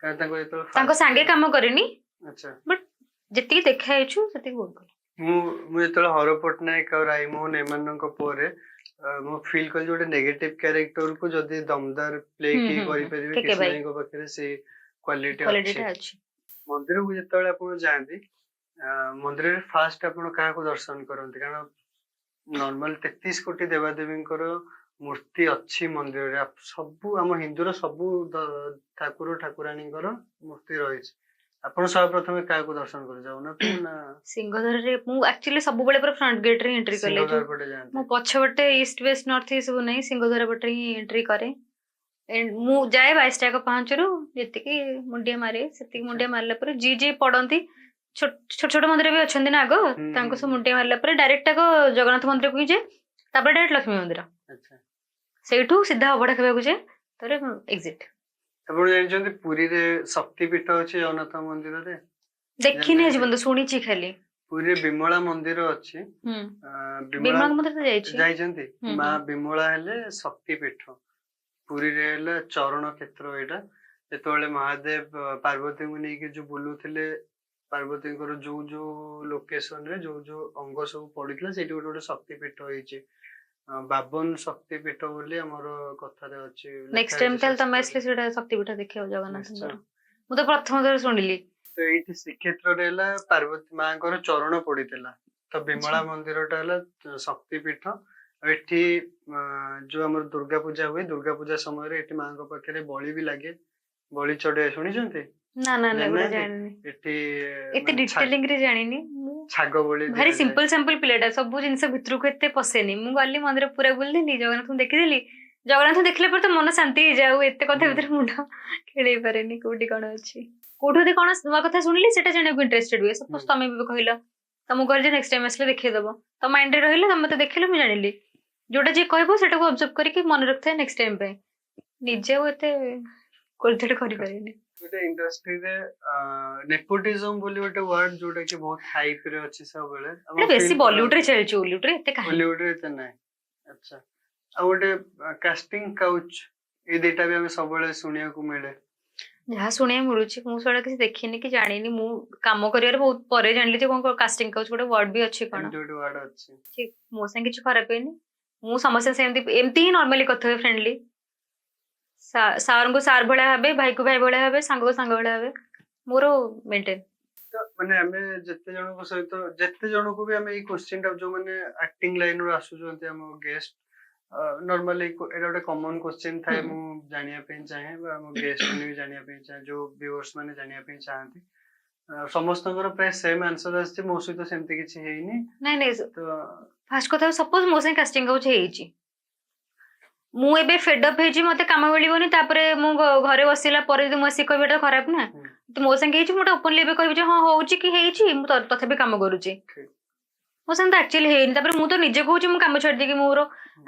କାରଣ ତାଙ୍କୁ ଯେତେବେଳେ ତାଙ୍କ ସାଙ୍ଗେ କାମ କରିନି, ଯେତିକି ଦେଖା ହେଇଛୁ ସେତିକି ବହୁତ ଭଲ। ମୁଁ ମୁଁ ଯେତେବେଳେ ହର ପଟ୍ଟନାୟକ ଆଉ ରାଇମୋହନ ଏମାନଙ୍କ ପରେ ମୁଁ ଫିଲ୍ କଲି ଗୋଟେ ନେଗେଟିଭ କ୍ୟାରେକ୍ଟର କୁ ଯଦି ଦମଦାର ପ୍ଲେ କିଏ କରିପାରିବେ, କେକେ ଭାଇ। କୃଷ୍ଣାଙ୍କ ପାଖରେ ସେ କ୍ୱାଲିଟି ଅଛି। କ୍ୱାଲିଟିଟା ଅଛି। ମନ୍ଦିରକୁ ଯେତେବେଳେ ଆପଣ ଯାଆନ୍ତି, ମନ୍ଦିରରେ ଫାଷ୍ଟ ଆପଣ କାହାକୁ ଦର୍ଶନ କରନ୍ତି? କାରଣ ନର୍ମାଲ 33 କୋଟି ଦେବାଦେବୀଙ୍କର ମୂର୍ତ୍ତି ଅଛି ମନ୍ଦିରରେ, ସବୁ ଆମ ହିନ୍ଦୁର ସବୁ ଠାକୁର ଠାକୁରାଣୀଙ୍କର ମୂର୍ତ୍ତି ରହିଛି। ଆପଣ ସର୍ବପ୍ରଥମେ କାହାକୁ ଦର୍ଶନ କରି, ଜଗନ୍ନାଥ ନା? ସିଂହଦ୍ୱାରରେ ମୁଁ ଆକ୍ଚୁଆଲି ସବୁବେଳେ ପୁରା ଫ୍ରଣ୍ଟ ଗେଟ୍ ରେ ଏଣ୍ଟ୍ରି କଲେ। ସିଂହଦ୍ୱାର ପଟେ ଯାଆନ୍ତି? ମୁଁ ପଛପଟେ ଇଷ୍ଟ ୱେଷ୍ଟ ନର୍ଥ ଏ ସବୁ ନାହିଁ, ସିଂହଦ୍ୱାର ପଟେ ହିଁ ଏଣ୍ଟ୍ରି କରେ। And ମୁଁ ଯାଏ 22ଟା ଯାକ ପାହାଞ୍ଚରୁ ଯେତିକି ମୁଣ୍ଡିଆ ମାରେ, ସେତିକି ମୁଣ୍ଡିଆ ମାରିଲା ପରେ ଯିଏ ଯିଏ ପଡନ୍ତି, ଛୋଟ ଛୋଟ ମନ୍ଦିର ବି ଅଛନ୍ତି ନା ଆଗ, ତାଙ୍କୁ ସବୁ ମୁଣ୍ଡିଆ ମାରିଲା ପରେ ଡାଇରେକ୍ଟ ଆଗ ଜଗନ୍ନାଥ ମନ୍ଦିରକୁ ହିଁ ଯାଏ, ତାପରେ ଡାଇରେକ୍ଟ ଲକ୍ଷ୍ମୀ ମନ୍ଦିର। ସେଇଠୁ ସିଧା ଅବଢା ଖାଇବାକୁ ଯାଏ, ତାପରେ ଏକ୍ଜିଟ୍। ଆପଣ ଜାଣିଛନ୍ତି ପୁରୀରେ ଶକ୍ତି ପୀଠ ଅଛି ଜଗନ୍ନାଥ ମନ୍ଦିରରେ? ଦେଖିନି ଆଜି ପର୍ଯ୍ୟନ୍ତ, ଶୁଣିଛି ଖାଲି। ପୁରୀରେ ବିମଳା ମନ୍ଦିର ଅଛି। ବିମଳା ବିମଳା ମନ୍ଦିର ତ ଯାଇଛି। ଯାଇଛନ୍ତି? ହୁଁ। ମା ବିମଳା ହେଲେ ଶକ୍ତି ପୀଠ। ପୁରୀରେ ହେଲା ଚରଣ କ୍ଷେତ୍ର ଏଇଟା। ଯେତେବେଳେ ମହାଦେବ ପାର୍ବତୀଙ୍କୁ ନେଇକି ଯୋଉ ବୁଲୁଥିଲେ, ପାର୍ବତୀଙ୍କର ଯୋଉ ଯୋଉ ଲୋକେସନ ରେ ଯୋଉ ଯୋଉ ଅଙ୍ଗ ସବୁ ପଡିଥିଲା, ସେଇଠି ଗୋଟେ ଗୋଟେ ଶକ୍ତି ପୀଠ ହେଇଛି। 52 ଶକ୍ତି ପୀଠ ବୋଲି ଆମର କଥାରେ ଅଛି, ଲେଖା ନେକ୍ସଟ ଟାଇମ ହେଇଛି ତାହେଲେ ତମେ ଶାସ୍ତ୍ରରେ। ଆସିଲେ ସେଇଟା ଶକ୍ତିପୀଠ ଦେଖିବ ଜଗନ୍ନାଥଙ୍କର। ନିଶ୍ଚୟ। ମୁଁ ତ ପ୍ରଥମ ଥର ଶୁଣିଲି। ତ ଏଇଠି ଶ୍ରୀକ୍ଷେତ୍ରରେ ହେଲା ପାର୍ବତୀ ମାଙ୍କର ଚରଣ ପଡିଥିଲା, ତ ବିମଳା ମନ୍ଦିରଟା ହେଲା ଶକ୍ତି ପୀଠ। ଆଉ ଏଠି ଯୋଉ ଆମର ଦୁର୍ଗା ପୂଜା ହୁଏ, ଦୁର୍ଗା ପୂଜା ସମୟରେ ଏଠି ମାଙ୍କ ପାଖରେ ବଳି ବି ଲାଗେ, ବଳି ଚଢେ, ଶୁଣିଛନ୍ତି? ନା ନା ନା, ଏଗୁଡ଼ା ଜାଣିନାହାନ୍ତି? ଜାଣିନି। ଏଠି ଏତେ ମାନେ ଡିଟେଲିଂ ରେ ଜାଣିନି ମୁଁ। ଛାଗ ବଳି ଭାରି ଦିଆଯାଏ। ସିମ୍ପଲ ସିମ୍ପଲ ପିଲାଟା, ସବୁ ଜିନିଷ ଭିତରକୁ ଏତେ ପଶେନି। ମୁଁ ଗଲି, ମନ୍ଦିର ପୁରା ବୁଲିଦେଲି, ଜଗନ୍ନାଥଙ୍କୁ ଦେଖିଦେଲି। ଜଗନ୍ନାଥଙ୍କୁ ଦେଖିଲା ପରେ ତ ମନ ଶାନ୍ତି ହେଇଯାଏ, ଆଉ ଏତେ କଥା ଭିତରେ ମୁଣ୍ଡ ଖେଳେଇ ପାରେନି କୋଉଠି କଣ ଅଛି। କୋଉଠି ଯଦି କଣ ନୂଆ କଥା ଶୁଣିଲି, ସେଟା ଜାଣିବାକୁ ଇଣ୍ଟରେଷ୍ଟେଡ ହୁଏ। ସପୋଜ ତମେ ବି କହିଲ, ତମକୁ କହିଲି ଯେ ନେକ୍ସଟ ଟାଇମ ଆସିଲେ ଦେଖେଇଦବ, ତ ମାଇଣ୍ଡରେ ରହିଲା, ତମେ ମତେ ଦେଖିଲ, ମୁଁ ଜାଣିଲି। ଯୋଉଟା ଯିଏ କହିବ ସେଟାକୁ ଅବଜର୍ଭ କରିକି ମନେ ରଖିଥାଏ ନେକ୍ସଟ ଟାଇମ ପାଇଁ। ନିଜେ ଆଉ ଏତେ କୋଲଥେଟ କରିପାରିବିନି। ଗୋଟେ ଇଣ୍ଡଷ୍ଟ୍ରିରେ ନେପୋଟିଜମ ବୋଲି ଗୋଟେ ୱାର୍ଡ, ଯୋଉଟା କି ବହୁତ ହାଇପ ରେ ଅଛି ସବୁବେଳେ। ଏଟା ବେଶୀ ବଲିଉଡ ରେ ଚାଲିଛି, ଓଲିଉଡ ରେ ଏତେ କାହିଁ। ବଲିଉଡ ରେ ଏତେ ନାହିଁ। ଆଚ୍ଛା, ଆଉ ଗୋଟେ କାଷ୍ଟିଂ କାଉଚ, ଏଇ ଦିଟା ବି ଆମେ ସବୁବେଳେ ଶୁଣିବାକୁ ମିଳେ। ଯାହା ଶୁଣିବାକୁ ମିଳୁଛି, ମୁଁ ସେଗୁଡ଼ା କିଛି ଦେଖିନି କି ଜାଣିନି। ମୁଁ କାମ କରିବାରେ ବହୁତ ପରେ ଜାଣିଲି ଯେ କଣ କାଷ୍ଟିଂ କାଉଚ ଗୋଟେ ୱାର୍ଡ ବି ଅଛି କଣ। ଏମିତି ଗୋଟେ ୱାର୍ଡ ଅଛି। ଠିକ, ମୋ ସାଙ୍ଗେ କିଛି ଖରାପ ହେଇନି। ମୁଁ ସମସ୍ତେ ସେମିତି ଏମିତି ହିଁ ନର୍ମାଲି କଥା ହୁଏ, ଫ୍ରେଣ୍ଡଲି। ସାର୍ଙ୍କୁ ସାର୍ ଭଳିଆ ଭାବେ, ଭାଇକୁ ଭାଇ ଭଳିଆ ଭାବେ, ସାଙ୍ଗକୁ ସାଙ୍ଗ ଭଳିଆ ଭାବେ। ମୋର ମେଣ୍ଟେନ। ତ ମାନେ ଆମେ ଯେତେ ଜଣଙ୍କ ସହିତ, ଯେତେ ଜଣଙ୍କୁ ବି ଆମେ ଏଇ କୋଶ୍ଚିନ୍ ଟା, ଯୋଉମାନେ ଆକ୍ଟିଂ ଲାଇନ ରୁ ଆସୁଛନ୍ତି ଆମ ଗେଷ୍ଟ, ନର୍ମାଲି ଏଇଟା ଗୋଟେ କମନ କୋଶ୍ଚିନ୍ ଥାଏ। ମୁଁ ଜାଣିବା ପାଇଁ ଚାହେଁ ବା ଆମ ଗେଷ୍ଟ ମାନେ ବି ଜାଣିବା ପାଇଁ ଚାହେଁ, ଯୋଉ ଭିଉଅର୍ସ ମାନେ ଜାଣିବା ପାଇଁ ଚାହାନ୍ତି, ସମସ୍ତଙ୍କର ପ୍ରାୟ ସେମ୍ ଆନ୍ସର ଆସିଛି, ମୋ ସହିତ ସେମିତି କିଛି ହେଇନି। ନାଇଁ ନାଇଁ ତ ଫାର୍ଷ୍ଟ କଥା, ସପୋଜ ମୋ ସାଙ୍ଗେ କାଷ୍ଟିଂ କାଉଚ ହେଇଛି, ମୁଁ ଏବେ ଫେଡ୍ ଅପ୍ ହେଇଛି, ମତେ କାମ ମିଳିବନି, ତାପରେ ମୁଁ ଘରେ ବସିଲା ପରେ ଯଦି ମୁଁ ଆସିକି କହିବି, ଏଟା ଖରାପ ନା। ତ ମୋ ସାଙ୍ଗେ ହେଇଛି, ମୁଁ ଗୋଟେ ଓପନଲି ଏବେ କହିବି ଯେ ହଁ, ହଉଛି କି ହେଇଛି, ମୁଁ ତଥାପି କାମ କରୁଛି। ମୋ ସାଙ୍ଗେ ତ ଆକ୍ଚୁଆଲି ହେଇନି। ତାପରେ ମୁଁ ତ ନିଜେ କହୁଛି, ମୁଁ କାମ ଛାଡ଼ି ଦେଇକି ମୋର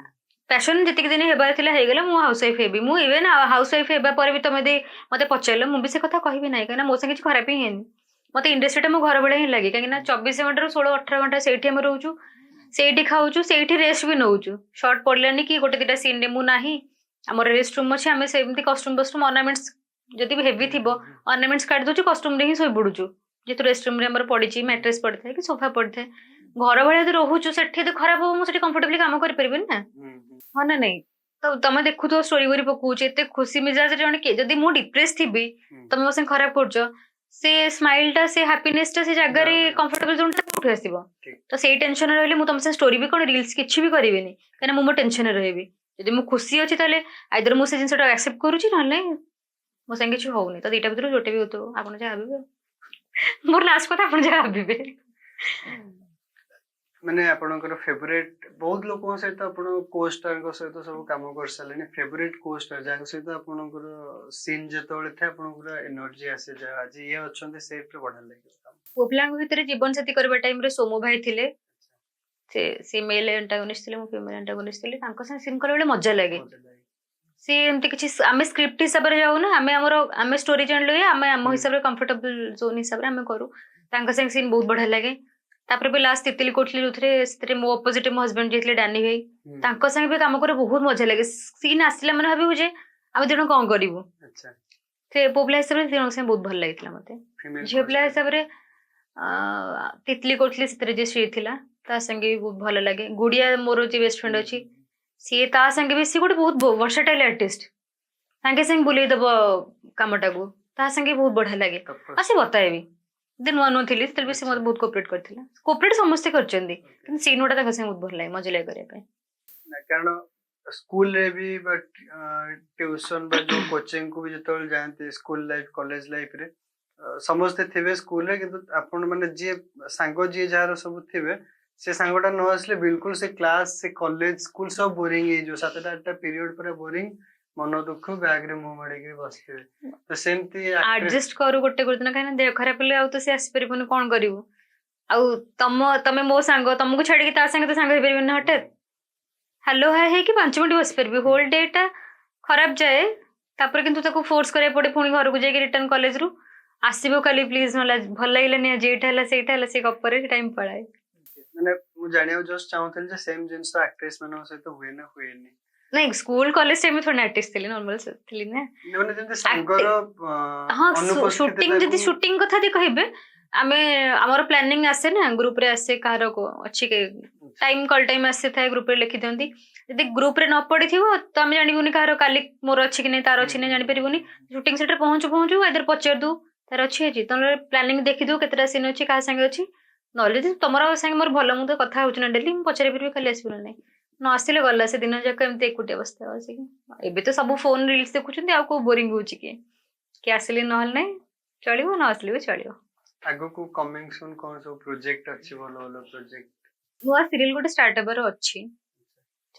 ପ୍ୟାସନ ଯେତିକି ଦିନ ହେବାର ଥିଲା ହେଇଗଲା, ମୁଁ ହାଉସ ୱାଇଫ୍ ହେବି। ମୁଁ ଇଭେନ୍ ହାଉସ ୱାଇଫ୍ ହେବା ପରେ ବି ତମେ ଯଦି ମତେ ପଚାରିଲ, ମୁଁ ବି ସେ କଥା କହିବି ନାହିଁ, କାହିଁକିନା ମୋ ସାଙ୍ଗେ କିଛି ଖରାପ ହିଁ ହେଇନି। ମତେ ଇଣ୍ଡଷ୍ଟ୍ରିଟା ମୋ ଘର ଭଳିଆ ହିଁ ଲାଗେ, କାହିଁକି ନା 24 ଘଣ୍ଟାରୁ 16-18 ଘଣ୍ଟା ସେଇଠି ଆମେ ରହୁଛୁ, ସେଇଠି ଖାଉଛୁ, ସେଇଠି ରେଷ୍ଟ ବି ନଉଛୁ। ସର୍ଟ ପଡିଲାନି କି ଗୋଟେ ଦିଟା ସିନରେ ମୁଁ ନାହିଁ, ଆମର ରେଷ୍ଟ ରୁମ୍ ଅଛି, ଆମେ ସେମିତି କଷ୍ଟ୍ୟୁମ ଫଷ୍ଟ୍ୟୁମ, ଅର୍ଣ୍ଣାମେଣ୍ଟସ ଯଦି ବି ହେଭି ଥିବ, ଅର୍ଣ୍ଣାମେଣ୍ଟସ କାଢି ଦଉଛୁ, କଷ୍ଟ୍ୟୁମରେ ହିଁ ଶୋଇ ପଡୁଛୁ। ଯେହେତୁ ରେଷ୍ଟ ରୁମରେ ଆମର ପଡିଛି, ମ୍ୟାଟ୍ରେସ୍ ପଡିଥାଏ କି ସୋଫା ପଡିଥାଏ, ଘର ଭଳିଆ ଯଦି ରହୁଛୁ, ସେଠି ଯଦି ଖରାପ ହବ, ମୁଁ ସେଠି କମ୍ଫର୍ଟେବଲି କାମ କରିପାରିବିନି ନା। ହୁଁ, ହୁଁ। ହଁ ନା ନାଇଁ? ତ ତମେ ଦେଖୁଥିବ, ଷ୍ଟୋରି କରି ପକଉଛି ଏତେ ଖୁସି ମିଜାଜରେ ଜଣେ କିଏ, ଯଦି ମୁଁ ଡିପ୍ରେସ ଥିବି, ତମେ ମୋ ସାଙ୍ଗେ ଖରାପ କରୁଛ, ସେ ସ୍ମାଇଲ ଟା, ସେ ହାପିନେସ ଟା, ସେ ଜାଗାରେ ନା, ନା। କମ୍ଫର୍ଟେବଲ ଜୋନ୍ ଟା କୋଉଠୁ ଆସିବ? ତ ସେଇ ଟେନସନରେ ରହିଲେ ମୁଁ ତମ ସାଙ୍ଗେ ଷ୍ଟୋରି ବି କଣ, ରିଲ୍ସ କିଛି ବି କରିବିନି, କାହିଁକିନା ମୁଁ ମୋ ଟେନସନରେ ରହିବି। ଯଦି ମୁଁ ଖୁସି ଅଛି, ତାହେଲେ ଆଇଦର ମୁଁ ସେ ଜିନିଷଟା ଆକ୍ସେପ୍ଟ କରୁଛି, ନହେଲେ ନାଇଁ, ମୋ ସାଙ୍ଗେ କିଛି ହଉନି। ତ ଦିଟା ଭିତରୁ ଯୋଉଟା ବି ହଉଥିବ, ଆପଣ ଯାହା ଭାବିବେ ଆଉ। ମୋର ଲାଷ୍ଟ କଥା, ଆପଣ ଯାହା ଭାବିବେ। ମାନେ ଆପଣଙ୍କର ଫେଭରେଟ, ବହୁତ ଲୋକଙ୍କ ସହିତ ଆପଣ କୋ ଷ୍ଟାରଙ୍କ ସହିତ ସବୁ କାମ କରିସାରିଲେଣି, ଫେଭରେଟ କୋ ଷ୍ଟାର, ଯାହାଙ୍କ ସହିତ ଆପଣଙ୍କର ସିନ୍ ଯେତେବେଳେ ଥାଏ ଆପଣଙ୍କୁ ପୁରା ଏନର୍ଜି ଆସେ, ଯାହା ଆଜି ଇଏ ଅଛନ୍ତି ସେଟ୍ ରେ ବଢିଆ ଲାଗିବ କାମ। ପୁଅ ପିଲାଙ୍କ ଭିତରେ ଜୀବନ ସାଥୀ କରିବା ଟାଇମରେ ସୋମୁ ଭାଇ ଥିଲେ। ସେ ମେଲ୍ ଆଣ୍ଟାଗୋନିଷ୍ଟ ଥିଲେ, ମୁଁ ଫିମେଲ ଆଣ୍ଟାଗୋନିଷ୍ଟ ଥିଲି। ତାଙ୍କ ସାଙ୍ଗେ ସିନ୍ କଲାବେଳେ ମଜା ଲାଗେ। ମଜା ଲାଗେ। ସେ ଏମିତି କିଛି, ଆମେ ସ୍କ୍ରିପ୍ଟ ହିସାବରେ ଯାଉନା, ଆମେ ଆମର ଆମେ ଷ୍ଟୋରି ଜାଣିଲୁ, ଆମେ ଆମ ହିସାବରେ, କମ୍ଫର୍ଟେବଲ ଜୋନ୍ ହିସାବରେ ଆମେ କରୁ। ତାଙ୍କ ସାଙ୍ଗେ ସିନ୍ ବହୁତ ବଢିଆ ଲାଗେ। ତାପରେ ବି ଲାଷ୍ଟ ତିତିଲି କରୁଥିଲି ଯୋଉଥିରେ, ସେଥିରେ ମୋ ଅପୋଜିଟ୍ ମୋ ହଜବେଣ୍ଡ ଯାଇଥିଲେ, ଡାନି ଭାଇ। ତାଙ୍କ ସାଙ୍ଗେ ବି କାମ କରି ବହୁତ ମଜା ଲାଗେ। ସିନ୍ ଆସିଲା ମାନେ ଭାବିବୁ ଯେ ଆମେ ଦି ଜଣ କଣ କରିବୁ। ସେ ପୁଅ ପିଲା ହିସାବରେ ଦି ଜଣଙ୍କ ସାଙ୍ଗେ ବହୁତ ଭଲ ଲାଗିଥିଲା ମତେ। ଫିମେଲ ଝିଅ ପିଲା ହିସାବରେ ତିତଲି କରୁଥିଲି, ସେଥିରେ ଯିଏ ଶ୍ରୀ ଥିଲା, ତା ସାଙ୍ଗେ ବି ବହୁତ ଭଲ ଲାଗେ। ଗୁଡିଆ ମୋର ଯିଏ ବେଷ୍ଟ ଫ୍ରେଣ୍ଡ ଅଛି, ସିଏ, ତା ସାଙ୍ଗେ ବି, ସିଏ ଗୋଟେ ବହୁତ ଭର୍ସାଟାଇଲ ଆର୍ଟିଷ୍ଟ, ସାଙ୍ଗେ ସାଙ୍ଗେ ବୁଲେଇ ଦବ କାମଟାକୁ। ତା ସାଙ୍ଗେ ବହୁତ ବଢିଆ ଲାଗେ। ଆଉ ସେ ବତାଏ ବି। ଯେତେ ନୂଆ ନୂଆ ଥିଲି, ସେତେବେଳେ ବି ସେ ମତେ ବହୁତ କୋପରେଟ୍ କରିଥିଲା। କୋପରେଟ୍ ସମସ୍ତେ କରିଛନ୍ତି, କିନ୍ତୁ ସିନ୍ ଗୁଡା ତାଙ୍କ ସାଙ୍ଗେ ବହୁତ ଭଲ ଲାଗେ, ମଜା ଲାଗେ କରିବା ପାଇଁ। କାରଣ ସ୍କୁଲରେ ବି ବା ଟ୍ୟୁସନ ବା ଯୋଉ କୋଚିଂ କୁ ବି ଯେତେବେଳେ ଯାଆନ୍ତି, ସ୍କୁଲ ଲାଇଫ, କଲେଜ ଲାଇଫରେ ସମସ୍ତେ ଥିବେ ସ୍କୁଲରେ, କିନ୍ତୁ ଆପଣ ମାନେ ଯିଏ ସାଙ୍ଗ, ଯିଏ ଯାହାର ସବୁ ଥିବେ, ସେ ସାଙ୍ଗଟା ନ ଆସିଲେ ବିଲକୁଲ ସେ କ୍ଲାସ, ସେ କଲେଜ, ସ୍କୁଲ ସବୁ ବୋରିଂ ହେଇଯିବ। 7ଟା 8ଟା ପିରିୟଡ ପୁରା ବୋରିଂ, ମନ ଦୁଃଖ, ବ୍ୟାଗ ରେ ମୁହଁ ମାଡିକି ବସିଥିବେ। ତ ସେମିତି actress- adjust କରୁ ଗୋଟେ ଗୋଟେ ଦିନ, କାହିଁକି ନା ଦେହ ଖରାପ ହେଲେ ଆଉ ତ ସେ ଆସିପାରିବନି, କଣ କରିବୁ ଆଉ? ତମେ ମୋ ସାଙ୍ଗ, ତମକୁ ଛାଡିକି ତା ସାଙ୍ଗେ ତ ସାଙ୍ଗ ହେଇପାରିବନି ନା। ହଠାତ୍ ହ୍ୟାଲୋ ହାଏ ହେଇକି 5 ମିନିଟ୍ ବସିପାରିବି, ହୋଲ୍ ଡେ ଟା ଖରାପ ଯାଏ। ତାପରେ କିନ୍ତୁ ତାକୁ ଫୋର୍ସ କରିବାକୁ ପଡେ, ପୁଣି ଘରକୁ ଯାଇକି ରିଟର୍ନ କଲେଜରୁ ଆସିବ କାଲି ପ୍ଲିଜ, ନହେଲେ ଆଜି ଭଲ ଲାଗିଲାନି, ଆଜି ଏଇଟା ହେଲା, ସେଇଟା ହେଲା, ସେ ଗପରେ ଟାଇମ ପଳାଏ। ମାନେ ମୁଁ ଜାଣିବାକୁ ଜଷ୍ଟ ଚାହୁଁଥିଲି ଯେ ସେମ ଜିନିଷ ଆକ୍ଟ୍ରେସ ମାନଙ୍କ ସହିତ ହୁଏ ନା ହୁଏନି? ନାଇଁ, ସ୍କୁଲ କଲେଜ ଟାଇମ ଥୋଡ଼ି ଆର୍ଟିଷ୍ଟ ଥିଲି, ନର୍ମାଲ ଥିଲି ନା। ମାନେ ଯେମିତି ସାଙ୍ଗର ହଁ, ସୁଟିଂ ଯଦି ଅନୁପସ୍ଥିତିଟାକୁ ସୁଟିଂ କଥା ଯଦି କହିବେ, ଆମେ ଆମର ପ୍ଲାନିଂ ଆସେ ନା, ଗ୍ରୁପରେ ଆସେ, କାହାର ଅଛି ଟାଇମ୍, କଲ୍ ଟାଇମ୍ ଆସିଥାଏ, ଗ୍ରୁପରେ ଲେଖିଦିଅନ୍ତି। ଯଦି ଗ୍ରୁପରେ ନ ପଡିଥିବ ତ ଆମେ ଜାଣିବୁନି କାହାର କାଲି ମୋର ଅଛି କି ନାହିଁ, ତାର ଅଛି କି ନାହିଁ, ଜାଣିପାରିବୁନି। ସୁଟିଂ ସେଟ୍ରେ ପହଞ୍ଚୁ ପହଞ୍ଚୁ ଆଇଦର ପଚାରି ଦଉ ତାର ଅଛି ଆଜି, ନହେଲେ ପ୍ଲାନିଂ ଦେଖିଦଉ କେତେଟା ସିନ୍ ଅଛି, କାହା ସାଙ୍ଗେ ଅଛି। ନହେଲେ ଯଦି ତମର ସାଙ୍ଗେ ମୋର ଭଲ, ମୁଁ ତ କଥା ହଉଛି ନା ଡେଲି, ମୁଁ ପଚାରି ପାରିବି କାଲି ଆସିବୁ ନା ନାହିଁ। ନ ଆସିଲେ ଗଲା, ସେ ଦିନ ଯାକ ଏମିତି ଏକୁଟିଆ ବସିଥିବ ଆସିକି। ଏବେ ତ ସବୁ ଫୋନ ରିଲ୍ସ ଦେଖୁଛନ୍ତି, ଆଉ କୋଉ ବୋରିଂ ହଉଛି କିଏ କିଏ ଆସିଲେ ନହେଲେ ନାହିଁ ଚଳିବ, ନ ଆସିଲେ ବି ଚଳିବ। ଆଗକୁ କମିଂ ସୁନ୍ କଣ ସବୁ ପ୍ରୋଜେକ୍ଟ ଅଛି, ଭଲ ଭଲ ପ୍ରୋଜେକ୍ଟ? ନୂଆ ସିରିଏଲ ଗୋଟେ ଷ୍ଟାର୍ଟ ହବାର ଅଛି,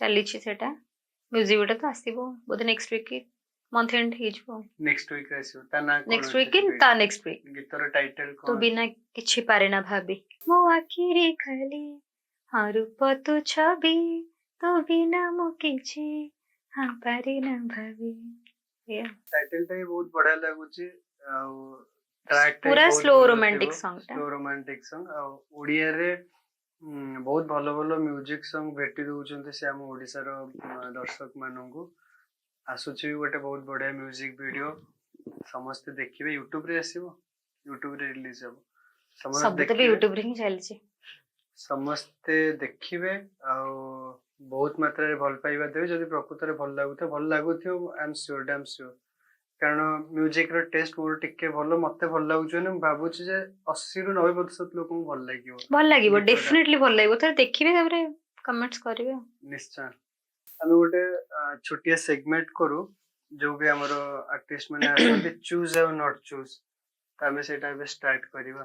ଚାଲିଛି ସେଟା। ମ୍ୟୁଜିକ ଭିଡିଓ ତ ଆସିବ ବୋଧେ ନେକ୍ସଟ ୱିକ୍ କି ମନ୍ଥ ଏଣ୍ଡ ହେଇଯିବ। ନେକ୍ସଟ ୱିକ୍ ରେ ଆସିବ, ତା ନାଁ କଣ? ନେକ୍ସଟ ଅଛି ୱିକ୍ କି ସେ ତା ନେକ୍ସଟ ୱିକ୍। ଗୀତର ଟାଇଟଲ ତୁ କଣ? ବିନା କିଛି ପାରେ ନା ଭାବି, ମୋ ଆଖିରେ ଖାଲି ହଁ ରୂପ ତୋ ଛବି, ତୋ ବିନା ମୁଁ କିଛି ହଁ ପାରେ ନା ଭାବି, ଏଇଆ। ଟାଇଟଲ ଟା ବି ବହୁତ ବଢିଆ ଲାଗୁଛି ଆଉ ଟ୍ରାକ୍ ପୁରା slow romantic song ଟା। ସ୍ଲୋ ରୋମାଣ୍ଟିକ ସଙ୍ଗ। ଆଉ ଓଡିଆରେ ବହୁତ ଭଲ ଭଲ ମ୍ୟୁଜିକ ସଙ୍ଗ ଭେଟି ଦଉଛନ୍ତି ସେ ଆମ ଓଡିଶାର ଦର୍ଶକ ମାନଙ୍କୁ। ଆସୁଛି ବି ଗୋଟେ ବହୁତ ବଢିଆ ମ୍ୟୁଜିକ ଭିଡିଓ, ସମସ୍ତେ ଦେଖିବେ। ୟୁଟ୍ୟୁବ ରେ ଆସିବ, ୟୁଟ୍ୟୁବ ରେ ରିଲିଜ ହବ, ସମସ୍ତେ ସବୁ ତ ବି ଦେଖିବେ। ୟୁଟ୍ୟୁବ ରେ ହିଁ ଚାଲିଛି। ସମସ୍ତେ ଦେଖିବେ ଆଉ ବହୁତ ମାତ୍ରାରେ ଭଲ ପାଇବା ଦେବେ ଯଦି ପ୍ରକୃତରେ ଭଲ ଲାଗୁଥିବ। ଭଲ ଲାଗୁଥିବ, I am sure, damn sure। କାରଣ ମ୍ୟୁଜିକ ର ଟେଷ୍ଟ ମୋର ଟିକେ ଭଲ, ମତେ ଭଲ ଲାଗୁଛି ମାନେ ମୁଁ ଭାବୁଛି ଯେ 80ରୁ 90% ଲୋକଙ୍କୁ ଭଲ ଲାଗିବ। ଭଲ ଲାଗିବ। ଗୀତଟା। ଡେଫିନେଟଲି ଭଲ ଲାଗିବ, ଥରେ ଦେଖିବେ, ତାପରେ କମେଣ୍ଟସ କରିବେ ଆଉ। ନିଶ୍ଚୟ। ଆମେ ଗୋଟେ ଛୋଟିଆ ସେଗମେଣ୍ଟ କରୁ, ଯୋଉ ବି ଆମର ଆର୍ଟିଷ୍ଟ ମାନେ ଆସନ୍ତି, ଚୁଜ୍ ଆଉ not choose. ତ ଆମେ ସେଇଟା ଏବେ ଷ୍ଟାର୍ଟ କରିବା।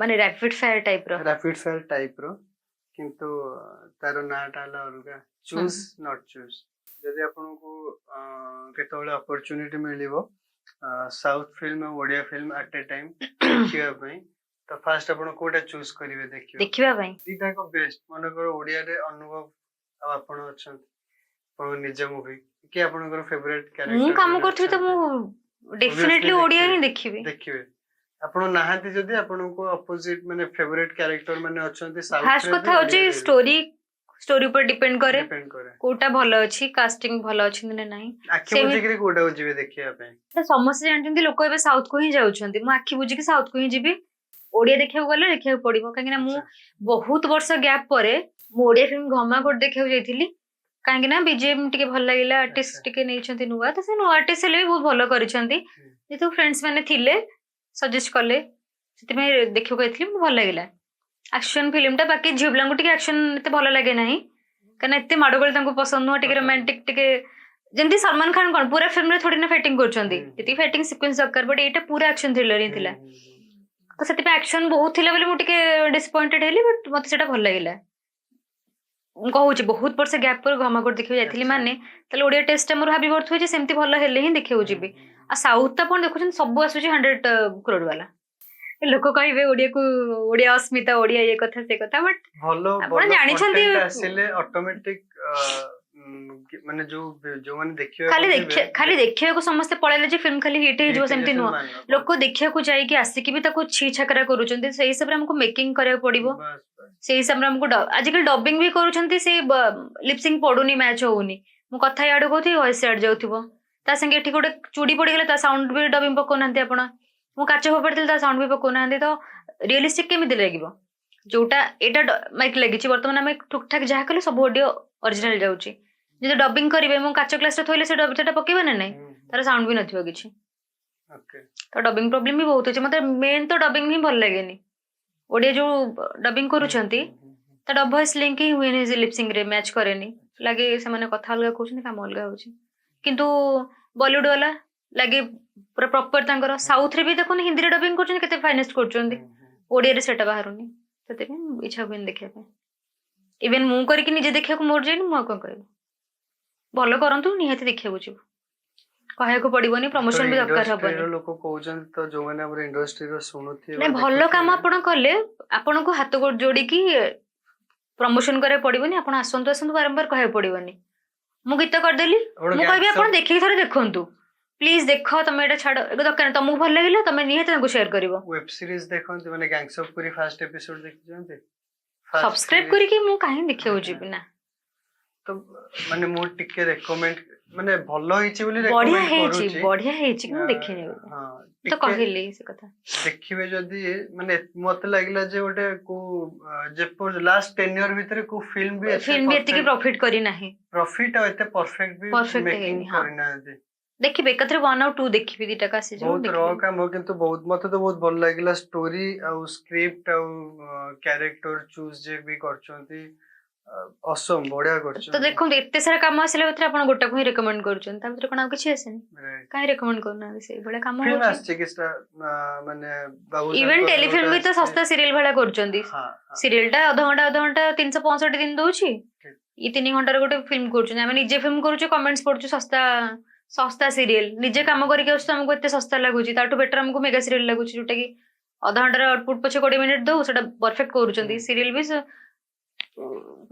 ମାନେ ରାପିଡ ଫାୟାର ଟାଇପ ର? ରାପିଡ ଫାୟାର ଟାଇପ ର, କିନ୍ତୁ ତାର ନାଁଟା ହେଲା ଅଲଗା, ଚୁଜ୍ not choose. ଯଦି ଆପଣଙ୍କୁ କେତେବେଳେ ଅପରଚୁନିଟି ମିଳିବ ସାଉଥ ଫିଲ୍ମ ଆଉ Odia film at a time ଦେଖିବା ପାଇଁ, ତ ଫାଷ୍ଟ ଆପଣ କୋଉଟା ଚୁଜ୍ କରିବେ ଦେଖିବା? ଦେଖିବା ପାଇଁ? ଦିଟାକ ବେଷ୍ଟ। ମନେକର ଓଡିଆରେ ଅନୁଭବ ଆଉ ଆପଣ ଅଛନ୍ତି, ଆପଣଙ୍କ ନିଜ ମୁଭି କି ଆପଣଙ୍କର ଫେଭରେଟ କ୍ୟାରେକ୍ଟର। ମୁଁ କାମ କରୁଥିବି ତ ମୁଁ ଡେଫିନେଟଲି ଓଡିଆ ହିଁ ଦେଖିବି। ଦେଖିବେ। ଆପଣ ନାହାନ୍ତି ଯଦି, ଆପଣଙ୍କୁ ଅପୋଜିଟ ମାନେ ଫେଭରେଟ କ୍ୟାରେକ୍ଟର ମାନେ ଅଛନ୍ତି ଫାଷ୍ଟ କଥା ହଉଛି ଷ୍ଟୋରି, ଷ୍ଟୋରି ଉପରେ ଡିପେଣ୍ଡ କରେ। ଡିପେଣ୍ଡ କରେ। କୋଉଟା ଭଲ ଅଛି, କାଷ୍ଟିଂ ଭଲ ଅଛନ୍ତି ନା ନାହିଁ। ଆଖି ବୁଜିକିରି କୋଉଟାକୁ ଯିବେ ଦେଖିବା ପାଇଁ? ତ ସମସ୍ତେ ଜାଣିଛନ୍ତି, ଲୋକ ଏବେ ସାଉଥ କୁ ହିଁ ଯାଉଛନ୍ତି। ମୁଁ ଆଖି ବୁଜିକି ସାଉଥ କୁ ହିଁ ଯିବି। ଓଡିଆ ଦେଖିବାକୁ ଗଲେ ଦେଖିବାକୁ ପଡିବ, କାହିଁକି ନା ମୁଁ ବହୁତ ବର୍ଷ ଗ୍ୟାପ୍ ପରେ ମୁଁ ଓଡିଆ ଫିଲ୍ମ ଘମାଘୋଟ ଦେଖିବାକୁ ଯାଇଥିଲି, କାହିଁକି ନା ବିଜିଏମ୍ ଟିକେ ଭଲ ଲାଗିଲା, ଆର୍ଟିଷ୍ଟ ଟିକେ ନେଇଛନ୍ତି ନୂଆ, ତ ସେ ନୂଆ ଆର୍ଟିଷ୍ଟ ହେଲେ ବି ବହୁତ ଭଲ କରିଛନ୍ତି। ଯେହେତୁ ଫ୍ରେଣ୍ଡସ୍ ମାନେ ଥିଲେ, ସଜେଷ୍ଟ କଲେ, ସେଥିପାଇଁ ଦେଖିବାକୁ ଯାଇଥିଲି। ମୋତେ ଭଲ ଲାଗିଲା ଆକ୍ସନ ଫିଲ୍ମଟା। ବାକି ଝିଅ ପିଲାଙ୍କୁ ଟିକେ ଆକ୍ସନ ଏତେ ଭଲ ଲାଗେ ନାହିଁ, କାହିଁକିନା ଏତେ ମାଡଗୋଳ ତାଙ୍କୁ ପସନ୍ଦ ନୁହଁ। ଟିକେ ପସନ୍ଦ। ରୋମାଣ୍ଟିକ ଟିକେ, ଯେମିତି ସଲମାନ ଖାନ କଣ ପୁରା ଫିଲ୍ମରେ ଥୋଡି ନା ଫାଇଟିଂ କରୁଛନ୍ତି? ଯେତିକି ଫାଇଟିଂ ସିକ୍ୱେନ୍ସ ଦରକାର, ବଟ୍ ଏଇଟା ପୁରା ଆକ୍ସନ ଥ୍ରିଲର ହିଁ ଥିଲା। ହୁଁ, ହୁଁ, ହୁଁ। ତ ସେଥିପାଇଁ ଆକ୍ସନ ବହୁତ ଥିଲା ବୋଲି ମୁଁ ଟିକେ ଡିସପଏଣ୍ଟେଡ ହେଲି, ବଟ୍ ମତେ ସେଟା ଭଲ ଲାଗିଲା। ମୁଁ କହୁଛି, ବହୁତ ବର୍ଷ ଗ୍ୟାପ୍ ପରେ ଘମାଘୋଟ ଦେଖିବାକୁ ଯାଇଥିଲି। ମାନେ ତାହେଲେ ଓଡିଆ ଟେଷ୍ଟ ମୋର ଭାବି ପାରୁଥିବେ ଯେ ସେମିତି ଭଲ ହେଲେ ହିଁ ଦେଖିବାକୁ ଯିବି। ଆଉ ସାଉଥ ତ ଆପଣ ଦେଖୁଛନ୍ତି, ସବୁ ଆସୁଛି 100 କ୍ରୋଡ ବାଲା। ଲୋକ କହିବେ ଓଡିଆକୁ ଓଡିଆ ଅସ୍ମିତା, ଓଡିଆ ଇଏ କଥା ସେ କଥା, ବଟ୍ ଭଲ ଆପଣ ଭଲ ଜାଣିଛନ୍ତି- content ଆସିଲେ ଅଟୋମେଟିକ ମାନେ ଯୋଉମାନେ ଦେଖିବାକୁ ଖାଲି ଯିବେ, ଖାଲି ଦେଖିବାକୁ ସମସ୍ତେ ପଳେଇଲେ ଯେ ଫିଲ୍ମ ଖାଲି ହିଟ୍ ହେଇଯିବ, hit ସେମିତି ହେଇଯିବ, ନୁହଁ। ଲୋକ ଦେଖିବାକୁ ଯାଇକି ଆସିକି ବି ତାକୁ ଛି ଛାକରା କରୁଛନ୍ତି। ସେଇ ହିସାବରେ ଆମକୁ ମେକିଂ କରିବାକୁ ପଡିବ। ବାସ୍ ବାସ୍। ସେଇ ହିସାବରେ ଆମକୁ ଆଜିକାଲି ଡବିଂ ବି କରୁଛନ୍ତି, ସେ ଲିପସିଂ ପଡୁନି, ମ୍ୟାଚ୍ ହଉନି। ମୁଁ କଥା ଇଆଡୁ କହୁଥିବି, ଭଏସ ସିଆଡେ ଯାଉଥିବ। ତା ସାଙ୍ଗେ ଏଠି ଗୋଟେ ଚୁଡି ପଡିଗଲେ ତା ସାଉଣ୍ଡ ବି ଡବିଂ ପକଉନାହାନ୍ତି ଆପଣ। ମୁଁ କାଚ ଫୋପାଡ଼ିଥିଲି, ତା ସାଉଣ୍ଡ ବି ପକଉନାହାନ୍ତି। ତ ରିଅଲିଷ୍ଟିକ କେମିତି ଲାଗିବ? ଯୋଉଟା ଏଇଟା ମାଇକ୍ ଲାଗିଛି, ବର୍ତ୍ତମାନ ଆମେ ଠୁକ୍ ଠାକ୍ ଯାହା କଲେ ସବୁ ଅଡିଓ ଅରିଜିନାଲ ଯାଉଛି। ଯଦି ଡବିଂ କରିବେ, ମୁଁ କାଚ ଗ୍ଲାସରେ ଥୋଇଲେ ସେ ସେଟା ପକେଇବେ ନା ନାଇଁ? ତାର ସାଉଣ୍ଡ ବି ନଥିବ କିଛି। ତ ଡବିଂ ପ୍ରୋବ୍ଲେମ ବି ବହୁତ ଅଛି। ମତେ ମେନ୍ ତ ଡବିଂ ହିଁ ଭଲ ଲାଗେନି। ଓଡିଆ ଯୋଉ ଡବିଂ କରୁଛନ୍ତି, ତା ଡବ୍ ଭଏସ ଲିଙ୍କ ହିଁ ହୁଏନି, ସେ ଲିପସିଂ ରେ ମ୍ୟାଚ୍ କରେନି। ଲାଗେ ସେମାନେ କଥା ଅଲଗା କହୁଛନ୍ତି, କାମ ଅଲଗା ହଉଛି। କିନ୍ତୁ ବଲିଉଡ ବାଲା ଲାଗେ ପୁରା ପ୍ରପର ତାଙ୍କର। ସାଉଥ ରେ ବି ଦେଖୁନି, ହିନ୍ଦୀରେ ଡବିଂ କରୁଛନ୍ତି, କେତେ ଫାଇନେଷ୍ଟ କରୁଛନ୍ତି। ଓଡିଆରେ ସେଟା ବାହାରୁନି, ସେଥିପାଇଁ ଇଚ୍ଛା ହୁଏନି ଦେଖିବା ପାଇଁ। ଇଭେନ ମୁଁ କରିକି ନିଜେ ଦେଖିବାକୁ ମୋର ଯାଇନି, ମୁଁ ଆଉ କଣ କହିବି? ଭଲ କରନ୍ତୁ, ନିହାତି ଦେଖିବାକୁ ଯିବୁ, କହିବାକୁ ପଡିବନି, ପ୍ରମୋସନ ବି ଦରକାର ହବନି। ଇଣ୍ଡଷ୍ଟ୍ରିର ଲୋକ କହୁଛନ୍ତି, ତ ଯୋଉମାନେ ଆମର ଇଣ୍ଡଷ୍ଟ୍ରିର ଶୁଣୁଥିବେ ନାଇଁ, ବା ଭଲ କାମ ଦେଖୁଥିବେ, ଆପଣ କଲେ ଆପଣଙ୍କୁ ହାତ ଗୋଡ ଯୋଡିକି ପ୍ରମୋସନ କରିବାକୁ ପଡିବନି। ଆପଣ ଆସନ୍ତୁ ଆସନ୍ତୁ ବାରମ୍ବାର କହିବାକୁ ପଡିବନି। ମୁଁ ଗୀତ କରିଦେଲି, ଆପଣ ମୁଁ କହିବି Gangs ଆପଣ of- ଦେଖିକି ଥରେ ଦେଖନ୍ତୁ, ପ୍ଲିଜ ଦେଖ, ତମେ ଏଇଟା ଛାଡ, ଏବେ ଦରକାର ନାହିଁ। ତମକୁ ଭଲ ଲାଗିଲା, ତମେ ନିହାତି ତାଙ୍କୁ ସେୟାର କରିବ। ୱେବ ସିରିଜ ଦେଖନ୍ତି? ମାନେ gangs of Puri first episode ଦେଖିଛନ୍ତି? First subscribe series- କରିକି ମୁଁ କାହିଁ ଦେଖିବାକୁ ଯିବି ନା? ତ ମାନେ ମୁଁ ଟିକେ ରେକମେଣ୍ଡ ମାନେ ଭଲ ହେଇଛି ବୋଲି ବଢିଆ recommend ହେଇଛି, କରୁଛି। ବଢିଆ ହେଇଛି, କିନ୍ତୁ ମୁଁ ଦେଖିନି ଏବେ। ହଁ, ତ ଟିକେ କହିଲି ସେ କଥା। ଦେଖିବେ ଯଦି, ମାନେ ମତେ ଲାଗିଲା ଯେ ଗୋଟେ କୋଉ ଯେପରି ଲାଷ୍ଟ 10 ଇୟର ଭିତରେ କୋଉ ଫିଲ୍ମ ବି ଫିଲ୍ମ ବି ଏତିକି ପ୍ରଫିଟ କରିନାହିଁ। ପ୍ରଫିଟ ଆଉ ଏତେ ପରଫେକ୍ଟ ବି Perfect making ହେଇନି, ହଁ। କରିନାହାନ୍ତି। ଦେଖିବେ ଏକାଥରେ 1 ଆଉ 2 ଦେଖିବି, ଦିଟାକ ଆସିଯିବ, ମୁଁ ବହୁତ ର ଦେଖିବି। କାମ, କିନ୍ତୁ ବହୁତ ମତେ ତ ବହୁତ ଭଲ ଲାଗିଲା ଷ୍ଟୋରି ଆଉ ସ୍କ୍ରିପ୍ଟ ଆଉ କ୍ୟାରେକ୍ଟର ଚୁଜ ଯେ ବି କରିଛନ୍ତି, ଅସମ ବଢିଆ ତ କରିଛନ୍ତି। ଦେଖନ୍ତୁ, ଏତେ ସାରା କାମ ଆସିଲା ଭିତରେ ଆପଣ ଗୋଟାକୁ ହିଁ ରେକମେଣ୍ଡ କରୁଛନ୍ତି। ତା ଭିତରେ କଣ ଆଉ କିଛି ଆସେନି? କାହିଁ ରେକମେଣ୍ଡ କରୁନାହାନ୍ତି? ସେଇଭଳିଆ କାମ ଫିଲ୍ମ ହଉଛି। ଆସିଛି କିଛିଟା, ମାନେ ବାବୁସାନଙ୍କର ଇଭେନ ଟେଲିଫିଲ୍ମ ବି ତ ଗୋଟେ ଶସ୍ତା ସିରିଏଲ ଭଳିଆ କରୁଛନ୍ତି। ହଁ ହଁ ସିରିଏଲ ଟା ଅଧଘଣ୍ଟା ଅଧଘଣ୍ଟା 365 ଦିନ ଦଉଛି। ଇଏ 3 ଘଣ୍ଟାର ଗୋଟେ ଫିଲ୍ମ କରୁଛନ୍ତି। ଆମେ ନିଜେ ଫିଲ୍ମ କରୁଛୁ, କମେଣ୍ଟସ ପଢୁଛୁ, ଶସ୍ତା ଶସ୍ତା ସିରିଏଲ। ନିଜେ କାମ କରିକି ଆସୁଛୁ, ଆମକୁ ଏତେ ଶସ୍ତା ଲାଗୁଛି। ତାଠୁ ବେଟର ଆମକୁ ମେଗା ସିରିଏଲ ଲାଗୁଛି, ଯୋଉଟା କି ଅଧଘଣ୍ଟାର ଆଉଟପୁଟ ପଛେ 20 ମିନିଟ ଦଉ, ସେଟା ପରଫେକ୍ଟ କରୁଛନ୍ତି। ସିରିଏଲ ବି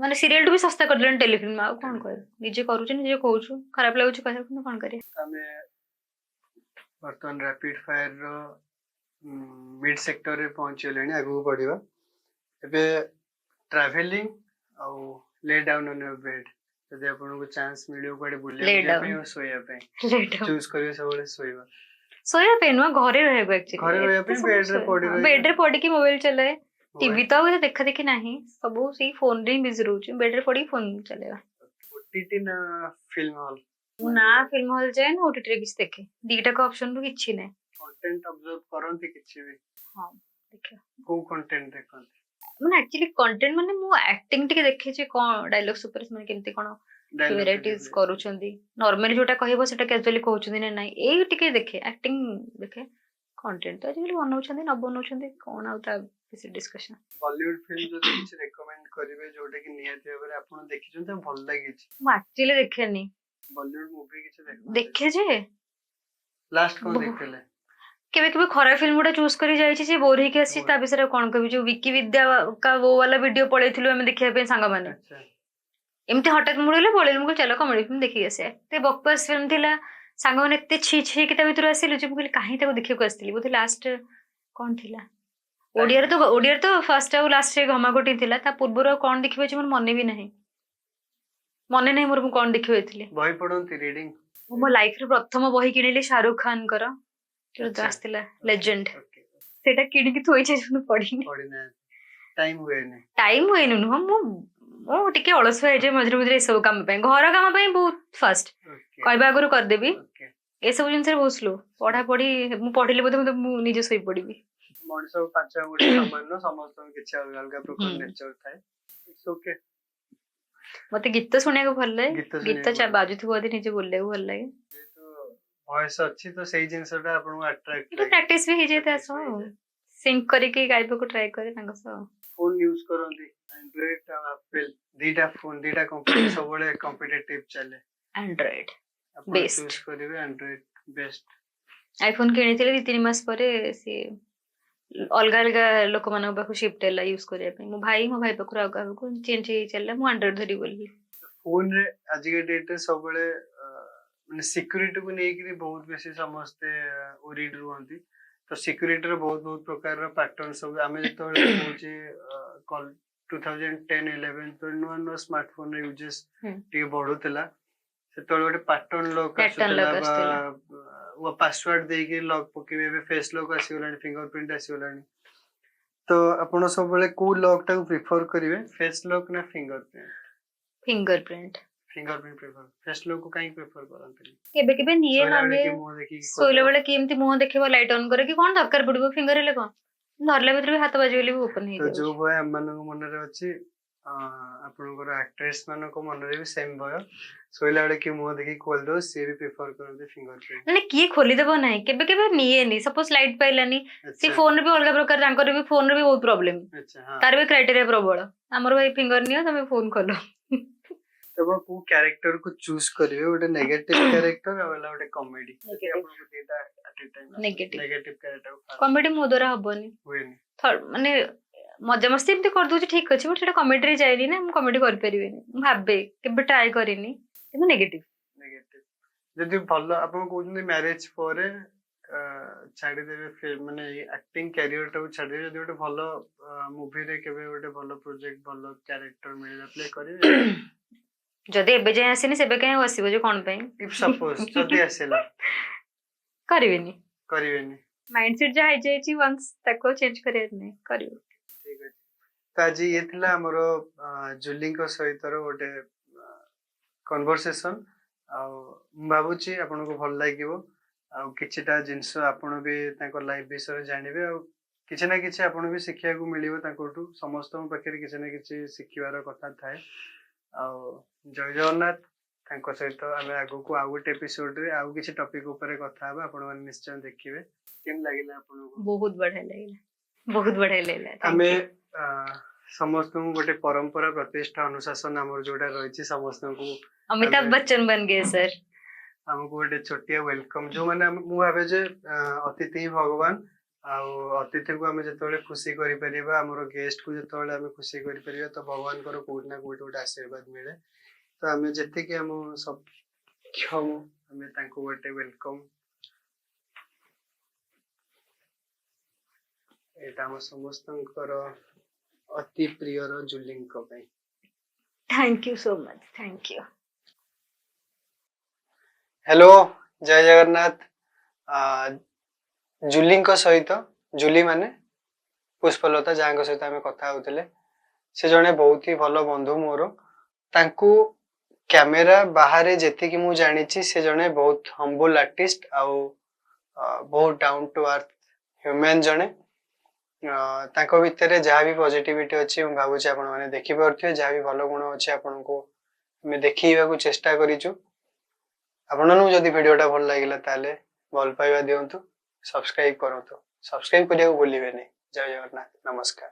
ମାନେ ସିରିଏଲ ଠୁ ବି ଶସ୍ତା କରିଦେଲେଣି ଟେଲିଫିଲ୍ମ। ଆଉ କଣ କହିବୁ? ନିଜେ କରୁଛୁ, ନିଜେ କହୁଛୁ, ଖରାପ ଲାଗୁଛି କହିବାକୁ, କିନ୍ତୁ କଣ କରିବା? ଆମେ ବର୍ତ୍ତମାନ ରାପିଡ ଫାୟାର ର ମିଡ ସେକ୍ଟରରେ ପହଞ୍ଚିଗଲେଣି। ଆଗକୁ ବଢିବା। ଏବେ ଟ୍ରାଭେଲିଂ ଆଉ lay down on your bed, ଯଦି ଆପଣଙ୍କୁ ଚାନ୍ସ ମିଳିବ କୁଆଡେ ବୁଲିବାକୁ Lay ଯିବା down. ପାଇଁ ଆଉ ଶୋଇବା ପାଇଁ, Lay down. Choose କରିବେ ସବୁବେଳେ ଶୋଇବା? ଶୋଇବା ପାଇଁ ନୁହଁ, ଘରେ ରହିବାକୁ ଆକ୍ଚୁଆଲି। ଘରେ ରହିବା ପାଇଁ bed ରେ ପଡି ରହିବେ। ବେଡ୍ ରେ ପଡିକି ମୋବାଇଲ ଚଲାଏ। ଟିଭି ତ ଆଉ ଏତେ ଦେଖା ଦେଖି ନାହିଁ, ସବୁ ସେଇ ଫୋନ ରେ ହିଁ ବିଜି ରହୁଛି। ବେଡ୍ ରେ ପଡିକି ଫୋନ ଚଲେଇବା। ଓଟିଟି ନା ଫିଲ୍ମ ହଲ୍? ମୁଁ ନା ଫିଲ୍ମ ହଲ୍ ଯାଏ ନା ଓଟିଟି ରେ କିଛି ଦେଖେ। ଦିଟାକ ଅପସନ ରୁ କିଛି ନାହିଁ। କଣ୍ଟେଣ୍ଟ ଅବଜର୍ଭ କରନ୍ତି କିଛି ବି? ହଁ, ଦେଖେ। କୋଉ କଣ୍ଟେଣ୍ଟ ଦେଖନ୍ତି? ମାନେ ଆକ୍ଚୁଆଲି କଣ୍ଟେଣ୍ଟ ମାନେ ମୁଁ ଆକ୍ଟିଂ ଟିକେ ଦେଖିଛି, କଣ ଡାଇଲଗ୍ସ ଉପରେ ସେମାନେ କେମିତି କଣ Dialogue ଭେରାଇଟିଜ delivery। କରୁଛନ୍ତି। ନର୍ମାଲି ଯୋଉଟା କହିବ ସେଟା କ୍ୟାଜୁଆଲି କହୁଛନ୍ତି ନା ନାଇଁ, ଏଇ ଟିକେ ଦେଖେ, ଆକ୍ଟିଂ ଦେଖେ। କଣ୍ଟେଣ୍ଟ ତ ଆଜିକାଲି ବନଉଛନ୍ତି ନ ବନଉଛନ୍ତି, କଣ ଆଉ ତା ବେଶୀ ଡିସ୍କସନ। ବଲିଉଡ ଫିଲ୍ମ ଯଦି କିଛି ରେକମେଣ୍ଡ କରିବେ, ଯୋଉଟା କି ନିହାତି ଭାବରେ ଆପଣ ଦେଖିଛନ୍ତି ଆଉ ଭଲ ଲାଗିଛି। ମୁଁ ଆକ୍ଚୁଆଲି ଦେଖେନି। ବଲିଉଡ ମୁଭି କିଛି ଦେଖନ୍ତି? ଦେଖେ ଯେ ଲାଷ୍ଟ କଣ ଦେଖିଥିଲେ? କେବେ କେବେ ଖରାପ ଫିଲ୍ମ ଗୁଡା ଚୁଜ କରି ଯାଇଛି ଯେ ବୋର ହେଇକି ଆସିଛି। ତା ବିଷୟରେ ଆଉ କଣ କହିବି? ଯୋଉ ବିକି ବିଦ୍ୟା କା ବୋ ବାଲା ଭିଡିଓ ପଳେଇଥିଲୁ ଆମେ ଦେଖିବା ପାଇଁ ସାଙ୍ଗମାନେ। ଏମିତି ହଠାତ୍ ମୁଡ ପଳେଇଲୁ, ମୁଁ କହିଲି ଚାଲ କମେଡି ଫିଲ୍ମ ଦେଖିକି ଆସିବା। ଏତେ ବକବାସ ଫିଲ୍ମ ଥିଲା, ସାଙ୍ଗମାନେ ଏତେ ଛି ଛି ହେଇକି ତା ଭିତରୁ ଆସିଲୁ ଯେ ମୁଁ କହିଲି କାହିଁ ତାକୁ ଦେଖିବାକୁ ଆସିଥିଲି। ବୋଧେ ଲାଷ୍ଟ କଣ ଥିଲା ଓଡିଆରେ ତ? ଓଡିଆରେ ତ ଫାର୍ଷ୍ଟ ଆଉ ଲାଷ୍ଟରେ ଘମାଘୋଟି ଥିଲା। ତା ପୂର୍ବରୁ ଆଉ କଣ ଦେଖିବାକୁ ଅଛି ମୋର ମନେ ବି ନାହିଁ। ମନେ ନାହିଁ ମୋର ମୁଁ କଣ ଦେଖିବାକୁ ଯାଇଥିଲି। ବହି ପଢନ୍ତି? ରିଡିଂ? ମୁଁ ମୋ ଲାଇଫରେ ପ୍ରଥମ ବହି କିଣିଲି ଶାହରୁଖ ଖାନଙ୍କର ଯୋଉଟା ଆସିଥିଲା ଲେଜେଣ୍ଡ। ସେଇଟା କିଣିକି ଥୋଇଛି, କିନ୍ତୁ ପଢିନି। ପଢିନାହାନ୍ତି, ଟାଇମ ହୁଏନି? ଟାଇମ ହୁଏନି ନୁହଁ, ମୁଁ ମୁଁ ଟିକେ ଅଳସୁଆ ହେଇଯାଏ ମଝିରେ ମଝିରେ ଏସବୁ କାମ ପାଇଁ। ଘର କାମ ପାଇଁ ବହୁତ ଫାଷ୍ଟ, କହିବା ଆଗରୁ କରିଦେବି। ଏସବୁ ଜିନିଷରେ ବହୁତ ସ୍ଲୋ। ପଢାପଢି, ମୁଁ ପଢିଲେ ବୋଧେ ମତେ ମୁଁ ନିଜେ ଶୋଇପଡିବି। ମଣିଷ ପାଞ୍ଚ ଆଙ୍ଗୁଠି ସମାନ ନୁହଁ, ସମସ୍ତଙ୍କ କିଛି ଅଲଗା ଅଲଗା ପ୍ରକାର ନେଚର ଥାଏ। It's okay. ମତେ ଗୀତ ଶୁଣିବାକୁ ଭଲ ଲାଗେ। ଗୀତ ଗୀତ ଶୁଣିବାକୁ ଭଲ ଲାଗେ। ବାଜୁଥିବ ଯଦି ନିଜେ ବୋଲିବାକୁ ଭଲ ଲାଗେ। ଯେହେତୁ ଭଏସ ଅଛି, ତ ସେଇ ଜିନିଷଟା ଆପଣଙ୍କୁ ଆଟ୍ରାକ୍ଟ ଟିକେ ଲାଗେ। ପ୍ରାକ୍ଟିସ ବି ହେଇଯାଏ ତା Practice ସହ। ବି ହେଇଯାଏ। ସିଙ୍କ କରିକି ଗାଇବାକୁ ଟ୍ରାଏ କରେ ତାଙ୍କ ସହ। ଫୋନ ୟୁଜ କରନ୍ତି? ଆଣ୍ଡ୍ରଏଡ ଆଉ ଆପେଲ, ଦିଟା ଫୋନ, ଦିଟା କମ୍ପାନୀ ସବୁବେଳେ କମ୍ପିଟେଟିଭ ଚାଲେ। ଆଣ୍ଡ୍ରଏଡ। ଆପଣ Best. Choose କରିବେ ଆଣ୍ଡ୍ରଏଡ ବେଷ୍ଟ? ଆଇଫୋନ କିଣିଥିଲି, 2-3 ମାସ ପରେ ସିଏ ଅଲଗା ଅଲଗା ଲୋକମାନଙ୍କ ପାଖକୁ ସିଫ୍ଟ ହେଲା ୟୁଜ କରିବା ପାଇଁ। ମୋ ଭାଇ, ମୋ ଭାଇ ପାଖରୁ ଆଉ କାହାକୁ ଚେଞ୍ଜ ହେଇ ଚାଲିଲା। ମୁଁ ଆଣ୍ଡ୍ରଏଡ ଧରି ବୋଲିଲି। ଫୋନରେ ଆଜିକା ଡେଟରେ ସବୁବେଳେ ମାନେ ସିକ୍ୟୁରିଟିକୁ ନେଇକିରି ବହୁତ ବେଶୀ ସମସ୍ତେ ଓରିଡ ରୁହନ୍ତି। ତ ସିକ୍ୟୁରିଟିର ବହୁତ ବହୁତ ପ୍ରକାରର ପାଟର୍ନ ସବୁ। ଆମେ ଯେତେବେଳେ କହୁଛେ 2010-11, ନୂଆ ନୂଆ ସ୍ମାର୍ଟଫୋନର ୟୁଜେସ୍ ଟିକେ ବଢୁଥିଲା, ସେତେବେଳେ ଗୋଟେ ପାଟର୍ନ ଲକ୍ Pattern ଆସୁଥିଲା lock ଆସୁଥିଲା। ବା ପାସୱାର୍ଡ ଦେଇକି ଲକ୍ ପକେଇବେ। ଏବେ ଫେସ୍ ଲକ୍ ଆସିଗଲାଣି, ଫିଙ୍ଗର ପ୍ରିଣ୍ଟ ଆସିଗଲାଣି। ତ ଆପଣ ସବୁବେଳେ କୋଉ ଲକ୍ ଟାକୁ ପ୍ରିଫର କରିବେ, ଫେସ୍ ଲକ୍ ନା finger print? Finger print. Finger print prefer. Face lock କୁ କାହିଁକି ପ୍ରିଫର କରନ୍ତିନି? କେବେ କେବେ ନିଏ। ଶୋଇଲା ବେଳେ ନହେଲେ କି ମୁହଁ ଦେଖିକି ଶୋଇଲା ଖୋଲିବ। ବେଳେ କି ଏମିତି ମୁହଁ ଦେଖିବ, ଲାଇଟ୍ ଅନ୍ କରେ କି କଣ ଦରକାର ପଡିବ, ଫିଙ୍ଗର ହେଲେ କଣ ଧରିଲା ଭିତରେ ବି ହାତ ବାଜିଗଲେ ବି ଓପନ ତ ହେଇଯାଉଛି। ଯୋଉ ଭୟ ଆମମାନଙ୍କ ମନରେ ଅଛି, ଆପଣଙ୍କର ଆକ୍ଟ୍ରେସ ମାନଙ୍କ ମନରେ ବି ସେମ ଭୟ। ଶୋଇଲା ବେଳେ କିଏ ମୁହଁ ଦେଖିକି ଖୋଲିଦବ, ସିଏ ବି ପ୍ରିଫର କରନ୍ତି ଫିଙ୍ଗର ପ୍ରିଣ୍ଟ। ମାନେ କିଏ ଖୋଲିଦବ ନାହିଁ, କେବେ କେବେ ନିଏନି। ସପୋଜ ଲାଇଟ୍ ପାଇଲାନି, ସେ ଫୋନରେ ବି ଅଲଗା ପ୍ରକାର, ତାଙ୍କର ବି ଫୋନରେ ବି ବହୁତ ପ୍ରୋବ୍ଲେମ। ଆଚ୍ଛା ହଁ ତାର ବି କ୍ରାଇଟେରିଆ ପ୍ରବଳ। ଆମର ଭାଇ ଫିଙ୍ଗର ନିଅ, ତମେ ଫୋନ ଖୋଲ। ତ ଆପଣ କୋଉ କ୍ୟାରେକ୍ଟର କୁ ଚୁଜ କରିବେ? ଗୋଟେ ନେଗେଟିଭ କ୍ୟାରେକ୍ଟର ଆଉ ହେଲା ଗୋଟେ କମେଡି। Negative. ଆପଣଙ୍କୁ ଦିଟା at a time. Negative. Negative character. Comedy ମୋ ଦ୍ଵାରା ହବନି। ହୁଏନି? ମାନେ ମଜାମସ୍ତି ଏମିତି କରିଦଉଛି ଠିକ ଅଛି, ବଟ୍ ସେଟା କମେଡିରେ ଯାଏନି ନା। ମୁଁ କମେଡି କରିପାରିବିନି। ମୁଁ ଭାବେ, କେବେ ଟ୍ରାଏ କରିନି, କିନ୍ତୁ ନେଗେଟିଭ। ନେଗେଟିଭ। ଯଦି ଭଲ, ଆପଣ କହୁଛନ୍ତି ମ୍ୟାରେଜ ପରେ ଛାଡିଦେବେ ମାନେ ଆକ୍ଟିଂ କ୍ୟାରିୟର ଟାକୁ ଛାଡିଦେବେ, ଯଦି ଗୋଟେ ଭଲ ମୁଭିରେ କେବେ ଗୋଟେ ଭଲ ପ୍ରୋଜେକ୍ଟ, ଭଲ କ୍ୟାରେକ୍ଟର ମିଳିଲା, ପ୍ଲେ କରିବେ? ଯଦି ଏବେ ଯାଏଁ ଆସିନି, ସେବେ କାହିଁ ଆସିବ ଯେ କଣ ପାଇଁ? If suppose ଯଦି ଆସିଲା? କରିବିନି। କରିବେନି। ମାଇଣ୍ଡ ସେଟ୍ ଯାହା ହେଇଯାଇଛି ୱାନ୍ସ, ତାକୁ ଚେଞ୍ଜ କରିବାର ନାହିଁ, କରିବ। ଠିକ ଅଛି। ତ ଆଜି ଇଏ ଥିଲା ଆମର ଜୁଲିଙ୍କ ସହିତର ଗୋଟେ କନଭରସେସନ। ଆଉ ମୁଁ ଭାବୁଛି ଆପଣଙ୍କୁ ଭଲ ଲାଗିବ ଆଉ କିଛିଟା ଜିନିଷ ଆପଣ ବି ତାଙ୍କ ଲାଇଫ ବିଷୟରେ ଜାଣିବେ ଆଉ କିଛି ନା କିଛି ଆପଣ ବି ଶିଖିବାକୁ ମିଳିବ ତାଙ୍କଠୁ। ସମସ୍ତଙ୍କ ପାଖରେ କିଛି ନା କିଛି ଶିଖିବାର କଥା ଥାଏ। ଆଉ ଜୟ ଜଗନ୍ନାଥ। ତାଙ୍କ ସହିତ ଆମେ ଆଗକୁ ଆଉ ଗୋଟେ ଏପିସୋଡରେ ଆଉ କିଛି ଟପିକ ଉପରେ କଥା ହେବା, ଆପଣମାନେ ନିଶ୍ଚୟ ଦେଖିବେ। କେମିତି ଲାଗିଲା ଆପଣଙ୍କୁ? ବହୁତ ବଢିଆ ଲାଗିଲା, ବହୁତ ବଢିଆ ଲାଗିଲା। Thank ଆମେ you. ସମସ୍ତଙ୍କୁ ଗୋଟେ ପରମ୍ପରା, ପ୍ରତିଷ୍ଠା, ଅନୁଶାସନ ଆମର ଯୋଉଟା ରହିଛି, ସମସ୍ତଙ୍କୁ ଅମିତାଭ ବଚ୍ଚନ बन गए सर। ଆମକୁ ଗୋଟେ ଛୋଟିଆ welcome. ଯୋଉମାନେ ମୁଁ ଭାବେ ଯେ ଅତିଥି ହିଁ ଭଗବାନ। ଆଉ ଅତିଥିକୁ ଆମେ ଯେତେବେଳେ ଖୁସି କରିପାରିବା, ଆମର ଗେଷ୍ଟକୁ ଯେତେବେଳେ ଆମେ ଖୁସି କରିପାରିବା, ତ ଭଗବାନଙ୍କର କୋଉଠି ନା କୋଉଠି ଗୋଟେ ଆଶୀର୍ବାଦ ମିଳେ। ତ ଆମେ ଯେତିକି ଆମ ସକ୍ଷମ, ଆମେ ତାଙ୍କୁ ଗୋଟେ welcome. ଏଇଟା ଆମ ସମସ୍ତଙ୍କର ଅତି ପ୍ରିୟର ଜୁଲିଙ୍କ ପାଇଁ। Thank you so much, thank you. Hello, ଜୟ ଜଗନ୍ନାଥ। ଜୁଲିଙ୍କ ସହିତ, ଜୁଲି ମାନେ ପୁଷ୍ପଲତା, ଯାହାଙ୍କ ସହିତ ଆମେ କଥା ହଉଥିଲେ, ସେ ଜଣେ ବହୁତ ହି ଭଲ ବନ୍ଧୁ ମୋର। ତାଙ୍କୁ କ୍ୟାମେରା ବାହାରେ ଯେତିକି ମୁଁ ଜାଣିଛି, ସେ ଜଣେ ବହୁତ ହମ୍ବୁଲ ଆର୍ଟିଷ୍ଟ ଆଉ ବହୁତ ଡାଉନ୍ ଟୁ ଆର୍ଥ ହ୍ୟୁମ୍ୟାନ ଜଣେ। ତାଙ୍କ ଭିତରେ ଯାହା ବି ପଜିଟିଭିଟି ଅଛି, ମୁଁ ଭାବୁଛି ଆପଣମାନେ ଦେଖିପାରୁଥିବେ। ଯାହା ବି ଭଲ ଗୁଣ ଅଛି, ଆପଣଙ୍କୁ ଆମେ ଦେଖେଇବାକୁ ଚେଷ୍ଟା କରିଛୁ। ଆପଣଙ୍କୁ ଯଦି ଭିଡ଼ିଓଟା ଭଲ ଲାଗିଲା, ତାହେଲେ ଭଲ ପାଇବା ଦିଅନ୍ତୁ, ସବସ୍କ୍ରାଇବ କରନ୍ତୁ, ସବସ୍କ୍ରାଇବ କରିବାକୁ ଭୁଲିବେନି। ଜୟ ଜଗନ୍ନାଥ, ନମସ୍କାର।